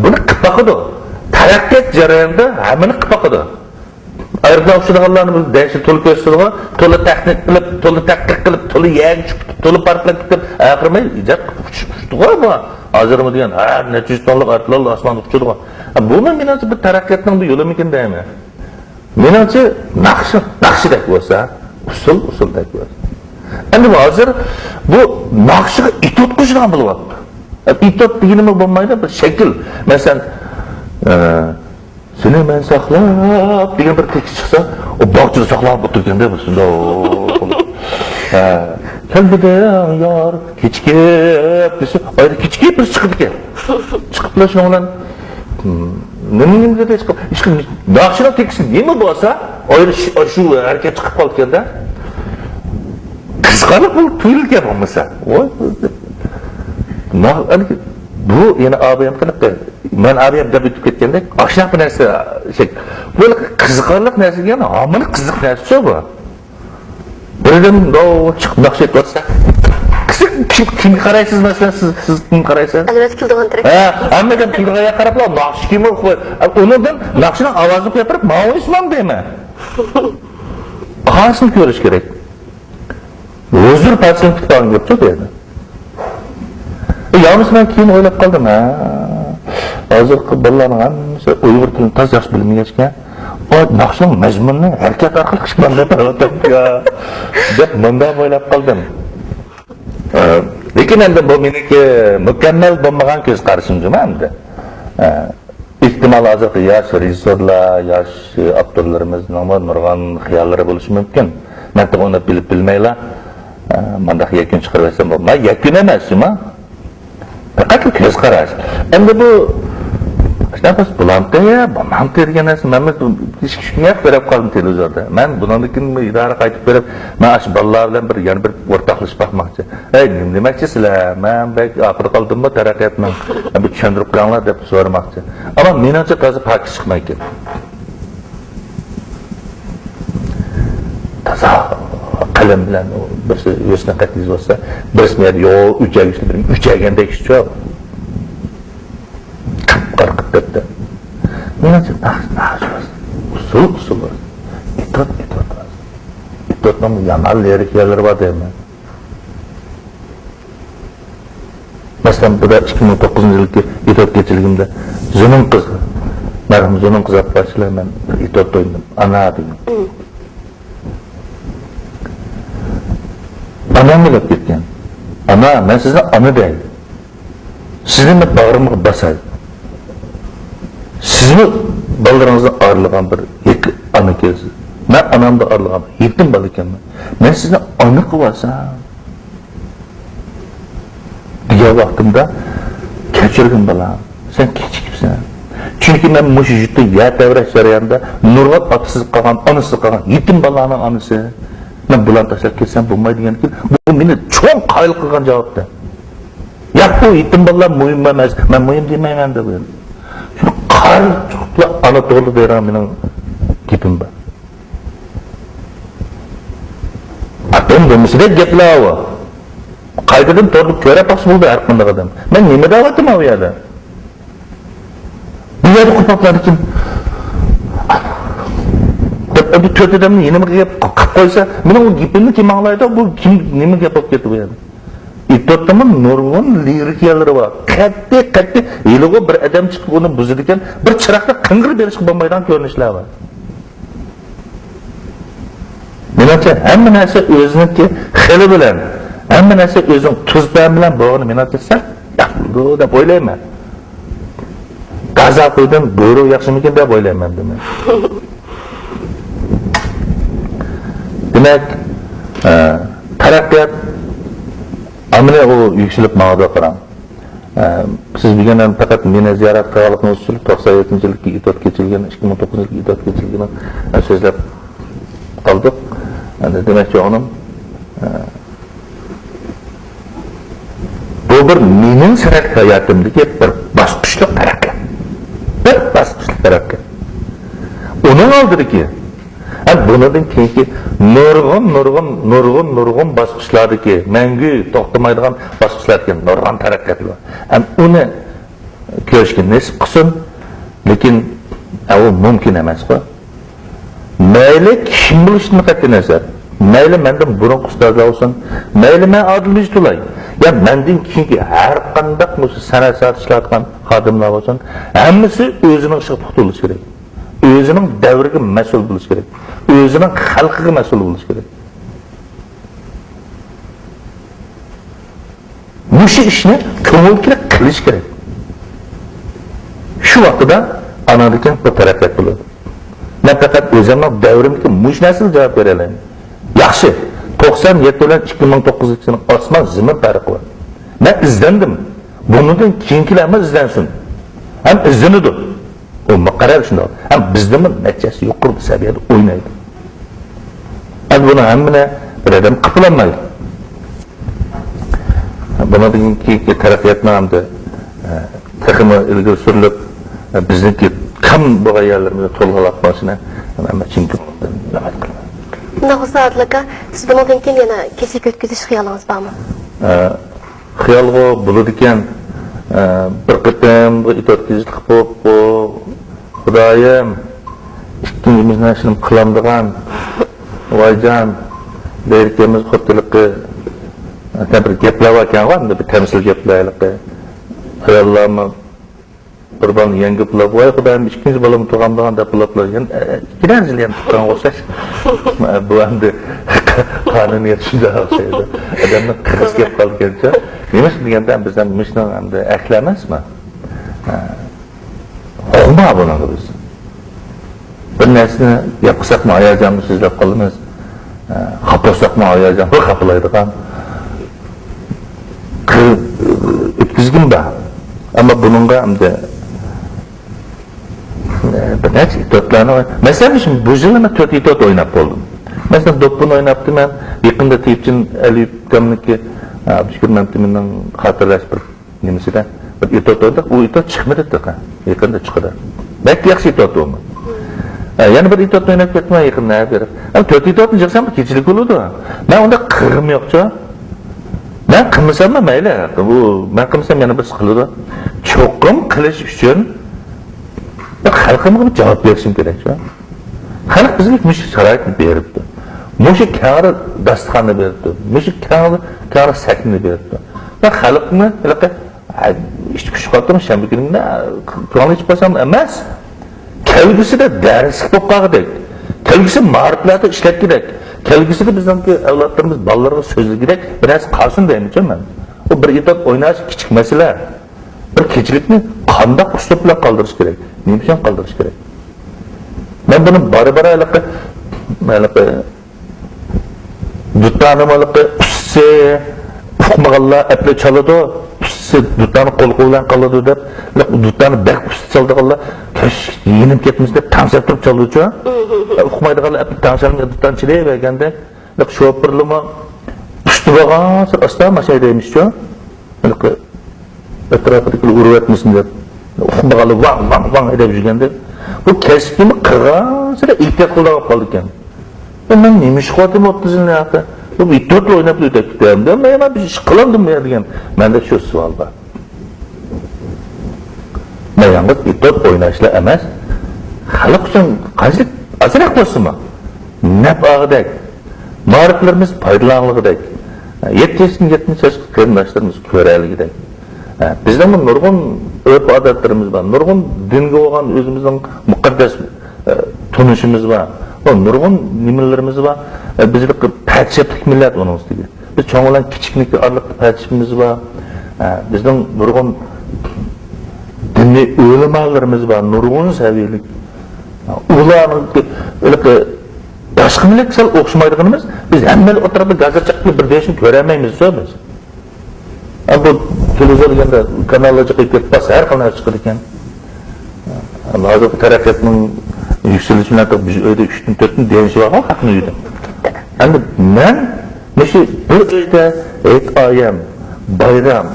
بۇنى قىلىپ باقىدۇ. تەرەققىيات جەريانىدا ھەممىنى قىلىپ باقىدۇ. ئايروپىلان ئۇچىدىغانلارنى بىز دەشتە تولا كۆرسىتىدىغۇ، تولا تەھقىق قىلىپ، تولا تەھقىق قىلىپ، تولا يەرگە چۈشۈپ، تولا پارتلاپ كېتىپ، ئاخىرى مەن ئىجاد قىلىپ ئۇچ-، ئۇچتىغۇ بۇ. ھازىرمۇ دېگەن، ھە، نەچچە يۈز توننىلىق ئايروپىلانلار ئاسماندا ئۇچىدىغۇ. ھە، بۇمۇ مېنىڭچە بىر تەرەققىياتنىڭ بىر يولىمىكىن دەيمەن. مېنىڭچە ناخشا، ناخشىدەك بولسا، ئۇسسۇل، ئۇسسۇلدەك بولسا. ئەمدى بۇ ھازىر بۇ ناخشىغا ئېتيۇد قوشىدىغان بولۇۋاپتۇ. ئېتيۇد دېگىنىمۇ بولمايدۇ، بىر شەكىل. مەسىلەن، ئە، سېنى مەن ساقلاپ دېگەن بىر تېكىست چىقسا، ئۇ باغچىدا ساقلاپ ئولتۇرىدىكەندە، بىر شۇنداق قىلىپ. ھە. كەلمىدىڭ يار، كېچىكىپ دېسە، ئايدا كېچىكىپ بىر چىقىدىكەن. چىقىپلا شۇنىڭ بىلەن، ھىم، نېمە، نېمە دېدى، چىقىپ، ئىشقىلىپ، ناخشىنىڭ تېكىستى نېمە بولسا، ئايدا شۇ، شۇ ھەرىكەت چىقىپ قالىدىكەندە. قىزىقارلىق بولۇپ تۇيۇلىدىكەن بولمىسا. ۋاي، نا-، بۇ يەنە ئابايام قىلىپ، مەن ئابايام دەپ ئۆتۈپ كەتكەندەك، ئاشۇنداق بىر نەرسە، شەي، بۇ قىزىقارلىق نەرسە دېگەن، ھامان قىزىق نەرسىچۇ بۇ. بىردىن، ئو، چىقىپ ناخشا ئېيتىۋاتسا. كىم، كىم، كىمگە قارايسىز، مەسىلەن، سىز، سىز كىمگە قارايسىز؟ ئەلۋەتتە، كۈلىدىغان تەرەپ. ھە، ھەممە ئادەم كۈلىدىغان ياققا قاراپلا، ناخشا كىم ئوقۇ-، ئۇنىڭدىن ناخشىنىڭ ئاۋازىنى قويۇپ بېرىپ، ماڭا ئوينىسىمام دەيمەن. قايسىنى كۆرۈش كېرەك؟ ھۇزۇر پارچىسىنى كۈتۈپ قالغان گەپچۇ بۇ يەردە. يا بولمىسا مەن كېيىن ئويلاپ قالدىم، ھە. ھازىرقى بالىلارنىڭ ھەممىسى ئۇيغۇر تىلىنى تازا ياخشى بىلمىگەچكە، ئۇ ناخشىنىڭ مەزمۇنىنى ھەرىكەت ئارقىلىق ئىپادىلەپ بېرىۋاتامدۇ دەپ مۇنداق ئويلاپ قالدىم. ئە، لېكىن ئەمدى بۇ مېنىڭكى مۇكەممەل بولمىغان كۆز قارىشىم جۇمۇ ئەمدى. ئە، ئېھتىمال، ھازىرقى ياش رېژىسسورلار، ياش ئاپتورلىرىمىزنىڭمۇ نۇرغۇن خىياللىرى بولۇشى مۇمكىن. مەن تېخى ئۇنى بىلىپ بىلمەيلا، ئە، مۇنداق يەكۈن چىقىرىۋەتسەم بولماي. يەكۈن ئەمەس جۇمۇ. پەقەت كۆز قاراش. ئەمدى بۇ، شۇنداق بولسا بولامتى يا بولمامتى دېگەن نەرسە، مەنمۇ ئىككى ئۈچ كۈن ياق كۆرۈپ قالدىم تېلېۋىزوردا. مەن بۇنىڭدىن كېيىن ئىدارە قايتىپ بېرىپ، مەن ئاشۇ بالىلار بىلەن بىر، يەنە بىر ئورتاقلىشىپ باقماقچى. ھەي، نېمە دېمەكچىسىلەر؟ مەن بەك ئارقىدا قالدىممۇ تەرەققىياتنىڭ؟ بىر چۈشەندۈرۈپ بېرىڭلار دەپ سورىماقچى. ئەمما مېنىڭچە تازا پاكىز چىقمايدىكەن. تازا قەلەم بىلەن بىرسى ھۆسنى خەت يېزىۋاتسا، بىرسى مەيەردە يوق، ئۆچەرگە، ئۆچەرگەندەك ئىشچۇ. قاپقارا قىلىپ دەپتە. مېنىڭچە ناخشا، ناخشا بار. ئۇسسۇل، ئۇسسۇل بار. ئېتيۇد، ئېتيۇد بار. ئېتيۇدنىڭ يامان لىرىك يەرلىرى بار دەيمەن. مەسىلەن، بۇ ئىككى مىڭ توققۇزىنچى يىلقى ئېتيۇد كېچىلىكىمدە زۇنۇن قىز، مەرھۇم زۇنۇن قىز ئاپا ئىشلار مەن بىر ئېتيۇد ئوينىدىم. ئانا دېگەن. ئانام ئۆلۈپ كەتكەن. ئانا، مەن سىزنى ئانا دەي. سىزنى مەن باغرىمغا باساي. سىزمۇ بالىلىرىڭىزدىن ئايرىلغان بىر يېتىم ئانا ئىكەنسىز. مەن ئانامدىن ئايرىلغان يېتىم بالا ئىكەنمەن. مەن سىزنى ئانا قىلىۋالسام دېگەن ۋاقتىمدا، كەچۈرگىن بالام، سەن كېچىكىپسەن. چۈنكى مەن مۇشۇ يۇرتتا يەر تەۋرەش جەريانىدا نۇرغۇن ئاتىسىز قالغان، ئانىسىز قالغان يېتىم بالىلارنىڭ ئانىسى. مەن بۇلارنى تاشلاپ كەتسەم بولمايدىكەن. بۇ مېنى چوڭ قايىل قىلغان جاۋابتى. ياق، بۇ يېتىم بالىلار مۇھىم ئەمەس، مەن مۇھىم دېمەيمەن دەپ. شۇ قارا چوقۇپلا ئانا توغرىلىق دەيدىغان مېنىڭ گېپىم بار. ئاپام بولمىسىدەك گەپلەر ئۇ. قايتىدىن توردا كۆرۈپ باقسا بولدى ھەر قانداق ئادەم. مەن نېمە دەۋاتىمەن ئۇ يەردە؟ بۇ يەردە قوپاقلار ئۈچۈن دەپ، ئەمدى تۆت ئادەمنى يېنىمغا قىلىپ قويسا، مېنىڭ ئۇ گېپىمنى كىم ئاڭلايدۇ؟ بۇ كىم، نېمە گەپ بولۇپ كەتتى بۇ يەردە؟ ئېتيۇدتىمۇ نۇرغۇن لىرىك يەرلىرى بار. قەتئىي، قەتئىي ھېلىغۇ بىر ئادەم چىقىپ ئۇنى بۇزىدىكەن، بىر چىراغنى قىڭغىر بېرىشقا بولمايدىغان كۆرۈنۈشلەر بار. مېنىڭچە، ھەممە نەرسە ئۆزىنىڭكى خىلى بىلەن، ھەممە نەرسە ئۆزىنىڭ تۈز پەم بىلەن بولغىنى مېنىڭچە سەل ياخشى بولىدۇ دەپ ئويلايمەن. تازا قويدىن بۇيرۇق ياخشىمىكىن دەپ ئويلايمەن مەن. دېمەك، ئە، تەرەققىيات ئاممىنى ئۇ يۈكسىلىپ ماڭىدۇ، قاراڭ. ئە، سىز بۈگۈن ھەم پەقەت مېنى زىيارەت قىلغانلىقىڭىز ئۈچۈن توقسان يەتتىنچى يىلقى ئېتيۇد كېچىلىكىنى، ئىككى مىڭ توققۇزىنچى يىلقى ئېتيۇد كېچىلىكىنى، ئە، سۆزلەپ قالدۇق. ئەمدى دېمەكچى بولغىنىم، ئە، بۇ بىر مېنىڭ سەنئەت ھاياتىمدىكى بىر باسقۇچلۇق تەرەققىيات. بىر باسقۇچلۇق تەرەققىي. ئۇنىڭ ئالدىدىكى، ھەم بۇنىڭدىن كېيىنكى نۇرغۇن، نۇرغۇن، نۇرغۇن، نۇرغۇن باسقۇچلاردىكى، مەڭگۈ توختىمايدىغان باسقۇچلاردىكى نۇرغۇن تەرەققىياتلار بار. ھەم ئۇنى كۆرۈشكە نېسىپ قىلسۇن، لېكىن ئە، ئۇ مۇمكىن ئەمەسقۇ. مەيلى كىم بولۇشىدىن قەتئىينەزەر، مەيلى مەندىن بۇرۇنقى ئۇستازلار بولسۇن، مەيلى مەن ئادىل مىجىت بولاي، يا مەندىن كېيىنكى ھەر قانداق مۇشۇ سەنئەت ساھەسىدە ئىشلەۋاتقان خادىملار بولسۇن، ھەممىسى ئۆزىنىڭ ئىشىغا پۇختا بولۇشى كېرەك. ئۆزىنىڭ دەۋرىگە مەسئۇل بولۇشى كېرەك. ئۆزىنىڭ خەلقىگە مەسئۇل بولۇشى كېرەك. مۇشۇ ئىشنى كۆڭۈل كېرەك قىلىش كېرەك. شۇ ۋاقتىدا ئاناندىن كېيىن بۇ تەرەققىيات بولىدۇ. مەن پەقەت ئۆزۈمنىڭ دەۋرىمدىكى مۇشۇ نەرسىگە جاۋاب بېرەلەيمەن. ياخشى، توقسان يەتتە بىلەن ئىككى مىڭ توققۇزىنچى يىلنىڭ ئاسمان زېمىن پەرقى بار. مەن ئىزدەندىم. بۇنىڭدىن كېيىنكىلەرمۇ ئىزدەنسۇن. ھەم ئىزدىنىدۇ. ئۇ مۇقەررەر شۇنداق. ھەم بىزدىنمۇ نەچچىسى يۇقىرى سەۋىيەدە ئوينايدۇ. ئەمدى بۇنى ھەممىنى بىر ئادەم قىلالمايدۇ. بۇنىڭدىن كېيىنكى تەرەققىياتنىڭ ئەمدى، ئە، تېخىمۇ ئىلگىرى سۈرۈلۈپ، ئە، بىزنىڭكى كەم بولغان يەرلىرىمىزنى تولۇقلاپ بېرىشىنى ھەممە چىن كۆڭلۈمدىن ئۈمىد قىلىمەن. شۇنداق بولسا، ئادىل ئاكا، سىز بۇنىڭدىن كېيىن يەنە كېچىلىك ئۆتكۈزۈش خىيالىڭىز بارمۇ؟ ئە، خىيالغۇ بولىدىكەن، ئە، بىر قېتىم بۇ ئېتوت كېزىتلىق بولۇپ، بۇ خۇدايىم، ئىككىنچى مېنىڭ ئىشىم قىلامدىغان، ۋايجان، دەيدىكەنمىز خۇددى ھېلىقى، بىر گەپلەر باركەنغۇ، ئەمدى بىر تەمسىل گەپلەر ھېلىقى. ئاياللارمۇ بىر بالىنى يەڭگە پۇلاپ، ۋاي خۇدايىم، ئىككىنچى بالامنى تۇغامدىغان دەپ پۇلاپلا، يەنە، ئە، ئىككىدە يىل يەنە تۇغقانغا ئوخشاش. بۇ ئەمدى قانۇنىيەت شۇنداق ئوخشايدۇ. ئادەمنىڭ قىزىقى كېلىپ قالىدىكەنچۇ. نېمىشقا دېگەندە، بىز ھەم مۇشۇنىڭ ئەمدى ئەھلى ئەمەسمۇ؟ ھە. ئۇقما بۇنىڭغا بىز. بىر نەرسىنى گەپ قىلساقمۇ ھاياجانمۇ سۆزلەپ قالىمىز. ئە، خاپا بولساقمۇ ھاياجانمۇ خاپىلايدىغان. قىل-، ئۆتكۈزگۈم بار. ئەمما بۇنىڭغا ئەمدى، ئە، بىر نەچچە ئېتوتلارنى ئوي-، مەسىلەن، شۇ بۇ يىل مەن تۆت ئېتوت ئويناپ بولدۇم. مەسىلەن، دوپپىنى ئويناپتىمەن. يېقىندا تېيىپچىن ئەلىيېۋ ئۇكامنىڭكى، ئە، ئابدۇشۈكۈر مەمتىمىننىڭ خاتىرىلەش بىر نېمىسىدە بىر ئېتوت ئوينىدۇق، ئۇ ئېتوت چىقمىدى تېخى. يېقىندا چىقىدۇ. بەك ياخشى ئېتوت ئۇمۇ. ھە، يەنە بىر ئېتوت ئويناپ كەتتىم يېقىندا بېرىپ. ھە، تۆت ئېتوتنى يىغسام بىر كېچىلىك بولىدۇ. مەن ئۇنداق قىلغۇم يوقچۇ. مەن قىلمىساممۇ مەيلى. بۇ، مەن قىلمىسام يەنە بىرسى قىلىدۇ. چوقۇم قىلىش ئۈچۈن خەلقىمگە بىر جاۋاب بېرىشىم كېرەكچۇ. خەلق بىزگە مۇشۇ شارائىتنى بېرىپتۇ. مۇشۇ كەڭرى داستىخاننى بېرىپتۇ. مۇشۇ كەڭرى، كەڭرى سەھنىنى بېرىپتۇ. مەن خەلقنى ھېلىقى، ھە، ئىچ پۇشۇپ قاپتۇ، شەنبە كۈنى كۆڭلى ئېچىپ قويسام ئەمەس. كەلگۈسىدە دەرسلىك بولۇپ قالغۇدەك، كەلگۈسى مائارىپلاردا ئىشلەتكۈدەك، كەلگۈسىدە بىزنىڭكى ئەۋلادلىرىمىز بالىلىرىغا سۆزلىگۈدەك بىر نەرسە قالسۇن دەيمىزچۇ مەن. ئۇ بىر ئېتوت ئويناش كىچىك مەسىلە. بىر كېچىلىكنى قانداق ئۇسلۇب بىلەن قالدۇرۇش كېرەك؟ نېمە ئۈچۈن قالدۇرۇش كېرەك؟ مەن بۇنى بارا-بارا ھېلىقى، ھېلىقى دۇتارنىمۇ ھېلىقى ئۇستىسى ئۇقمىغانلار ئەپلا چالىدۇ، ئۇستىسى دۇتارنى قول-قول بىلەن قىلىدۇ دەپ، ھېلىقى دۇتارنى بەك ئۇستا چالىدىغانلار كۆش يېنىپ كەتمىسۇن دەپ تەڭشەپ تۇرۇپ چالىدۇچۇ. ئۇقمايدىغانلار ئەپلا تەڭشەلمەي دۇتارنى چېلىۋەرگەندەك. شوپۇرلىرىمۇ ئۇستا بولغانسېرى ئاستا ماشىنا ھەيدەيمىزچۇ. ھېلىقى ئەتراپىدىكىلەر ئۇرۇۋەتمىسۇن دەپ، ئۇقمىغانلار ۋاڭ، ۋاڭ، ۋاڭ ھەيدەپ يۈرگەندە، بۇ كەسپىنى قىلغانسېرى ئېھتىيات قىلىدىغان بولۇپ قالىدىكەن. مەن نېمە ئىش قىلىۋاتىمەن ئوتتۇز يىلنى ھەققى؟ بۇ ئېتوت ئويناپلا ئۆتۈپ كېتەمدۇ؟ مەن يەنە بىر ئىش قىلامدىمۇ يا دېگەن. مەندە شۇ سوئال بار. مەن يالغۇز ئېتوت ئويناشلا ئەمەس، خەلق ئۈچۈن قانچىلىك ئازراق بولسىمۇ، نەپ ئالغۇدەك، مائارىپلىرىمىز پايدىلانغۇدەك، يەتتە ياشتىن يەتمىش ياشقا قېرىنداشلىرىمىز كۆرەلىگۈدەك. بىزنىڭمۇ نۇرغۇن ئۆرپ-ئادەتلىرىمىز بار، نۇرغۇن دىنگە بولغان ئۆزىمىزنىڭ مۇقەددەس، تونۇشىمىز بار، نۇرغۇن نېمىلىرىمىز بار. بىز پەرچەپلىك مىللەت ئۇنىڭ ئۈستىگە. بىز چوڭ بىلەن كىچىكنىڭكى ئارىلىقتا پەرچىپىمىز بار. ھە، بىزنىڭ نۇرغۇن دىنىي ئۆلىمالىرىمىز بار، نۇرغۇن سەۋىيەلىك. ئۇلارنىڭكى ھېلىقى باشقا مىللەتكە سەل ئوخشىمايدىغىنىمىز، بىز ھەممىلا ئوتتۇرىدا گازىر چاققىلى بىر دېيىشنى كۆرەلمەيمىز شۇ بىز. ھە، بۇ تېلېۋىزور دېگەندە كاناللار جىقىيىپ كېتىپ، باسسا ھەر خىل نەرسە چىقىدىكەن. ھازىرقى تەرەققىياتنىڭ يۈكسىلىشى بىلەن بىز ئۆيدە ئۈچتىن تۆتتىن دېيىشى بارغۇ خەقنىڭ ئۆيىدە. ئەمدى مەن مۇشۇ بىر ئۆيدە ھېيت ئايەم، بايرام،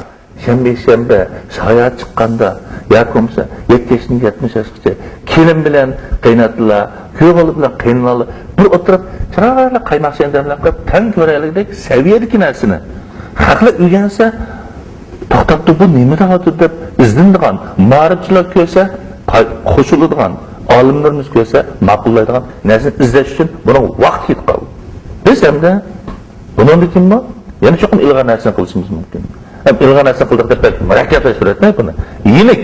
شەنبە، يەكشەنبە، ساياھەت چىققاندا، ياكى بولمىسا يەتتە ياشتىن يەتمىش ياشقىچە كېلىن بىلەن قېيىنئاتىلار، كۈيئوغۇل بىلەن قېيىنئانىلار بىر ئولتۇرۇپ، چىرايلىق قايماق چەندەملەپ قويۇپ، تەڭ كۆرەلىگۈدەك سەۋىيەدىكى نەرسىنى خەقلەر ئۆگەنسە، توختاپتۇ، بۇ نېمە دەۋاتىدۇ دەپ ئىزدىنىدىغان، مائارىپچىلار كۆرسە، قاي-، قوشۇلىدىغان، ئالىملىرىمىز كۆرسە، ماقۇللايدىغان نەرسىنى ئىزدەش ئۈچۈن بۇنىڭغا ۋاقىت كېتىپ قالدى. بىز ئەمدى بۇنىڭدىن كېيىنمۇ يەنە چوقۇم ئىلغار نەرسىنى قىلىشىمىز مۇمكىن. ھەم ئىلغار نەرسىنى قىلدۇق دەپ بەك مۇرەككەپلەشتۈرۈۋەتمەي بۇنى. يېنىك.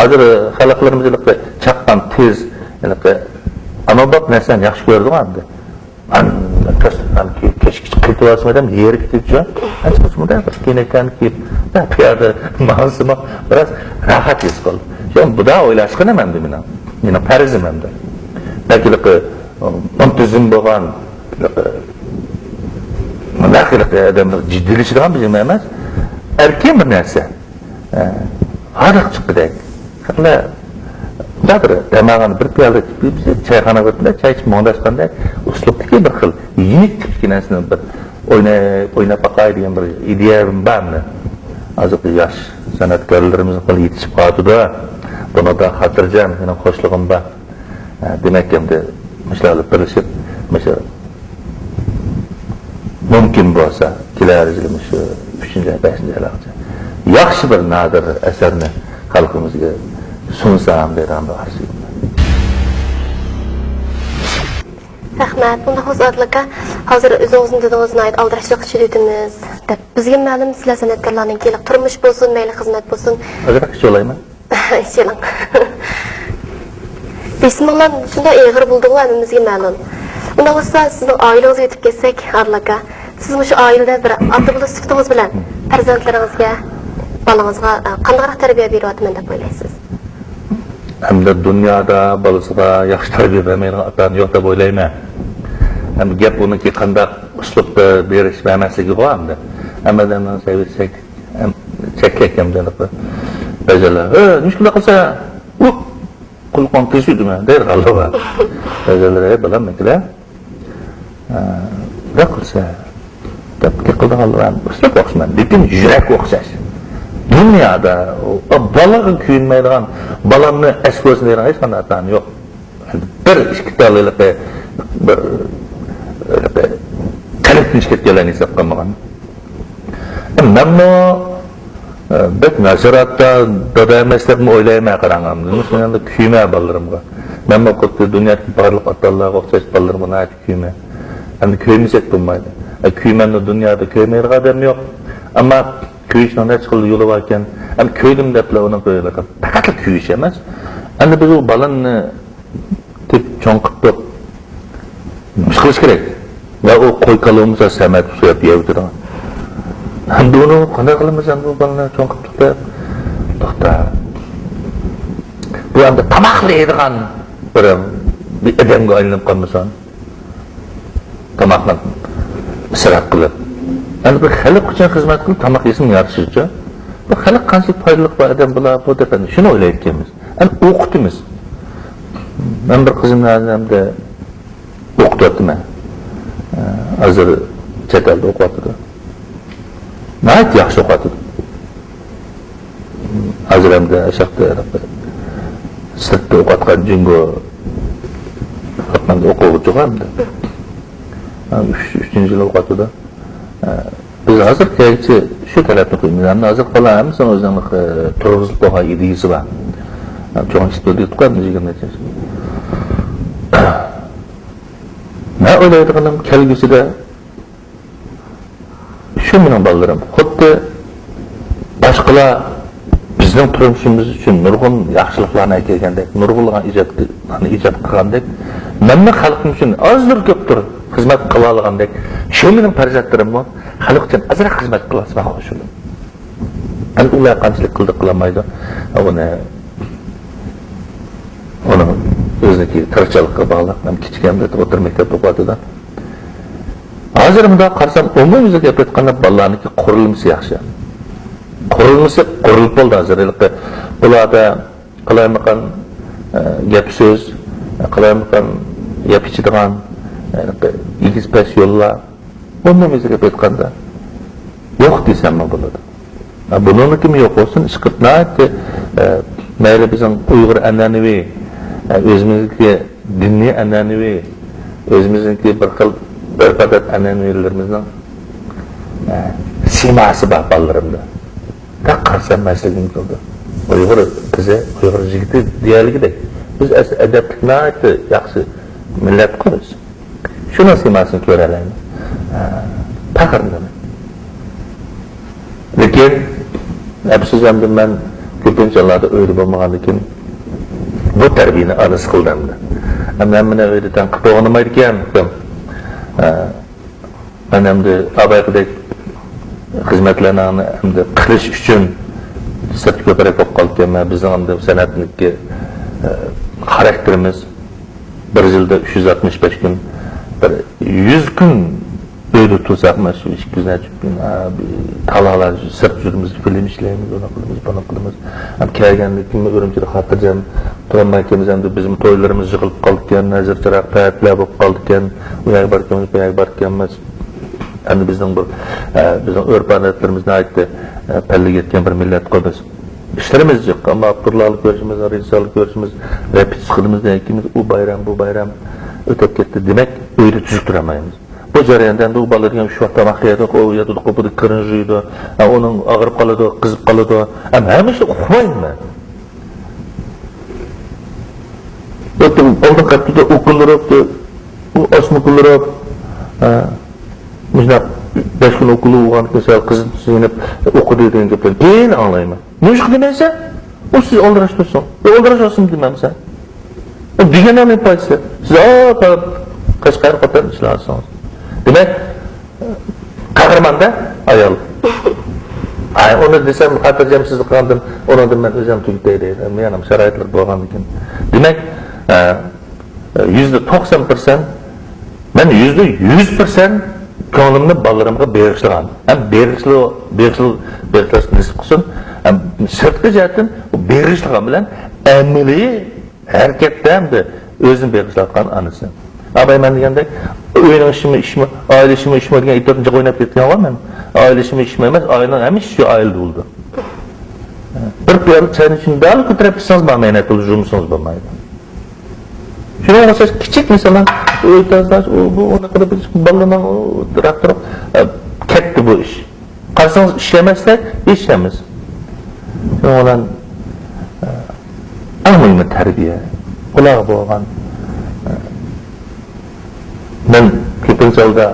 ھازىر خەلقلىرىمىز ھېلىقى چاققان تېز، ھېلىقى ئانالوگ نەرسىلەرنى ياخشى كۆرىدىغان ئەمدى. ئان-، كەس-، ئان-، كەچ-، كەچ قېتىۋالسىمۇ ئادەم يېرى كېتىدىچۇ. ئەنچە بولسىمۇ بىر كىيىنەكلەرنى كىيىپ، بىر پىيادە ماڭسىمۇ بىراز راھەت ھېس قىل. شۇ بۇدا ئويلاشقىنىم ئەمدى مېنىڭ. مېنىڭ پەرزىم ئەمدى. بەلكى مۇنتىزىم بولغان، مۇنداق ھېلىقى ئادەم جىددىيلىشىدىغان بىر نېمە ئەمەس. ئەركىن بىر نەرسە. ئە، ھاراق چىققۇدەك. خېلى بىر دەم ئالغان بىر پىيالە چايخانىغا ئۆتكەندە چاي ئىچىپ مۇڭداشقاندەك ئۇسلۇبتىكى بىر خىل يېنىك تىپتىكى نەرسىنى بىر ئويناپ، ئويناپ باقاي دېگەن بىر ئىدىيەم بار مېنىڭ. ھازىرقى ياش سەنئەتكارلىرىمىز خېلى يېتىشىپ قالىۋاتىدۇ. بۇنىڭدا خاتىرجەم، مېنىڭ خۇشلۇقۇم بار. ھە، دېمەك، ئەمدى مۇشۇلار بىلەن بىرلىشىپ، مۇشۇ مۇمكىن بولسا، كېلەر يىلى مۇشۇ ئۈچىنچى، بەشىنچى ئايلارغىچە ياخشى بىر نادىر ئەسەرنى خەلقىمىزگە سۇنسام دەيدىغان بىر ئارزۇيۇم بار. رەھمەت. ئۇنداق بولسا، ئادىل ئاكا، ھازىر ئۆزىڭىزمۇ دېدىڭىز، ناھايىتى ئالدىراشچىلىققا چىدىۋېتىمىز دەپ. بىزگە مەلۇم، سىلەر سەنئەتكارلارنىڭكى ھېلىقى تۇرمۇش بولسۇن، مەيلى خىزمەت بولسۇن. ئازراق ئىچىۋالايمەن. ئىچىۋېلىڭ. بېسىمىڭلار شۇنداق ئېغىر بولىدىغۇ، ھەممىمىزگە مەلۇم. ئۇنداق بولسا، سىزنىڭ ئائىلىڭىزگە ئۆتۈپ كەتسەك، ئادىل ئاكا. سىز مۇشۇ ئائىلىدە بىر ئاتا بولا سۈپىتىڭىز بىلەن پەرزەنتلىرىڭىزگە، بالىڭىزغا، ئە، قانداقراق تەربىيە بېرىۋاتىمەن دەپ ئويلايسىز؟ ئەمدى دۇنيادا بالىسىغا ياخشى تەربىيە بەرمەيدىغان ئاتا-ئانا يوق دەپ ئويلايمەن. ئەمدى گەپ ئۇنىڭكى قانداق ئۇسلۇبتا بېرىش بەرمەسلىكىغۇ ئەمدى. ھەممە ئادەمنىڭ سەۋىيەسى چەك-، چەكلىك ئەمدى. بەزىلەر، «ئە، نېمىشقىنداق قىلسا، ئۇ قۇلىقىڭنى كېسىۋېتىمەن» دەيدىغانلار بار. بەزىلەر، «ئەي بالام، مەكىلە، ئە، بىر قىلسا» دەپ گەپ قىلىدىغانلار بار. ئۇسلۇب ئوخشىمايدۇ، لېكىن يۈرەك ئوخشاش. دۇنيادا، ئۇ، بالىغا كۆيۈنمەيدىغان، بالامنى ئەسكى بولسۇن دەيدىغان ھېچقانداق ئاتا-ئانا يوق. بىر ئىككى تال ھېلىقى، بىر، ھېلىقى قەلبتىن چىقىپ كەتكەنلەرنى ھېساب قىلمىغان. مەنمۇ، ئە، بەك ناچار ئاتا، دادا ئەمەس دەپمۇ ئويلايمەن، قاراڭ. مۇشۇ يەردە كۆيىمەن بالىلىرىمغا. مەنمۇ خۇددى دۇنيادىكى بارلىق ئاتا-ئانىلارغا ئوخشاش بالىلىرىمغا ناھايىتى كۆيىمەن. ئەمدى كۆيمىسەك بولمايدۇ. ئە، كۆيىمەننى دۇنيادا كۆيمەيدىغان ئادەم يوق. ئەمما كۆيۈشنىڭ نەچچە خىل يولى باركەن. ئەمدى كۆيدۈم دەپلا ئۇنىڭ پەقەتلا كۆيۈش ئەمەس. ئەمدى بىز ئۇ بالىنى تېپىپ چوڭ قىپتۇق. نېمە قىلىش كېرەك؟ يا ئۇ قوي كالا بولمىسا سەمەت سوياپ يەۋېتىدىغان. ئەمدى ئۇنى قانداق قىلىمىز؟ ئەمدى بۇ بالىنى چوڭ قىپتۇق دەپ. توختا. بۇ ئەمدى تاماقلا يەيدىغان بىر، بىر ئادەمگە ئايلىنىپ قالمىسا. تاماقنى ئىسراپ قىلىپ. ئەمدى بىر خەلق ئۈچۈن خىزمەت قىلىپ تاماق يېسىمۇ يارىشىدىچۇ. بۇ خەلق قانچىلىك پايدىلىق بىر ئادەم بولا بۇ دەپ ئەمدى شۇنى ئويلايدىكەنمىز. ئەمدى ئوقۇتىمىز. مەن بىر قىزىمنى ھازىر ئەمدى ئوقۇتۇۋاتىمەن. ھازىر چەت ئەلدە ئوقۇۋاتىدۇ. ناھايىتى ياخشى ئوقۇۋاتىدۇ. ھازىر ئەمدى ئاشاقتا سىرتتا ئوقۇۋاتقان جۇڭگو ئوقۇغۇچىغۇ ئەمدى. ئۈچ، ئۈچىنچى يىل ئوقۇۋاتىدۇ. بىز ھازىر كەلگۈچى شۇ تەلەپنى قويىمىز. ئەمدى ھازىر بالا ھەممىسىنىڭ ئۆزىنىڭ تۇرغۇزۇپ قويغان ئىدىيىسى بار. چوڭ ئىستۇدىيە تۇتقان يىگىرمە نەچچە ياش. مەن ئويلايدىغىنىم كەلگۈسىدە شۇ مېنىڭ بالىلىرىم. خۇددى باشقىلار بىزنىڭ تۇرمۇشىمىز ئۈچۈن نۇرغۇن ياخشىلىقلارنى ئەكەلگەندەك، نۇرغۇنلىغان ئىجادلارنى ئىجاد قىلغاندەك، مەنمۇ خەلقىم ئۈچۈن ئازدۇر كۆپتۇر خىزمەت قىلالىغاندەك، شۇ مېنىڭ پەرزەنتلىرىممۇ خەلق ئۈچۈن ئازراق خىزمەت قىلالىسا مەن خوش بولىمەن. ئەمدى ئۇلار قانچىلىك قىلدى قىلالمايدۇ، ئۇنى، ئۇنىڭ ئۆزىنىڭكى تىرىشچانلىقىغا باغلىق. مەن كىچىكىمدە ئوتتۇرا مەكتەپتە ئوقۇۋاتىدۇ. ھازىر مۇنداق قارىسام، ئومۇميۈزلۈك گەپ ئېيتقاندا، بالىلارنىڭكى قۇرۇلمىسى ياخشى. قۇرۇلمىسى قۇرۇلۇپ بولدى ھازىر. ھېلىقى بۇلاردا قالايمىقان، ئە، گەپ سۆز، قالايمىقان گەپ ئىچىدىغان، ھېلىقى ئېگىز پەس يوللار، ئومۇميۈزلۈك گەپ ئېيتقاندا، يوق دېسەممۇ بولىدۇ. ھە، بۇنىڭدىكىمۇ يوق بولسۇن، ئىشقىلىپ ناھايىتى، ئە، مەيلى بىزنىڭ ئۇيغۇر ئەنئەنىۋى، ئۆزىمىزنىڭكى دىنىي ئەنئەنىۋى، ئۆزىمىزنىڭكى بىر خىل ئۆرپ-ئادەت ئەنئەنىۋىلىرىمىزنىڭ سىيماسى بار بالىلىرىمدا. بىراق قارىسام مەسىلىگە كېلىدۇ. ئۇيغۇر قىزى، ئۇيغۇر يىگىتى دېيەلىگىدەك. بىز ئەس-، ئەدەپلىك، ناھايىتى ياخشى مىللەتقۇ بىز. شۇنىڭ سىيماسىنى كۆرەلەيمىز. ھە، پەخىرلىنىمەن. لېكىن، ئەپسۇس، ئەمدى مەن كۆپىنچە ھاللاردا ئۆيدە بولمىغاندىكىن، بۇ تەربىيەنى ئانىسى قىلدى ئەمدى. ئەمدى ھەممىنى ئۆيدە تەنقىد قىلغىنىمايدىكەن، ئۇكام. ھە. مەن ئەمدى ئابايقىدەك خىزمەتلەرنى ئەمدى قىلىش ئۈچۈن سىرتقا كۆپرەك بولۇپ قالىدىكەنمەن. بىزنىڭ ئەمدى سەنئەتنىڭكى، ئە، خاراكتېرىمىز بىر يىلدا ئۈچ يۈز ئاتمىش بەش كۈن، بىر يۈز كۈن ئۆيدە تۇرساق، مانا شۇ ئىككى يۈز نەچچە كۈن، ئا، بى-، تالالا سىرت يۈرىمىز، فىلىم ئىشلەيمىز، ئۇنى قىلىمىز، بۇنى قىلىمىز. ھەم كەلگەندىن كېيىن ئۈرۈمچىدە خاتىرجەم تۇرالمايكەنمىز. ئەمدى بىزمۇ تويلىرىمىز يىغىلىپ قالىدىكەن، ھازىر چىراغ پەتىلەر بولۇپ قالىدىكەن، ئۇ يەرگە باركەنمىز، بۇ يەرگە باركەنمىز. ئەمدى بىزنىڭ بۇ، ئە، بىزنىڭ ئۆرپ-ئادەتلىرىمىز ناھايىتى، ئە، پەللىگە يەتكەن بىر مىللەتقۇ بىز. ئىشلىرىمىز جىق، ئەمما ئاپتورلارنى كۆرۈشىمىز، رېژىسسورلارنى كۆرۈشىمىز، رېپېتىتسىيە قىلىمىز، ئۇ بايرام، بۇ بايرام ئۆتۈپ كەتتى. دېمەك، ئۆيدە تۈزۈك تۇرالمايمىز. بۇ جەرياندا ئەمدى ئۇ بالا دېگەن ئۈچ ۋاق تاماق يەيدۇ، ئۇ يەردە قوپىدۇ، كىرىن جۇيىدۇ. ھە، ئۇنىڭ ئاغرىپ قالىدۇ، قىزىپ قالىدۇ. ھەم ھەممە ئىشنى ئۇقمايمەن. ئالدىن قاپتۇ، ئوكۇل ئۇرۇپتۇ، ئۇ ئاسما ئوكۇل ئۇرۇپ، ھە، مۇشۇنداق بەش كۈن ئوكۇل ئۇرغان كېسەل قىزىپ سۆيۈنۈپ ئوقۇدى دېگەن گەپلەرنى كېيىن ئاڭلايمەن. نېمىشقا دېمەيسەن؟ ئۇ سىز ئالدىراش تۇرسۇڭ. ئالدىراش ئالسىمۇ دېمەمسەن. دېگەننىڭ نېمە پايدىسى؟ سىز، ئا، قەشقەر قاتار ئىشلەۋاتسىڭىز. دېمەك، قەھرىماندا ئايال. ئاي، ئۇنى دېسەم، خاتىرجەمسىزلىك قىلغاندىن، ئۇنىڭدىن مەن ئۆزۈم تۈگىتەي دەيدۇ. مېنىڭ شارائىتلار بولغاندىن كېيىن. دېمەك، ئە، يۈزدە توقسان پىرسەنت، مەن يۈزدە يۈز پىرسەنت كۆڭلۈمنى بالىلىرىمغا بېغىشلىغان. ھەم بېغىشلىغ-، بېغىشلىغ-، بېغىشلاش نېسىپ قىلسۇن. ھەم سىرتقى جەھەتتىن بېغىشلىغان بىلەن ئەمەلىي ھەرىكەتتە ئەمدى ئۆزىنى بېغىشلاۋاتقان ئانىسى. ئاباي مەن دېگەندەك، ئۆينىڭ ئىشىمۇ ئىشمۇ، ئائىلە ئىشىمۇ ئىشمۇ دېگەن ئېتىرىپ جىق ئويناپ كەتكەنغۇ مەن. ئائىلە ئىشىمۇ ئىشمۇ ئەمەس، ئائىلىنىڭ ھەممە ئىشى شۇ ئائىلىدە بولىدۇ. بىر پىيالە چاينى ئىچىمدە دەل كۆتۈرۈپ بىرسىڭىز بارمايدۇ، يۇمىسىڭىز بولمايدۇ. شۇنىڭغا ئوخشاش كىچىك مەسىلە، ئۆي تازىلاش، ئۇ، بۇ، ئۇنى قىلىپ، بالىنىڭ، ئۇ، راق تۇرۇپ، ئە، كەتتى بۇ ئىش. قارىسىڭىز ئىشلىمەسلىك، ھېچ ئەمەس. شۇنىڭ بىلەن، ئە، ئەڭ مۇھىمى تەربىيە. ئۇلارغا بولغان، ئە، مەن كۆپىنچە ھالدا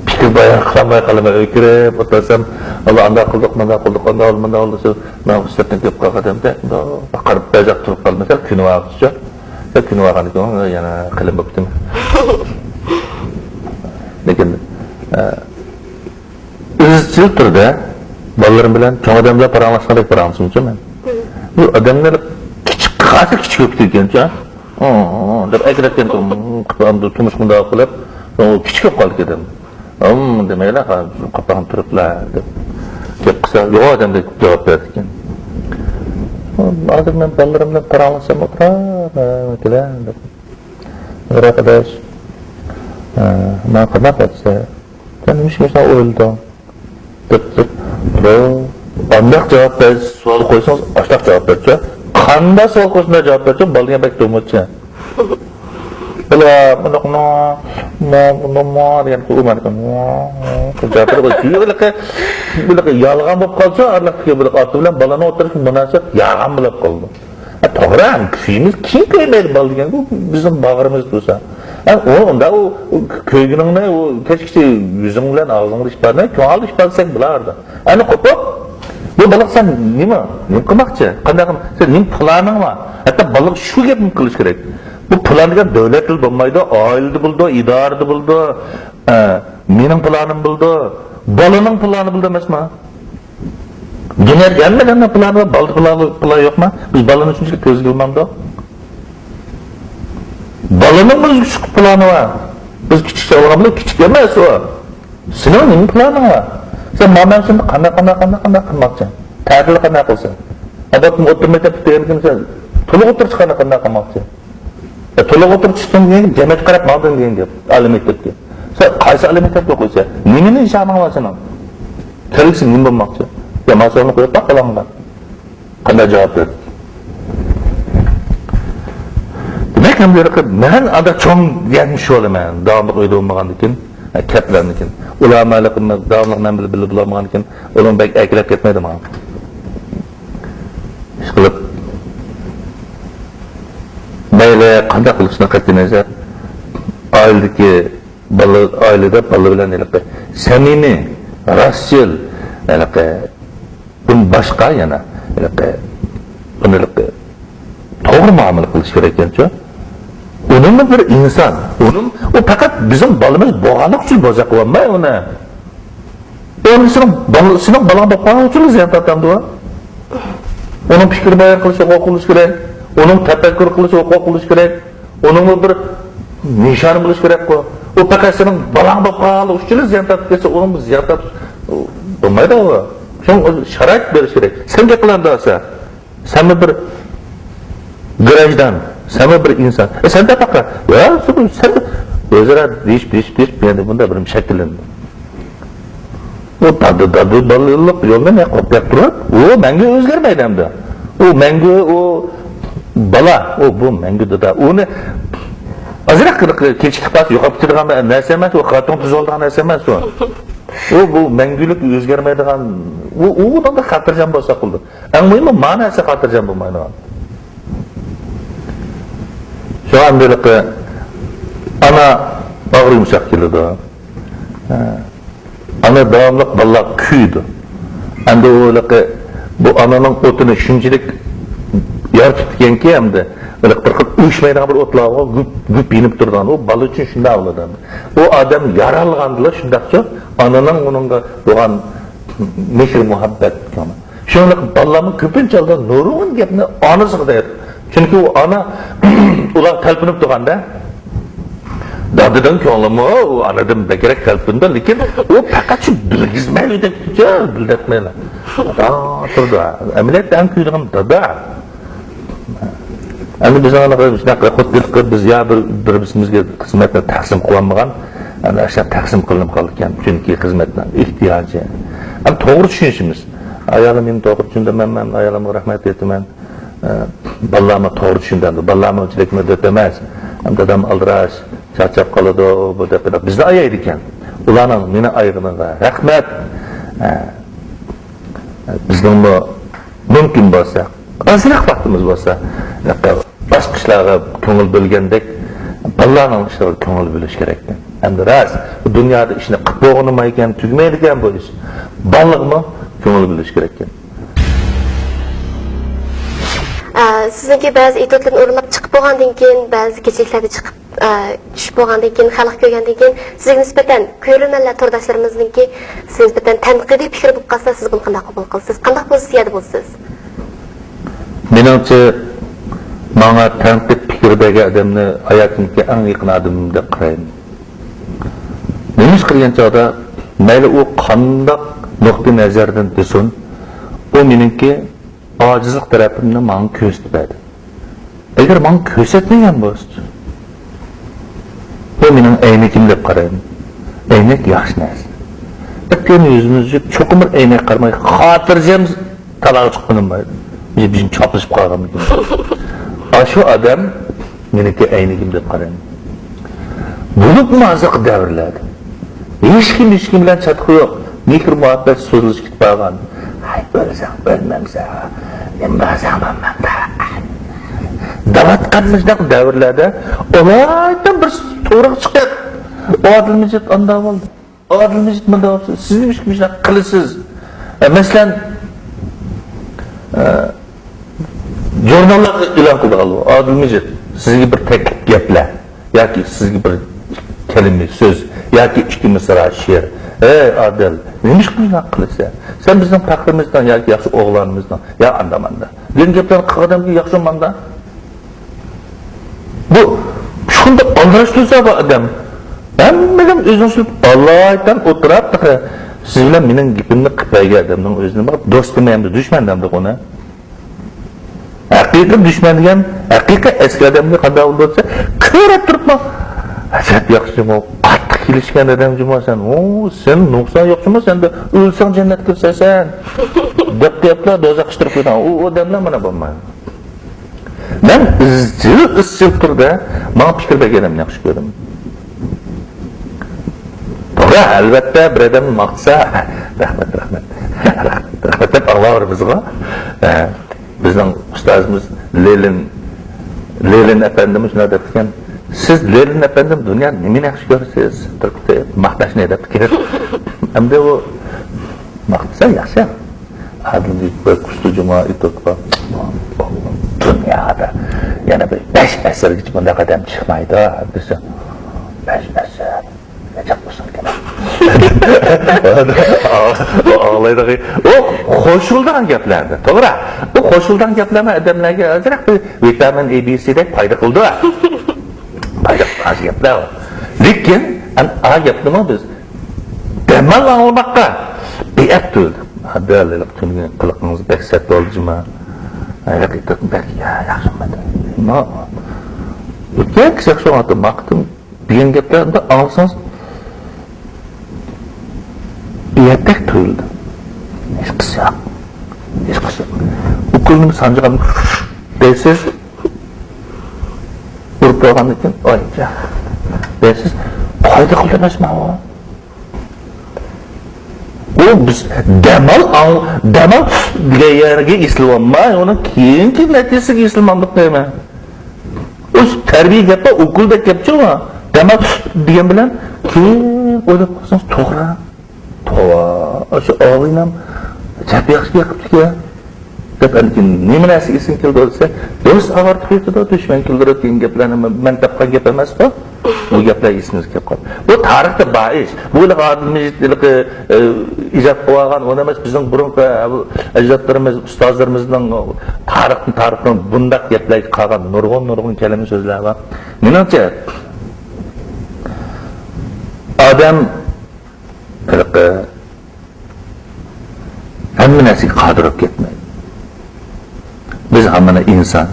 پىكىر بايان قىلالماي قالىمەن، ئۆيگە كىرىپ ئولتۇرسام، ئانداق قىلدۇق، مۇنداق قىلدۇق، ئانداق بولدى، مۇنداق بولدى، مەن سىرتتىن كېلىپ قالغان ئادەمدە، مۇنداق قاراپ بەزەپ تۇرۇپ قالدىم. سەل كۈنى بارغۇچە، سەل كۈنى بارغاندىن كېيىن يەنە قېلىن بوپتىمەن. لېكىن، ئە، ئىزچىل تۈردە بالىلىرىم بىلەن چوڭ ئادەم بىلەن پاراڭلاشقاندەك پاراڭلىشىمچۇ مەن. بۇ ئادەملەر كىچىك، خاسە كىچىك بولۇپ كېتىدىكەنچۇ. ئۇ، ئۇ، ئۇ دەپ ئەكىرەتكەن، ئۇ، قىپا-، ئەمدى تۇمشۇق مۇنداق قىلىپ، ئۇ كىچىك بولۇپ قالىدىكەن. ئۇم، دېمەيلا، قاپاقنى تۈرۈپلا دەپ گەپ قىلسا، يوق ئادەمدەك جاۋاب بېرىدىكەن. ھازىر مەن بالىلىرىم بىلەن پاراڭلاشسام ئولتۇرار، كېلە دەپ. بىر ئاداش، ئە، ماڭا قانداق دەپسە، سەن نېمىشقا مۇشۇنداق ئويلىدىڭ؟ دەپ، دەپ، بۇ، قانداق جاۋاب بەرسە، سوئال قويسىڭىز، ئاشۇنداق جاۋاب بەرچە. قانداق سوئال قويسا، شۇنداق جاۋاب بەرچە، بالىنىڭ بەك دۆڭمۇچە. بالا، مۇنداق، ما، ما، ما، ما دېگەن، ئۇ مانا، ما، ما، جاۋاب بېرىپ، ھېلىقى، ھېلىقى يالغان بولۇپ قالسا، ئارىلىقتىكى بىر ئاتا بىلەن بالىنىڭ ئوتتۇرىسىدا مۇناسىۋەت يالغان بولۇپ قالىدۇ. ھە، توغرا، كۆيمىز، كىم كۆيمەيدۇ بالا دېگەن، بۇ بىزنىڭ باغرىمىزدا تۇرسا. ھە، ئۇ، ئۇندا ئۇ، ئۇ كۆيگىنىڭنى، ئۇ كەچكىچە يۈزۈڭ بىلەن ئاغزىڭدا ئىپادىلەي، كۆڭۈلدە ئىپادىلىسەك بولار. ئەنە قوپۇپ، بۇ بالا سەن نېمە، نېمە قىلماقچى؟ قانداق قىل-، سەن نېمە پىلانىڭ بار؟ ھەتتا بالىغا شۇ گەپنى قىلىش كېرەك. بۇ پىلان دېگەن دۆلەتتىلا بولمايدۇ، ئائىلىدە بولىدۇ، ئىدارىدە بولىدۇ. ئە، مېنىڭ پىلانىم بولىدۇ، بالىنىڭ پىلانى بولىدۇ ئەمەسمۇ؟ دۇنيادا ھەممە ئادەمنىڭ پىلانى بار، بالىدا پىلان، پىلان يوقما؟ بىز بالىنى شۇنچىلىك كۆزگە ئىلمامدۇق؟ بالىنىڭ ئۆزگىچە پىلانى بار. بىز كىچىك چاغلىغان بىلەن كىچىك ئەمەس ئۇ. سېنىڭ نېمە پىلانىڭ بار؟ سەن مانا مەن شۇنى قانداق، قانداق، قانداق، قانداق قىلماقچى؟ تەتىلنى قانداق قىلىسەن؟ ئەبەتتىن ئوتتۇرا مەكتەپ پۈتتۈرگەندىن كېيىن سەن تولۇق ئوتتۇرىچە قانداق، قانداق قىلماقچى؟ ئە، تولۇق ئوتتۇرىغا چىقتىڭ دېگەن جەمئىيەتكە قاراپ ماڭدىڭ دېگەن گەپ. ئالىي مەكتەپكە. سەن قايسى ئالىي مەكتەپكە ئوقۇيسەن؟ نېمىنى نىشانىڭ بار سېنىڭ؟ كەلگۈسىڭ نېمە بولماقچى؟ يا، مانا سوئالنى قويۇپ باق بالامغا. قانداق جاۋاب بېرىدۇ؟ ئەمدى مەن ئادا چوڭ يەتمىش بولىمەن، داۋاملىق ئۆيدە بولمىغاندىكىن، كەپلەرنىكىن. ئۇلار مەلىقىم داۋاملىق مەن بىلەن بىللە بولالمىغاندىكىن، ئۇلار بەك ئەركىلەپ كەتمەيدۇ ماڭا. ئىشقىلىپ، مەيلى قانداق قىلىشنى قەتئىينەزەر، ئائىلىدىكى بالا، ئائىلىدە بالا بىلەن ھېلىقى سەمىمىي، راستچىل، ھېلىقى بۇنى باشقا يەنە، ھېلىقى، بۇنى ھېلىقى توغرا مۇئامىلە قىلىش كېرەك ئىكەنچۇ. ئۇنىمۇ بىر ئىنسان، ئۇنىڭ، ئۇ پەقەت بىزنىڭ بالىمىز بولغانلىقى ئۈچۈن بوزەك قىلالماي ئۇنى. ئۇنى سېنىڭ بالا-، سېنىڭ بالاڭ بولۇپ قالغان ئۈچۈن زىيان تارتامدۇ ئۇ؟ ئۇنىڭ پىكىر بايان قىلىشىغا ھوقۇق بولۇش كېرەك، ئۇنىڭ تەپەككۇر قىلىشىغا ھوقۇق بولۇش كېرەك، ئۇنىڭمۇ بىر نىشانى بولۇش كېرەكقۇ. ئۇ پەقەت سېنىڭ بالاڭ بولۇپ قالغانلىقى ئۈچۈن زىيان تارتىپ كەتسە، ئۇنىڭمۇ زىيان تارتىش بولمايدۇ ئۇ. شۇڭا شارائىت بېرىش كېرەك. سەن گەپ قىلامدا سەن. سەنمۇ بىر گراژدان، سەنمۇ بىر ئىنسان. ئە، سەن دە پەقەت، يا، سەن، سەن ئۆزئارا دېيىشىپ، دېيىشىپ، دېيىشىپ، يەنە بۇندا بىر شەكىللەندى. ئۇ دادا، دادا بالىلىق يولنى نەق قوپياپ تۇرۇپ، ئۇ مەڭگۈ ئۆزگەرمەيدۇ ئەمدى. ئۇ مەڭگۈ، ئۇ بالا، ئۇ بۇ مەڭگۈ دادا. ئۇنى ئازراق كېچىكىپ قالسا يوقاپ كېتىدىغان نەرسە ئەمەس، ئۇ خاتىرىڭ تۈزۈلىدىغان نەرسە ئەمەس ئۇ. ئۇ بۇ مەڭگۈلۈك ئۆزگەرمەيدىغان، ئۇ، ئۇ ئۇنىڭدا خاتىرجەم بولسا بولدى. ئەڭ مۇھىمى، مانا نەرسە خاتىرجەم بولمايدىغان. شۇڭا ئەمدى ھېلىقى ئانا باغرى يۇمشاق كېلىدۇ. ھە. ئانا داۋاملىق بالىلار كۆيىدۇ. ئەمدى ئۇ ھېلىقى بۇ ئانىنىڭ ئوتىنى شۇنچىلىك يارىتىپتىكەنكى، ئەمدى ھېلىقى بىر خىل ئۆچمەيدىغان بىر ئوتلارغا گۈپ، گۈپ يېنىپ تۇرىدىغان، ئۇ بالا ئۈچۈن شۇنداق بولىدۇ. ئۇ ئادەم يارالغاندىلا شۇنداقچۇ، ئانىنىڭ ئۇنىڭغا بولغان مېھىر-مۇھەببەت. شۇڭلاشقا بالىلارمۇ كۆپىنچە ھالدا نۇرغۇن گەپنى ئانىسىغا دەيدۇ. چۈنكى ئۇ ئانا ئۇلار تەلپۈنۈپ تۇرغاندا، دادىدىن كۆڭلىمۇ ئۇ ئانىدىن بەكرەك تەلپۈنىدۇ، لېكىن ئۇ پەقەت شۇ بىلگۈزمەيلى دەپتىچۇ، بىلدەتمەيلى. تۇرىدۇ. ئەمەلىيەتتە ئەڭ كۆيىدىغان دادا. ئەمدى بىز ئانا شۇنداق خۇددى بىز يا بىر، بىر-بىرىمىزگە خىزمەتنى تەقسىم قىلالمىغان، ئەمدى ئاشۇنداق تەقسىم قىلىنىپ قالىدىكەن، چۈنكى خىزمەتنىڭ ئېھتىياجى. ئەمدى توغرا چۈشىنىشىمىز. ئايالىم مېنى توغرا چۈشىندى، مەن، مەن ئايالىمغا رەھمەت ئېيتىمەن. ئە، بالىلارمۇ توغرا چۈشىنىدۇ. ئەمدى بالىلارمۇ ئۇنچىلىك مۇددەت ئەمەس. ئەمدى دادام ئالدىراش، چارچاپ قالىدۇ، بۇ دەپ بىزنى ئايايدىكەن. ئۇلارنىڭ مېنى ئايىغىنىغا رەھمەت. ئە، بىزنىڭمۇ مۇمكىن بولسا، ئازراق ۋاقتىمىز بولسا، باشقا ئىشلارغا كۆڭۈل بۆلگەندەك، بالىلارنىڭ ئىشلىرىغا كۆڭۈل بۆلۈش كېرەككەن. ئەمدى راست، بۇ دۇنيادا ئىشنى قىلىپ بولغىنىمايكەن، تۈگىمەيدىكەن بۇ ئىش. بالىلىقمۇ كۆڭۈل بۆلۈش كېرەككەن. ئە، سىزنىڭكى بەزى ئېتيۇدلىرىنى ئورۇنلاپ چىقىپ بولغاندىن كېيىن، بەزى كېچىلىكلەردە چىقىپ، ئە، چۈشۈپ بولغاندىن كېيىن، خەلق كۆرگەندىن كېيىن، سىزگە نىسبەتەن، كۆرۈرمەنلەر تورداشلىرىمىزنىڭكى سىزگە نىسبەتەن تەنقىدىي پىكىر بولۇپ قالسا، سىز بۇنى قانداق قوبۇل قىلىسىز؟ قانداق پوزىتسىيەدە بولىسىز؟ مېنىڭچە، ماڭا تەنقىد پىكىر بەرگەن ئادەمنى ھاياتىمدىكى ئەڭ يېقىن ئادىمىم دەپ قارايمەن. نېمىشقا دېگەن چاغدا، مەيلى ئۇ قانداق نۇقتىئى نەزەردىن دېسۇن، ئۇ مېنىڭكى ئاجىزلىق تەرەپىمنى ماڭا كۆرسىتىپ بەردى. ئەگەر ماڭا كۆرسەتمىگەن بولسىچۇ؟ بۇ مېنىڭ ئەينىكىم دەپ قارايمەن. ئەينەك ياخشى نەرسە. ئەتىگەن يۈزىمىزنى يۇيۇپ، چوقۇم بىر ئەينەك قارىماي، خاتىرجەم تالاغا چىققىنىم بار. بىزنى چاپلىشىپ قالغانمىكىن. ئاشۇ ئادەم مېنىڭكى ئەينىكىم دەپ قارايمەن. بولۇپمۇ ھازىرقى دەۋرلەردە ھېچكىم ھېچكىم بىلەن چاتىقى يوق. مېھىر مۇھەببەت سوزۇلۇشۇپ كېتىپ بارغان. ھەي، ئۆلسەڭ ئۆلمەمسەن، نېمە بارسەڭ مەندە دەۋاتقان مۇشۇنداق دەۋرلەردە ئالايىتەن بىر تورغا چىقىپ، ئادىل مىجىت ئاندا بولدى. ئادىل مىجىت مۇنداق بولسا، سىز نېمىشقا مۇشۇنداق قىلىسىز؟ ئە، مەسىلەن، ئە، ژۇرناللارغا ئېلان قىلىدىغان ئادىل مىجىت، سىزگە بىر تەكلىپ گەپلەر ياكى سىزگە بىر كەلىمە سۆز ياكى ئىككى مىسرا شېئىر. ھەي ئادىل، نېمىشقا مۇنداق قىلىسەن؟ سەن بىزنىڭ پەخرىمىزدىن ياكى ياخشى ئوغلانىمىزدىن يا ئاندا-ماندا دېگەن گەپلەرنى قىلغان ئادەمگە ياخشى ماندا. بۇ شۇنداق ئالدىراش تۇرسا بۇ ئادەم. ھەممىدىن ئۆزىنى سۈرۈپ ئالايىتەن ئولتۇراپ تېخى سىز بىلەن مېنىڭ گېپىمنى قىلىپ بەرگەن ئادەمنىڭ ئۆزىنى بۇ دوست دېمەي ئەمدى دۈشمەن دەمدۇق ئۇنى. ھەقىقىي دۈشمەن دېگەن ھەقىقىي ئەسكى ئادەمگە قانداق بولىدۇ دېسە، كۆرۈپ تۇرۇپمۇ، ئەجەب ياخشى جۇمۇ، قاتتىق كېلىشكەن ئادەم جۇمۇ سەن. ئۇ، سەن نۇقسان يوق جۇمۇ سەندە، ئۆلسەڭ جەننەتكە كىرىسەن سەن. دەپ قويۇپلا دوزاخقا ئىتتىرىپ قويىدىغان. ئۇ، ئۇ ئادەملەر مانا بولمايدۇ. مەن ئىزچىل، ئىزچىل تۈردە ماڭا پىكىر بەرگەن ئادەمنى ياخشى كۆرىمەن. توغرا، ئەلۋەتتە، بىر ئادەم ماختىسا، رەھمەت، رەھمەت، رەھمەت، رەھمەت دەپ ئاڭلاۋېرىمىزغۇ. ئە، بىزنىڭ ئۇستازىمىز لېنىن، لېنىن ئەپەندىمىز شۇنداق دەپتىكەن، سىز لېنىن ئەپەندىم، دۇنيا نېمىنى ياخشى كۆرىسىز؟ تۈركتە ماختاشنى دەپتىكەن. ئەمدى ئۇ ماختىسا ياخشى. ئادىل بەك ئۇستا جۇما ئېيتىۋاتقان، دۇنيادا يەنە بىر بەش ئەسىرگىچە بۇنداق ئادەم چىقمايدۇ دېسە، بەش ئەسىر نەچچە بولسۇن كېرەك. ئاغلايدىغان، ئۇ قوشۇلىدىغان گەپلەردە، توغرا. ئۇ قوشۇلىدىغان گەپلەرمۇ ئادەملەرگە ئازراق بىر ۋىتامىن ئې، بى، سىدەك پايدا قىلىدۇ. پايدا قىلغان گەپلەر ئۇ. لېكىن، ئەن-، ئا گەپنىمۇ بىز دەمال ئاڭلىماققا بىئەپ تۇردى. ھەدە، لىلىق تۈنۈگۈن قىلىقىڭىز بەك سەت بولدى جۇما. ھەقىقەتەن بەك يا-، ياخشى بولمىدى. ما-، ئۆتكەن كىشى ياخشى ئاڭلىدى. ماقتىن دېگەن گەپلەرنى ئاڭلىسىڭىز، بىئەپتەك تۇيۇلدى. ھېچقىسى يوق. ھېچقىسى يوق. ئوكۇلنىڭ سانجىغان دەيسىز، ئۇرۇپ بولغاندىن كېيىن، ئاي، دەيسىز، قايدا قىلدى ئەمەسمۇ ئۇ؟ ئۇ بىز دەمال ئاڭ-، دەمال دېگەن يەرگە ئېسىلىۋالماي، ئۇنىڭ كېيىنكى نەتىجىسىگە ئېسىلمامدۇق دەيمەن. ئۇ تەربىيە گەپمۇ، ئوكۇلدەك گەپچۇ ئۇ. دەمال دېگەن بىلەن كېيىن ئويلاپ قالسىڭىز توغرا. توۋا، ئاشۇ ئاغىنەم گەپ ياخشى گەپ قىپتىكەن. دەپ، ئەمدى نېمە نەرسە ئېسىڭ كېلىدۇ دېسە، دوست ئاغرىتىپ كېتىدۇ، دۈشمەن كۈلدۈرىدۇ دېگەن گەپلەرنى مەن، مەن تاپقان گەپ ئەمەسقۇ. بۇ گەپلەر ئېسىمىزگە كېلىپ قالدى. بۇ تارىختا بار ئىش. بۇ ھېلىقى ئادىل مىجىت ھېلىقى، ئە، ئىجاد قىلىۋالغان ئۇنى ئەمەس، بىزنىڭ بۇرۇنقى ئەجدادلىرىمىز، ئۇستازلىرىمىزنىڭ تارىخنى، تارىخنىڭ بۇنداق گەپلەرگە قالغان نۇرغۇن، نۇرغۇن كەلىمە سۆزلەر بار. مېنىڭچە، ئادەم ھېلىقى ھەممە نەرسىگە قادىر بولۇپ كەتمەيدۇ. بىز ھەممىلا ئىنسان.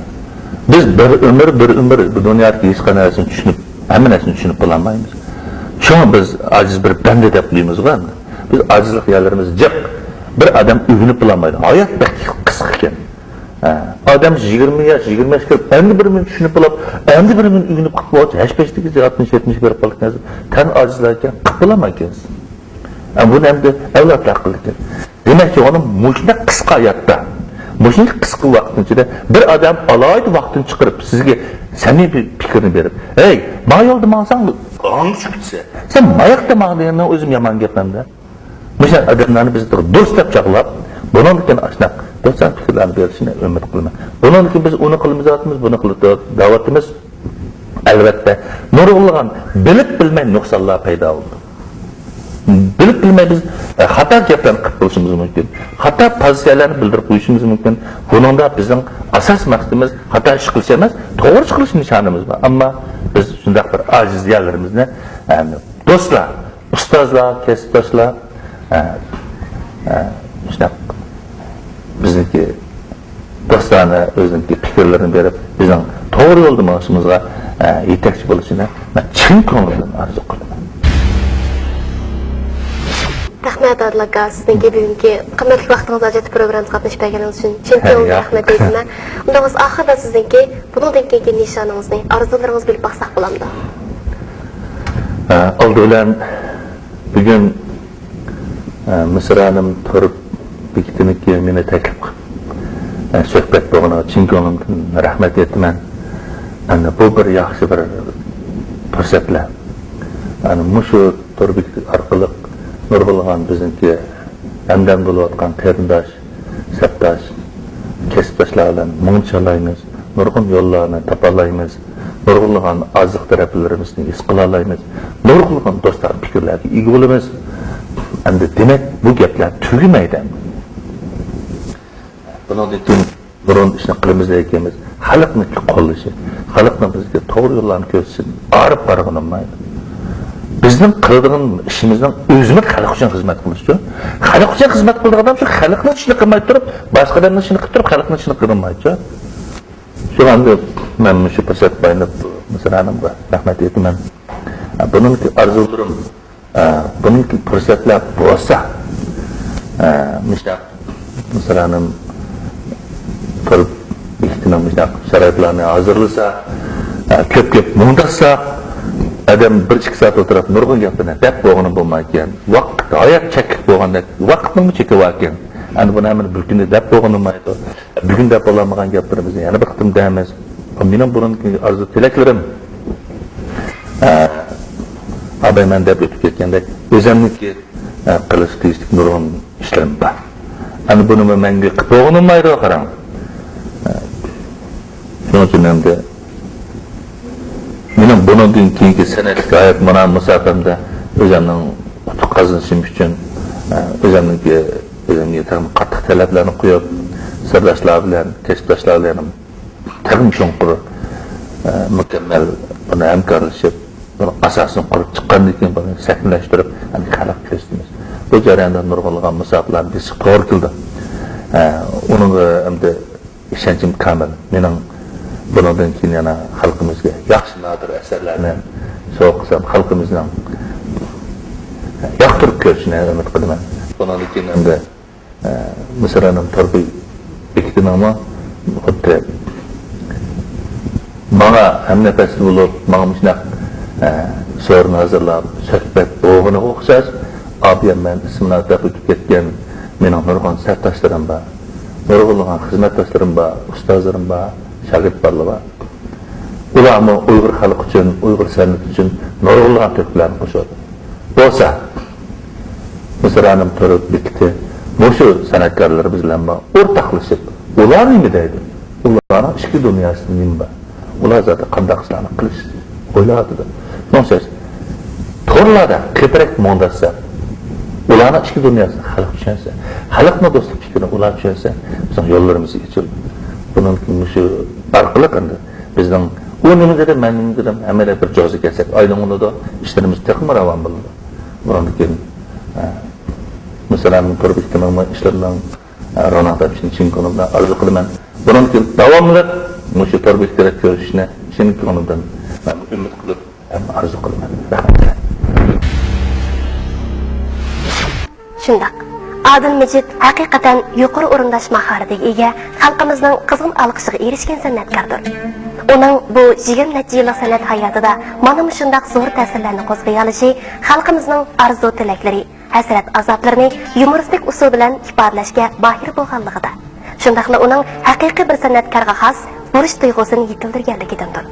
بىز بىر ئۆمۈر، بىر ئۆمۈر بۇ دۇنيادىكى ھېچقانداق نەرسىنى چۈشىنىپ، ھەممە نەرسىنى چۈشىنىپ بولالمايمىز. شۇڭا بىز ئاجىز بىر بەندە دەپ قويىمىزغۇ ئەمدى. بىز ئاجىزلىق يەرلىرىمىز جىق. بىر ئادەم ئۆگىنىپ بولالمايدۇ. ھايات بەك قىسقىكەن. ھە، ئادەم يىگىرمە ياش، يىگىرمە ياش كىرىپ، ئەمدى بىر مىنۇت چۈشىنىپ بولۇپ، ئەمدى بىر مىنۇت ئۆگىنىپ قىلىپ بولغاچ، ھەش پەشتىكى ئاتمىش، يەتمىش بېرىپ قالىدىكەن. تەن ئاجىزلاركەن، قىلىپ بولالمايكەنسىز. ھە، بۇنى ئەمدى ئەۋلادلار قىلىدىكەن. دېمەككى، ئۇنىڭ مۇشۇنداق قىسقا ھاياتتا، مۇشۇنداق قىسقا ۋاقىتنىڭ ئىچىدە بىر ئادەم ئالاھىدە ۋاقتىنى چىقىرىپ، سىزگە سەمىمىي پىكرىنى بېرىپ، ھەي، ما يولدا ماڭساڭ، ئاڭلىشىپ كېتىسەن. سەن ماياقتا ماڭ دېگەننىڭ ئۆزىمۇ يامان گەپ ئەمدى. مۇشۇ ئادەملەرنى بىز دۇرۇس دەپ چاغلاپ، بۇنىڭدىن كېيىن ئاشۇنداق دوستانە پىكىرلەرنى بېرىشىنى ئۈمىد قىلىمەن. بۇنىڭدىن كېيىن بىز ئۇنى قىلىمىز دەۋاتىمىز، بۇنى قىلىمىز دەۋاتىمىز. ئەلۋەتتە، نۇرغۇنلىغان بىلىپ بىلمەي نۇقسانلار پەيدا بولىدۇ. بىلىپ بىلمەي بىز، ئە، خاتا گەپلەرنى قىلىپ قېلىشىمىز مۇمكىن. خاتا پوزىتسىيەلەرنى بىلدۈرۈپ قويۇشىمىز مۇمكىن. بۇنىڭدا بىزنىڭ ئاساس مەقسىتىمىز خاتا ئىش قىلىش ئەمەس، توغرا ئىش قىلىش نىشانىمىز بار. ئەمما بىز شۇنداق بىر ئاجىز يەرلىرىمىزنى، ئە، دوستلار، ئۇستازلار، كەسىپداشلار، ئە، ئە، شۇنداق بىزنىڭكى دوستانە ئۆزىنىڭكى پىكىرلىرىنى بېرىپ، بىزنىڭ توغرا يولدا مېڭىشىمىزغا، ئە، يېتەكچى بولۇشىنى مەن چىن كۆڭلۈمدىن ئارزۇ قىلىمەن. رەھمەت، ئادىل ئاكا، سىزنىڭكى بۈگۈنكى قىممەتلىك ۋاقتىڭىزنى ئاجرىتىپ پروگراممىمىزغا قاتنىشىپ بەرگىنىڭىز ئۈچۈن چىن كۆڭلۈمدىن رەھمەت ئېيتىمەن. ئۇنداق بولسا، ئاخىرىدا سىزنىڭكى بۇنىڭدىن كېيىنكى نىشانىڭىزنى، ئارزۇلىرىڭىزنى بىلىپ باقساق بولامدۇ؟ ئە، ئالدى بىلەن بۈگۈن، ئە، مىسرانىم تور بېكىتىنىڭكى مېنى تەكلىپ قىلىپ، ئە، سۆھبەت بولغىنىغا چىن كۆڭلۈمدىن رەھمەت ئېيتىمەن. ئەمدى بۇ بىر ياخشى بىر پۇرسەتلەر. ئەنە مۇشۇ تور بېكىتى ئارقىلىق نۇرغۇنلىغان بىزنىڭكى ھەمدەم بولۇۋاتقان قېرىنداش، سەپداش، كەسىپداشلار بىلەن مۇڭدىشالايمىز، نۇرغۇن يوللارنى تاپالايمىز، نۇرغۇنلىغان ئازلىق تەرەپلىرىمىزنى ھېس قىلالايمىز، نۇرغۇنلىغان دوستانە پىكىرلەرگە ئىگە بولىمىز. ئەمدى دېمەك، بۇ گەپلەر تۈگىمەيدۇ. بۇنىڭدىن كېيىن نۇرغۇن ئىشنى قىلىمىز دېگەنمىز. خەلقنىڭكى قوللىشى، خەلقنىڭ بىزگە توغرا يوللارنى كۆرسىتىشىدىن ئايرىپ بارغىلى بولمايدۇ. بىزنىڭ قىلىدىغان ئىشىمىزنىڭ ئۆزىمۇ خەلق ئۈچۈن خىزمەت قىلىشچۇ. خەلق ئۈچۈن خىزمەت قىلىدىغان ئادەم شۇ خەلقنىڭ ئىشىنى قىلماي تۇرۇپ، باشقا ئادەمنىڭ ئىشىنى قىلىپ تۇرۇپ، خەلقنىڭ ئىشىنى قىلمايدۇ. شۇڭا ئەمدى مەن مۇشۇ پۇرسەتنى پايدىلىنىپ مىسرانىمغا رەھمەت ئېيتىمەن. بۇنىڭكى ئارزۇلىرىم، ئە، بۇنىڭكى پۇرسەتلەر بولسا، ئە، مۇشۇنداق مىسرانىم تور ئىككىنىڭ مۇشۇنداق شارائىتلارنى ھازىرلىسا، ئە، كۆپ-كۆپ مۇڭداشسا، ئادەم بىر ئىككى سائەت ئولتۇرۇپ نۇرغۇن گەپلەرنى دەپ بولغىنى بولمايدىكەن. ۋاقىت ھايات چەكلىك بولغاندەك، ۋاقىتنىڭمۇ چېكى باركەن. ئەنە بۇنى ھەممىنى بىر كۈندە دەپ بولغىلى بولمايدۇ. بۈگۈن دەپ بولالمىغان گەپلىرىمىزنى يەنە بىر قېتىم دەيمىز. مېنىڭ بۇنىڭدىن كېيىنكى ئارزۇ تىلەكلىرىم، ئە، ئاباي مەن دەپ ئۆتۈپ كەتكەندەك، ئۆزۈمنىڭكى، ئە، قىلىش تېگىشلىك نۇرغۇن ئىشلىرىم بار. ئەنە بۇنىمۇ مەڭگۈ قىلىپ بولغىلى بولمايدۇ، قاراڭ. ئە، شۇنىڭ ئۈچۈن ئەمدى مېنىڭ بۇنىڭدىن كېيىنكى سەنئەتلىك ھايات مانا مۇساپەمدە ئۆزۈمنىڭ ئۇتۇق قازىنىشىم ئۈچۈن، ئە، ئۆزۈمنىڭكى، ئۆزۈمگە تېخىمۇ قاتتىق تەلەپلەرنى قويۇپ، سىرداشلار بىلەن، كەسىپداشلار بىلەن تېخىمۇ چوڭقۇر، ئە، مۇكەممەل بۇنى ھەمكارلىشىپ، بۇنى ئاساسىنى قۇرۇپ چىققاندىن كېيىن بۇنى سەھنىلەشتۈرۈپ، ئەمدى خەلققە كۆرسىتىمىز. بۇ جەرياندا نۇرغۇنلىغان مۇساپىلەرنى بېسىشقا توغرا كېلىدۇ. ئە، ئۇنىڭغا ئەمدى ئىشەنچىم كامىل. مېنىڭ بۇنىڭدىن كېيىن يەنە خەلقىمىزگە ياخشى نادىر ئەسەرلەرنى سوۋغا قىلسام، خەلقىمىزنىڭ ياقتۇرۇپ كۆرۈشىنى ئۈمىد قىلىمەن. بۇنىڭدىن كېيىن ئەمدى، ئە، مىسرانىم تور بېكىتىنىڭمۇ خۇددى ماڭا ھەمنەپەس بولۇپ، ماڭا مۇشۇنداق، ئە، سورۇن ھازىرلاپ، سۆھبەت بولغىنىغا ئوخشاش، ئابىيەم مەن ئىسمىنى ئاتاپ ئۆتۈپ كەتكەن مېنىڭ نۇرغۇن سەپداشلىرىم بار. نۇرغۇنلىغان خىزمەتداشلىرىم بار، ئۇستازلىرىم بار، شاگىرت بالىلار بار. ئۇلارمۇ ئۇيغۇر خەلقى ئۈچۈن، ئۇيغۇر سەنئىتى ئۈچۈن نۇرغۇنلىغان تۆھپىلەرنى قوشۇۋاتىدۇ. بولسا، مىسرانىم تور بېكىتى مۇشۇ سەنئەتكارلىرىمىز بىلەن ئورتاقلىشىپ، ئۇلار نېمە دەيدۇ؟ ئۇلارنىڭ ئىچكى دۇنياسىدا نېمە بار؟ ئۇلار زادى قانداق ئىشلارنى قىلىش ئويلاۋاتىدۇ؟ شۇنىڭ ئۈچۈن تورلاردا كۆپرەك مۇڭداشسا، ئۇلارنىڭ ئىچكى دۇنياسىنى خەلق چۈشەنسە، خەلقنىڭ دوستلۇق پىكرىنى ئۇلار چۈشەنسە، بىزنىڭ يوللىرىمىز ئېچىلىدۇ. بۇنىڭ مۇشۇ ئارقىلىق ئەمدى بىزنىڭ ئۇ نېمە دېدى، مەن نېمە دېدىم، ھەممەيلەن بىر جوزىگە كەلسەك ئايدىڭ بولىدۇ، ئىشلىرىمىز تېخىمۇ راۋان بولىدۇ. بۇنىڭدىن كېيىن، ئە، مىسرانىم تور بېكىتىنىڭمۇ ئىشلىرىنىڭ، ئە، روناق تېپىشىنى چىن كۆڭلۈمدىن ئارزۇ قىلىمەن. بۇنىڭدىن كېيىن داۋاملىق مۇشۇ تور بېكىتىدە كۆرۈشۈشنى چىن كۆڭلۈمدىن مەن ئۈمىد قىلىپ ھەم ئارزۇ قىلىمەن. رەھمەت. شۇنداق. ئادىل مىجىت ھەقىقەتەن يۇقىرى ئورۇنداش ماھارىتىگە ئىگە، خەلقىمىزنىڭ قىزغىن ئالقىشىغا ئېرىشكەن سەنئەتكاردۇر. ئۇنىڭ بۇ يىگىرمە نەچچە يىللىق سەنئەت ھاياتىدا مانا مۇشۇنداق زور تەسىرلەرنى قوزغىيالىشى خەلقىمىزنىڭ ئارزۇ-تىلەكلىرى، ھەسرەت-ئازابلىرىنى يۇمۇرىستىك ئۇسۇل بىلەن ئىپادىلەشكە ماھىر بولغانلىقىدا، شۇنداقلا ئۇنىڭ ھەقىقىي بىر سەنئەتكارغا خاس بۇرچ تۇيغۇسىنى يېتىلدۈرگەنلىكىدىندۇر.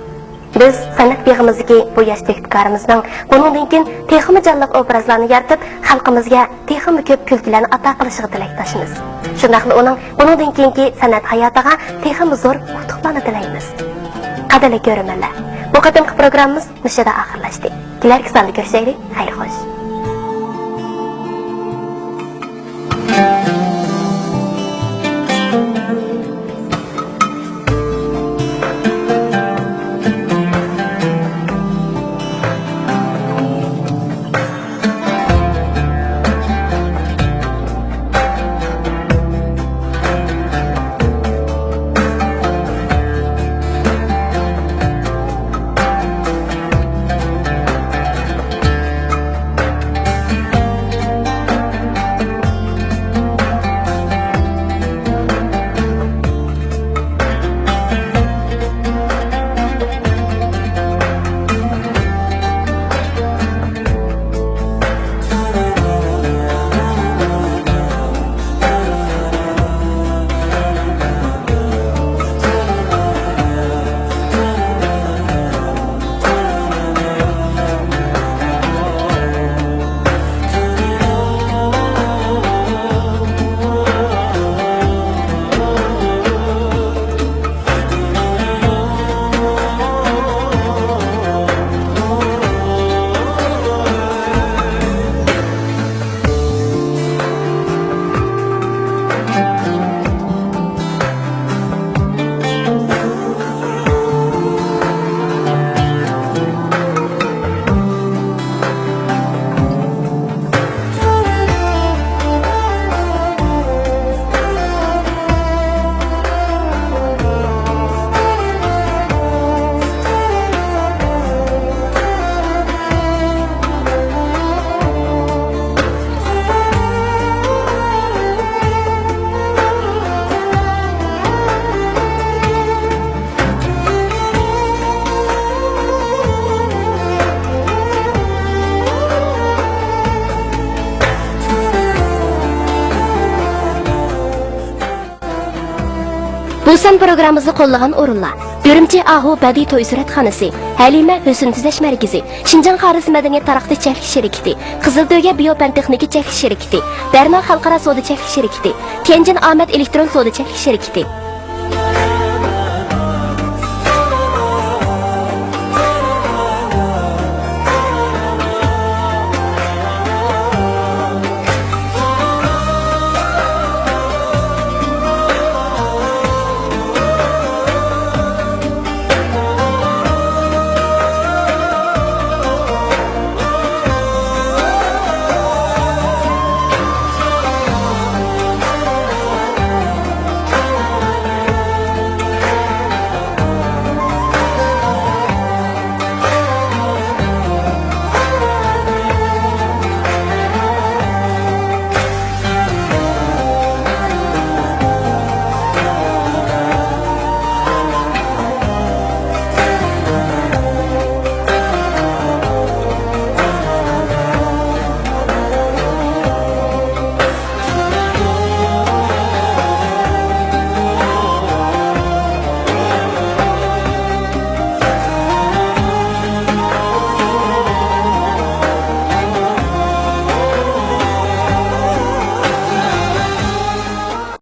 بىز سەنئەت بېغىمىزدىكى بۇ ياش تۆھپىكارىمىزنىڭ بۇنىڭدىن كېيىن تېخىمۇ جانلىق ئوبرازلارنى يارىتىپ، خەلقىمىزگە تېخىمۇ كۆپ كۈلكىلەرنى ئاتا قىلىشىغا تىلەكداشمىز. شۇنداقلا ئۇنىڭ بۇنىڭدىن كېيىنكى سەنئەت ھاياتىغا تېخىمۇ زور ئۇتۇقلارنى تىلەيمىز. قەدىرلىك كۆرۈرمەنلەر، بۇ قېتىمقى پروگراممىمىز مۇشۇ يەردە ئاخىرلاشتى. كېلەركى ساندا كۆرۈشەيلى. خەير خوش. سان پروگراممىمىزنى قوللىغان ئورۇنلار: ئۈرۈمچى ئاھۇ بەدىئىي توي سۈرەتخانىسى، ھەلىمە ھۆسن تۈزەش مەركىزى، شىنجاڭ خارىزم مەدەنىيەت تارقىتىش چەكلىك شىركىتى، قىزىلتۆگە بىيو پەن تېخنىكا چەكلىك شىركىتى، بەرنا خەلقئارا سودا چەكلىك شىركىتى، تيەنجىن ئامەت ئېلېكترون سودا چەكلىك شىركىتى.